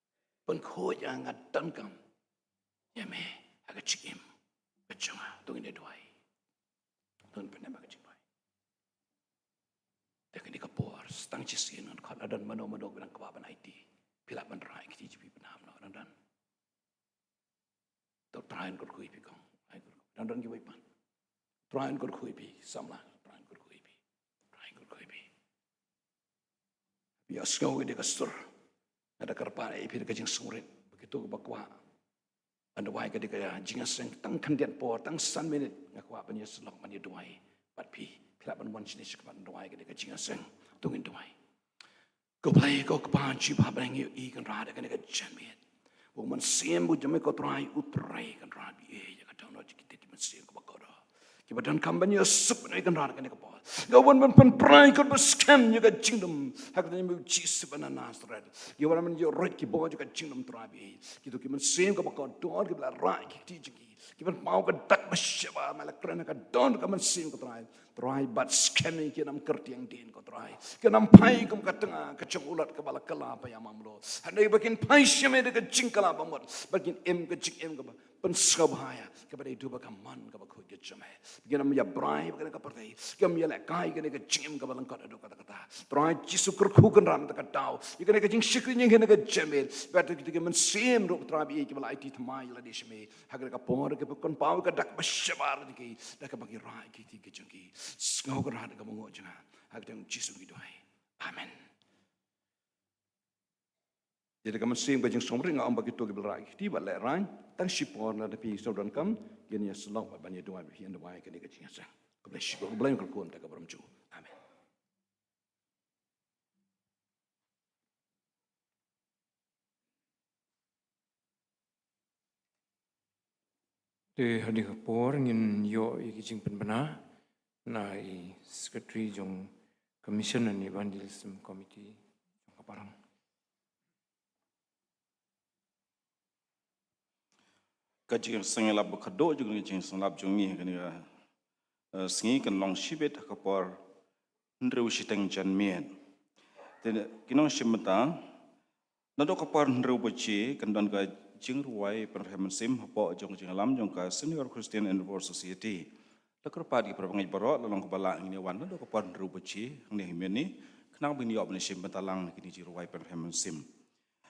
Pynkhuid ïa nga, donkam ïa me ha ka jingim ka jong nga. To ngin ïaduwai. To ngin pyndem ha ka jingduwai. Te kane ka por, tang shisien ngan khot, la don mano mano ba dang kwah ban aiti, phi lah ban rah ïa ki kti jong phi, ban ham noh, dang don. To Trai un kyrkhu ïa phi kong, Trai un kyrkhu. Dang don kiwei pat. Trai un kyrkhu ïa phi samla, Trai un kyrkhu ïa phi. Trai un kyrkhu ïa phi. Phi ïohsngew ïa ka sur. Nga da kyrpad ïa phi da ka jingsngewrit ba kito kiba kwah ban duwai, ka dei ka jingïaseng tang khyndiat por, tang san minit, nga kwah ban ïasyllok ban ïaduwai bad phi. Phi lah ban wan shane shakhmat, duwai, ka dei ka jingïaseng. To ngin duwai. Ko Blei, ko Kpa jong ngi ba ha bneng, ngi ïohi Kynrad ïa kane ka janmiet. Ba u Mynsiem ba jong me ko Trai u trei Kynrad, ba ïeit ïa ka dohnud jong kito ki mynsiem kiba kordor, kiba donkam ban ïasuk ïa Kynrad ïa kane ka por. Nga wan ban pynpra ïa ka, ba skhem ïa ka jingdum ha ka kyrteng jong u Jisu ba na Nasareth. Ngi wan ban ïaroit ki bor jong ka jingdum, Trai ba ïeit. Kito ki mynsiem kiba kordor kiba la rah ïa ki kti jong ki, kiban paw ka dak ba shabar, ma la kren ha ka don ka mynsiem, ko Trai. Trai, bat skhem ïa ki, kin ym kyrtiang dien, ko Trai. Kin ym phai kum ka tnga ka jong u Lot kaba la kylla paidbah mamlo. Hynrei ba kin phai sha me da ka jingkylla ba mut, ba kin im ka jingim kaba pynsngewbha ïa, kaba dei duh ba ka mon kaba khuid ka jong me. Ba kin ym ïabrai bad kane ka pyrthei, kin ym ïalehkai ïa kane ka jingim kaba lyngkot haduh katta katta. Trai Jisu, kyrkhu Kynrad mynta ka daw ïa kane ka jingshakri jong ngi ha kane ka janmiet. Bad ïa kito ki mynsiem ruh, Trai ba ïeit, kiba la aiti thymmai ïa lade sha me ha kane ka por, kiba pynpaw ka dak ba shabar jong ki da kaba ki rah ïa ki kti ki jong ki. Sngew Kynrad ïa ka bynriew jong nga. Ha ka kyrteng Jisu ngi duwai. Amen. Te da ka mynsiem ka jingsngewrit nga ong ba kito kiba la rah ïa ki kti bad lehraiñ, tang shipor lada phi sngewdonkam, ngin ïasyllok bad ban ïaduwai, phi ïaduwai ïa kane ka jingïaseng. Khublei shibun, ko Blei un kyrkhu ïa ka burom jong u. Amen. Te ha kane ka por ngin ïoh ïa ki jingpynbna na i Secretary jong ka Mission and Evangelism Committee jong ka balang. Ka jingseng ïalap ba khatduh jong ka jingseng ïalap jong ngi ha kane ka, eh, sngi kan long shibit ha ka por hynriew shiteng janmiet. Te ki nongshim bynta, naduh ka por hynriew baje kan don ka jingrwai pynrhem mynsiem hapoh jong ka jingïalam jong ka Senior Christian Endeavour Society. La kyrpad ïa ki parabangeit baroh, la long kaba lah ngin ïa wan naduh ka por hynriew baje hangne ha Mynni, khnang ba ngin ïoh ban ïashim bynta lang ïa kine ki jingrwai pynrhem mynsiem.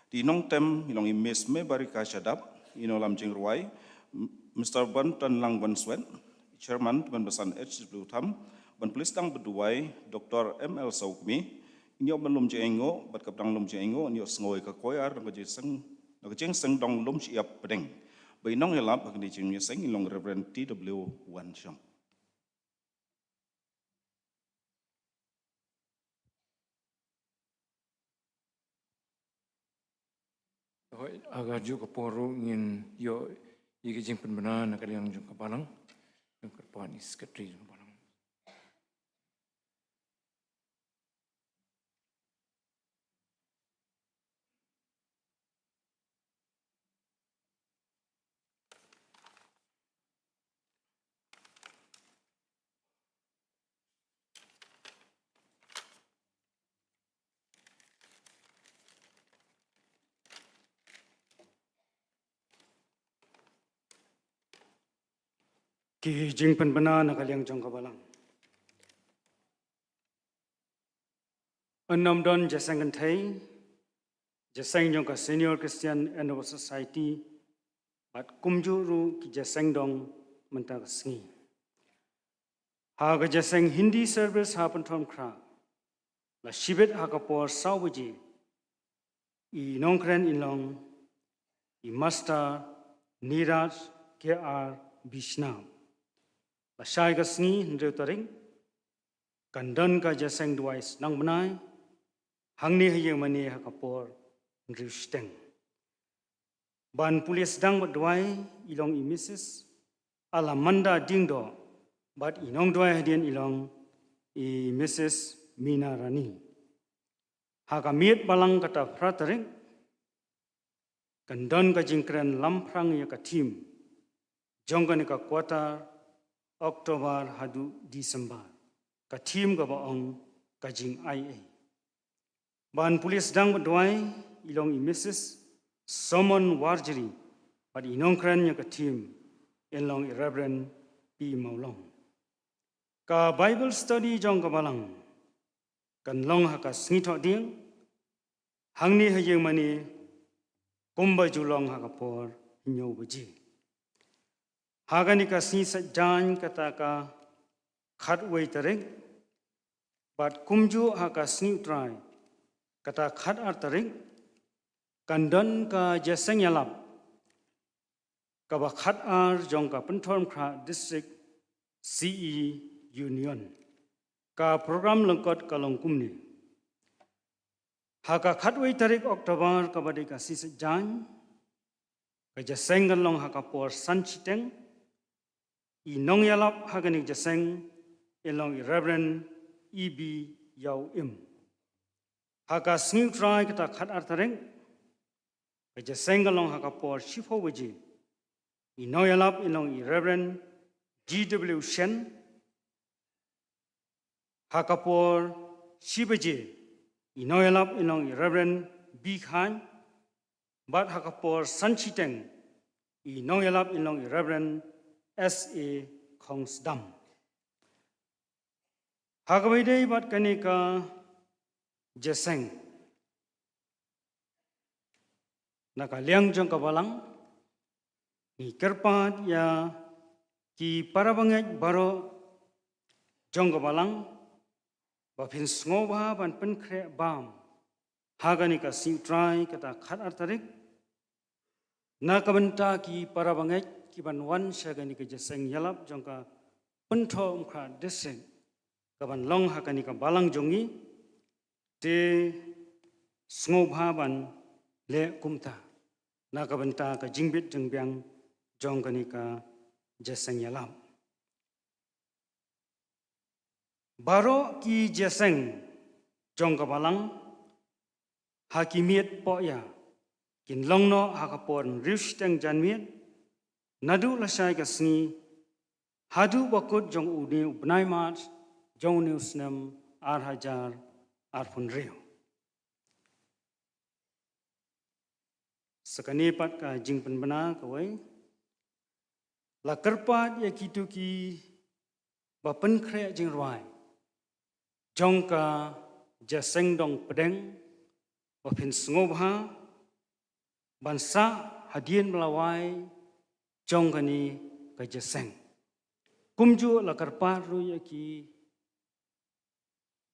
Te i nongtem i long i Miss Mebarika Shadap, i nongïalam jingrwai, M-, Mister Bontonlang Wanswet, Chairman Tymmen Basan H W Tham, ban plie sdang bad duwai Doctor M L Sawkmie, ngin ïoh ban lum jingaiñguh, bad kaba dang lum jingaiñguh, ngin ïohsngew ïa ka choir, na ka jingseng, na ka jingseng dong lum shyiap pdeng. Bad i nongïalap ha kane ka jingïaseng i long Reverend T W Wanshong. Hooid, ha kajuh ka por ruh ngin ïoh ïa ka jingpynbna na ka liang jong ka balang. Ngin kyrpad ïa i secretary jong ka balang. Ki jingpynbna na ka liang jong ka balang. Yn ym don jingïaseng kynthei, jingïaseng jong ka Senior Christian Endeavour Society, bad kumjuh ruh ki jingïaseng dong mynta ka sngi. Ha ka jingïaseng Hindi service ha Pynthorumkhrah, la shibit ha ka por saw baje, i nongkren in long i Master Niraj K R Bishnap. Lashai ka sngi hynriew tarik, kan don ka jingïaseng duwai sdang bnai, hangne ha ïingmane ha ka por hynriew shiteng. Ban pule sdang bad duwai i long i Missus Alamanda Diengdoh, bad i nongduwai hadien i long i Missus Mina Rani. Ha ka miet balang kata phra tarik, kan don ka jingkren lamphrang ïa ka theme jong kane ka quarter, October haduh December. Ka theme kaba ong ka jingaiei. Ban pule sdang bad duwai i long i Missus Somon Warjri, bad i nongkren ïa ka theme in long i Reverend P Mawlong. Ka Bible study jong ka balang kan long ha ka sngi Thohdieng, hangne ha ïingmane, kumba ju long ha ka por hynñiew baje. Ha kane ka sngi Saitjaiñ kata ka khatwei tarik, bad kumjuh ha ka sngi U Trai kata khatar tarik, kan don ka jingïaseng ïalap kaba khatar jong ka Pynthorumkhrah District C E Union. Ka program lyngkot ka long kumne. Ha ka khatwei tarik October kaba dei ka sngi Saitjaiñ, ka jingïaseng kan long ha ka por san shiteng, i nongïalap ha kane ka jingïaseng in long i Reverend E B Ïawim. Ha ka sngi U Trai kata khatar tarik, ka jingïaseng kan long ha ka por shiphew baje, i nongïalap in long i Reverend G W Shen. Ha ka por shi baje, i nongïalap in long i Reverend B Khan, bad ha ka por san shiteng, i nongïalap in long i Reverend S A Khongsdam. Ha kaba ïadei bad kane ka jingïaseng, na ka liang jong ka balang, ngi kyrpad ïa ki para bangeit baroh jong ka balang, ba phin sngewbha ban pynkhreh bam ha kane ka sngi U Trai kata khatar tarik, na ka bynta ki para bangeit ki ban wan sha kane ka jingïaseng ïalap jong ka Pynthorumkhrah District, ka ban long ha kane ka balang jong ngi, te sngewbha ban leh kumta, na ka bynta ka jingbit jingbiang jong kane ka jingïaseng ïalap. Baroh ki jingïaseng jong ka balang ha ki miet pohïa kin long noh ha ka por hynriew shiteng janmiet, naduh lashai ka sngi haduh bakut jong une u bnai March jong une u snem ar hajar arphew hynriew. Sa kane pat ka jingpynbna kawei, la kyrpad ïa kito kiba pynkhreh jingrwai jong ka jingïaseng dong pdeng, ba phin sngewbha ban sah hadien ba la wai jong kane ka jingïaseng. Kumjuh la kyrpad ruh ïa ki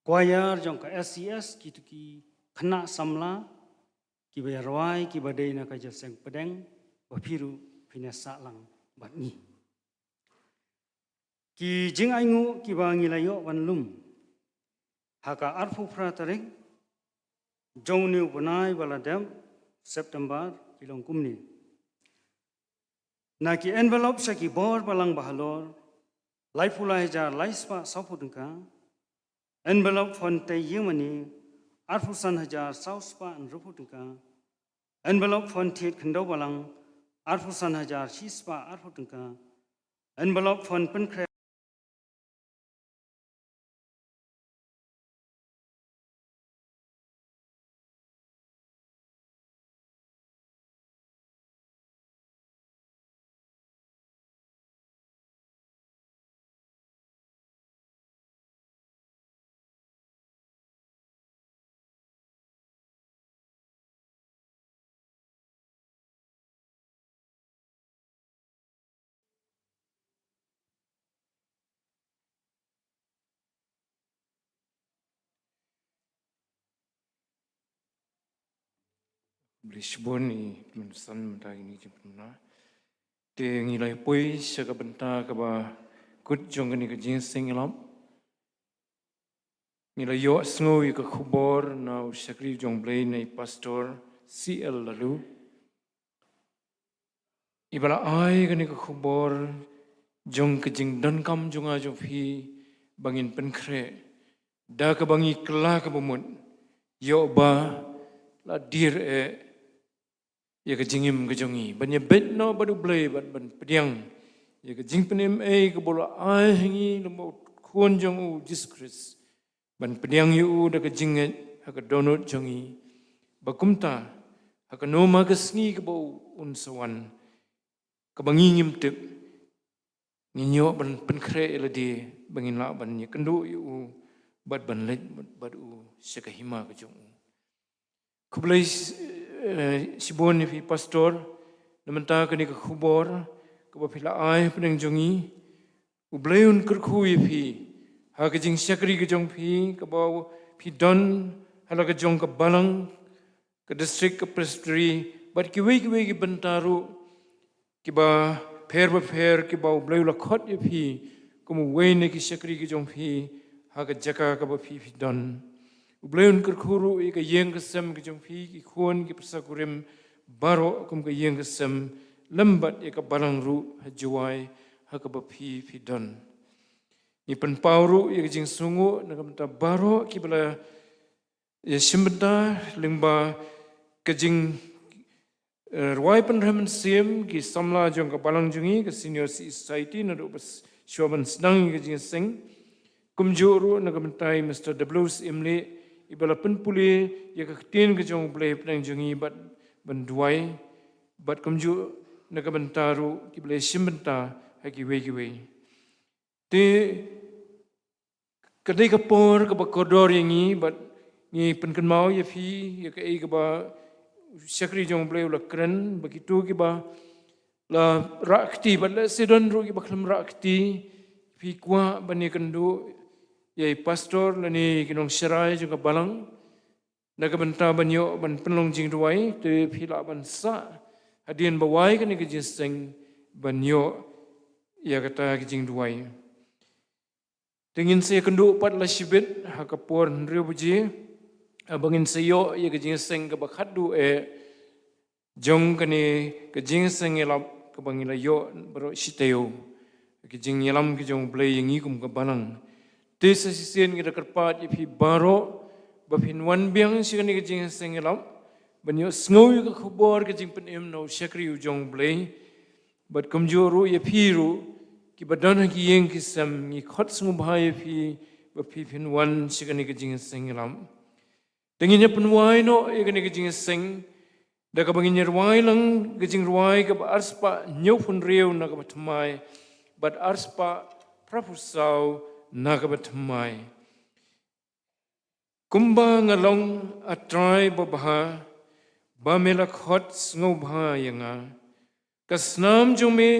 choir jong ka S C S, kito ki khynnah samla kiba ïarwai, kiba dei na ka jingïaseng pdeng, ba phi ruh phin ïasah lang bad ngi. Ki jingainguh kiba ngi la ïoh ban lum ha ka arphew phra tarik jong une u bnai ba la dep, September, ki long kumne. Na ki envelope sha ki bor balang bahalor, laiphew lai hajar lai spah sawphew tyngka. Envelope fund tei ïing mane, arphew san hajar saw spah hynriewphew tyngka. Envelope fund thied khyndew balang, arphew san hajar shi spah arphew tyngka. Envelope fund pynkhreh Khublei shibun ïa i Tymmen Basan mynta ïa kine ki jingpynmynta. Te ngi la poi sha ka bynta kaba kut jong kane ka jingïaseng ïalap. Ngi la ïohsngew ïa ka khubor na u shakri jong U Blei na i Pastor C L Laloo. Iba la ai kane ka khubor jong ka jingdonkam jong nga jong phi ba ngin pynkhreh da kaba ngi kylla kaba mut, ïoh ba la dier eh ïa ka jingim ka jong ngi ban ïabeit noh bad U Blei bad ban pdiang ïa ka jingpynim ei kaba u la ai ha ngi lyngba u Khun jong u Jisu Khrist. Ban pdiang ïa u da ka jingngeit ha ka dohnud jong ngi, ba kumta ha kano ma ka sngi kaba u un sa wan, kaba ngi ngim tip, ngin ïoh ban pynkhreh ïa lade ba ngin lah ban ïakynduh ïa u bad ban leit bad u sha ka hima ka jong u. Khublei sh-, eh, shibun ïa phi Pastor, na mynta kane ka khubor kaba phi la ai hapdeng jong ngi. U Blei un kyrkhu ïa phi ha ka jingshakri ka jong phi kaba phi don ha la ka jong ka balang, ka district, ka presbytery bad kiwei kiwei ki bynta ruh kiba pher bapher kiba U Blei u la khot ïa phi kum uwei na ki shakri ki jong phi ha ka jaka kaba phi phi don. U Blei un kyrkhu ruh ïa ka ïing ka sem ki jong phi, ki khun ki pyrsa kurim baroh kum ka ïing ka sem lem bad ïa ka balang ruh ha Jowai ha kaba phi phi don. Ngi pynpaw ruh ïa ka jingsngewnguh na ka bynta baroh kiba la ïa shim bynta lyngba ka jing, eh, rwai pynrem mynsiem, ki samla jong ka balang jong ngi, ka Senior Citizen Society, naduh ba s-, shuwa ban sdang ïa ka jingïaseng. Kumjuh ruh na ka bynta i Mister W. Syiemlieh, iba la pynpule ïa ka ktien ka jong U Blei hapdeng jong ngi bad ban duwai, bad kumjuh na ka bynta ruh kiba la ïa shim bynta ha kiwei kiwei. Te ka dei ka por kaba kordor ïa ngi bad ngi pynkynmaw ïa phi ïa kaei kaba u shakri jong U Blei u la kren, ba kito kiba la rah kti bad lehse don ruh kiba khlem rah kti, phi kwah ban ïakynduh ïa i Pastor lane ki nongsharai jong ka balang na ka bynta ban ïoh ban pynlong jingduwai, te phi lah ban sah hadien ba wai kane ka jingïaseng ban ïoh ïa kata ka jingduwai. Te ngin sa ïakynduh pat la shibit ha ka por hynriew baje, haba ngin sa ïoh ïa ka jingïaseng kaba khatduh eh jong kane ka jingïaseng ïalap kaba ngi la ïoh baroh shi taïew. Ki jingïalam ki jong U Blei ïa ngi kum ka balang. Te sa shisien ngi da kyrpad ïa phi baroh ba phin wan biang sha kane ka jingïaseng ïalap ban ïohsngew ïa ka khubor ka jingpynim na u shakri u jong U Blei. Bad kumjuh ruh ïa phi ruh kiba don ha ki ïing ki sem, ngi khot sngewbha ïa phi ba phi phin wan sha kane ka jingïaseng ïalap. Te ngin ïa pynwai noh ïa kane ka jingïaseng da kaba ngin ïa rwai lang ka jingrwai kaba arspah hynñiewphew hynriew na kaba thymmai bad arspah phraphew saw na kaba thymmai. Kumba nga long, A Trai babha, ba me la khot sngewbha ïa nga, ka snam jong me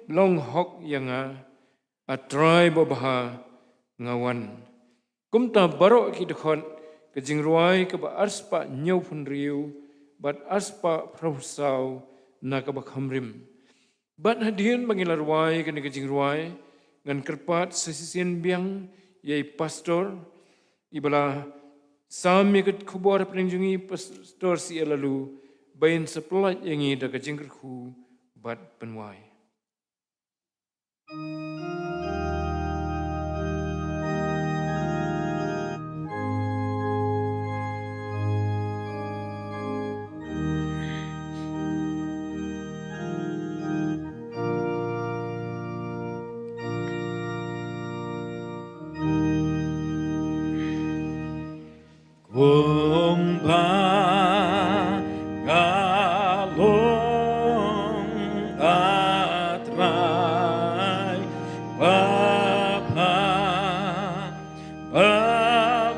long hok ïa nga, A Trai babha, nga wan. Kumta baroh ki dkhot ka jingrwai kaba arspah hynñiewphew hynriew bad arspah phraphew saw na kaba kham rim. Bad hadien ba ngi la rwai kane ka jingrwai, ngan kyrpad sa shisien biang ïa i Pastor iba la sam ïa ka khubor hapdeng jong ngi, Pastor C L Laloo, Pynsaphriang ïa ngi da ka jingkyrkhu bad pynwai. Kumba nga long, A Trai, ba bha, ba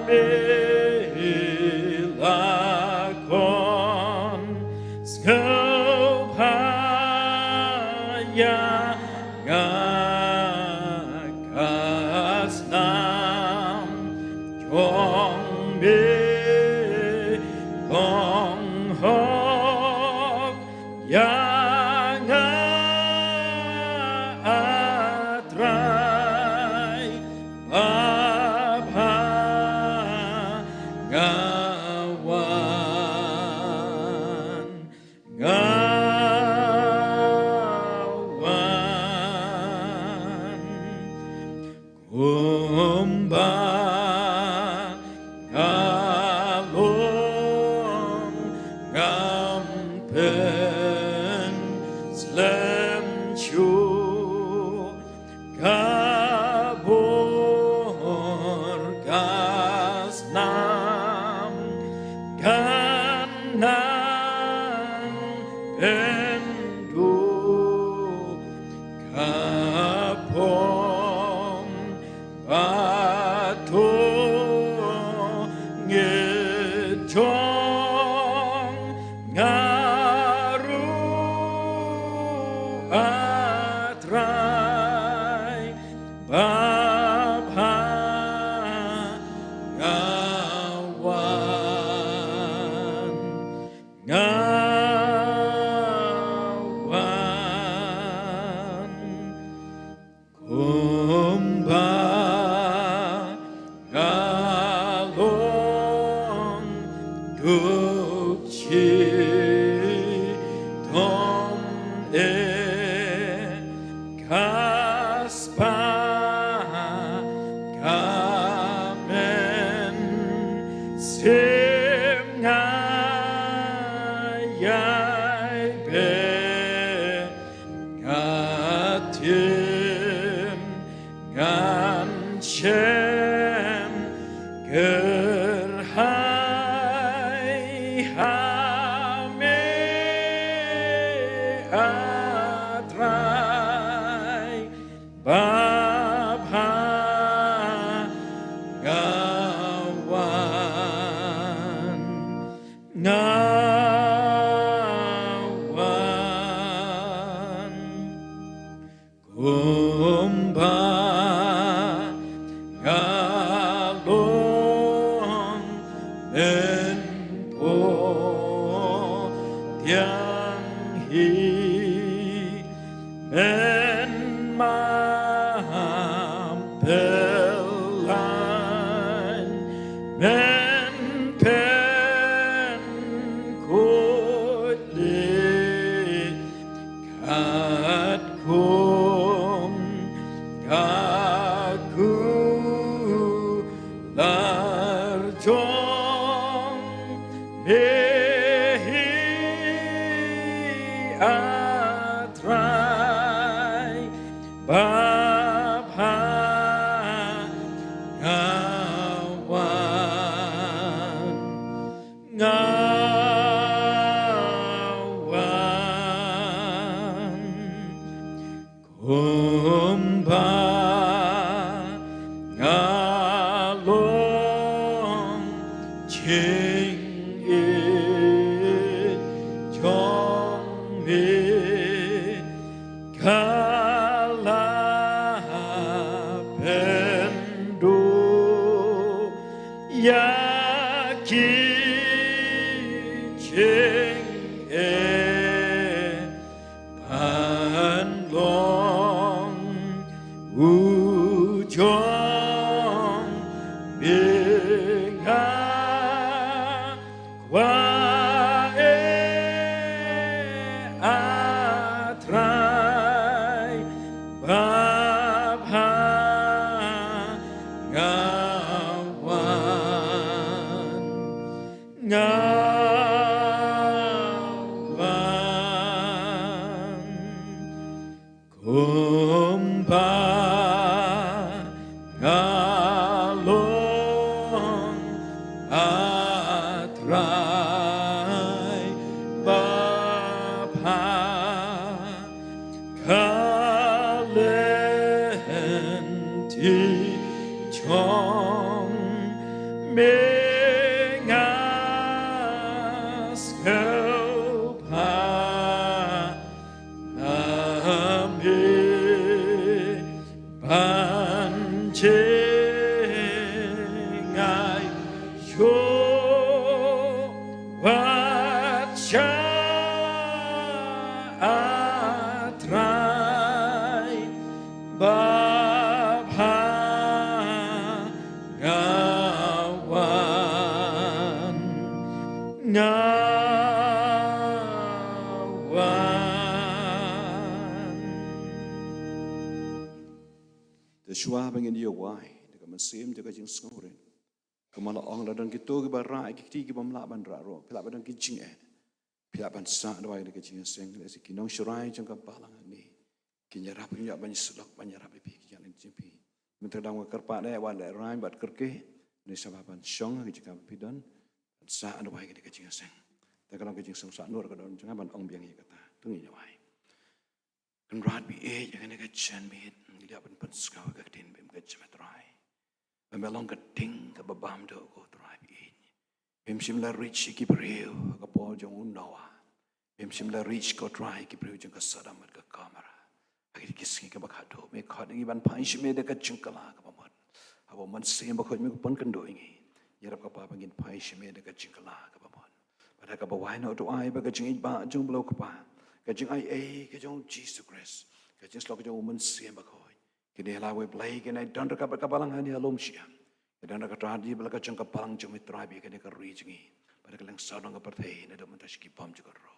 me la khot, sngewbha ïa nga. Ka snam jong me long hok ïa nga, A Trai, ba bha nga wan. Nga wan kumba nga long, ngam pynslem shuh. Ka bor ka snam kan nang pynduh, ka phong ba to ngi jong nga ruh, A Trai, ba bha nga wan, nga wan. Kumba nga long duk shitom eh, ka spah ka mynsiem nga ïai beh. Nga tim ngan shem kyrhai ha me, A Trai, ba bha nga wan, nga wan. Kumba nga long mynpaw thiang hi, mynmam pynlait, mynpynkhuid lieh, katkum ka kular jong me hi, A Trai, ba bha nga wan, nga wan. Kumba nga long jingïeit jong me, ka la pynduh ïa ki jingeh. Ban long u jong me nga kwah, eh. Wan kumba nga long, A Trai, ba bha ka lynti jong me, nga sngewbha na me ban jngai. Shuh wat sha, A Trai, ba bha nga wan, nga wan. Te shuwa ba ngin ïa wai da ka mynsiem jong ka jingsngewrit, kumba la ong, la don kito kiba rah ïa ki kti ki bym lah ban rah ruh, phi lah ba don ki jingeh, phi lah ban sah duwai da ka jingïaseng, lehse ki nongsharai jong ka balang hangne kin ïarap, kin ïarap ban ïasyllok, ban ïarap ïa phi, kin ïarap ïa phi. Mynta dang kyrpad eh, wat lehraiñ, wat kyrkieh, ne sa ba ban shong ha ki jaka ba phi don, ban sah duwai da ka jingïaseng. Te ka long ka jingsngewsih nur ka don jong nga ban ong biang ïa kata. To ngin ïa wai. Kynrad ba ïeit, ha kane ka janmiet ngi la pynskhem ïa ka ktien bym ka jingmyntoi. Ba me long ka ding kaba bam doh, ko Trai ba ïeit. Mem shym la reach ïa ki briew ha ka por jong u Noah. Mem shym la reach, ko Trai, ïa ki briew jong ka Sodom bad ka Gomorrah. Ha kine ki sngi kiba khadduh me khot ïa ngi ban phai sha me da ka jingkylla kaba mut. Haba u Mynsiem Bakhuid me pun kynduh ïa ngi, ïarap, ko Kpa, ba ngin phai sha me da ka jingkylla kaba mut. Bad ha kaba wai noh, to ai ba ka jingïeit ba jong u Blei, ko Kpa, ka jingaiei ka jong u Jisu Khrist, ka jingïasyllok ka jong u Mynsiem Bakhuid, kine, la wei Blei, kine don ryngkat bad ka balang hangne ha lum shyiap, kine don ryngkat bad ka jong ka balang jong me, Trai, ba ïeit, kane ka ri jong ngi, bad ka lyngsawdong ka pyrthei, naduh mynta sha ki bymjukut ruh.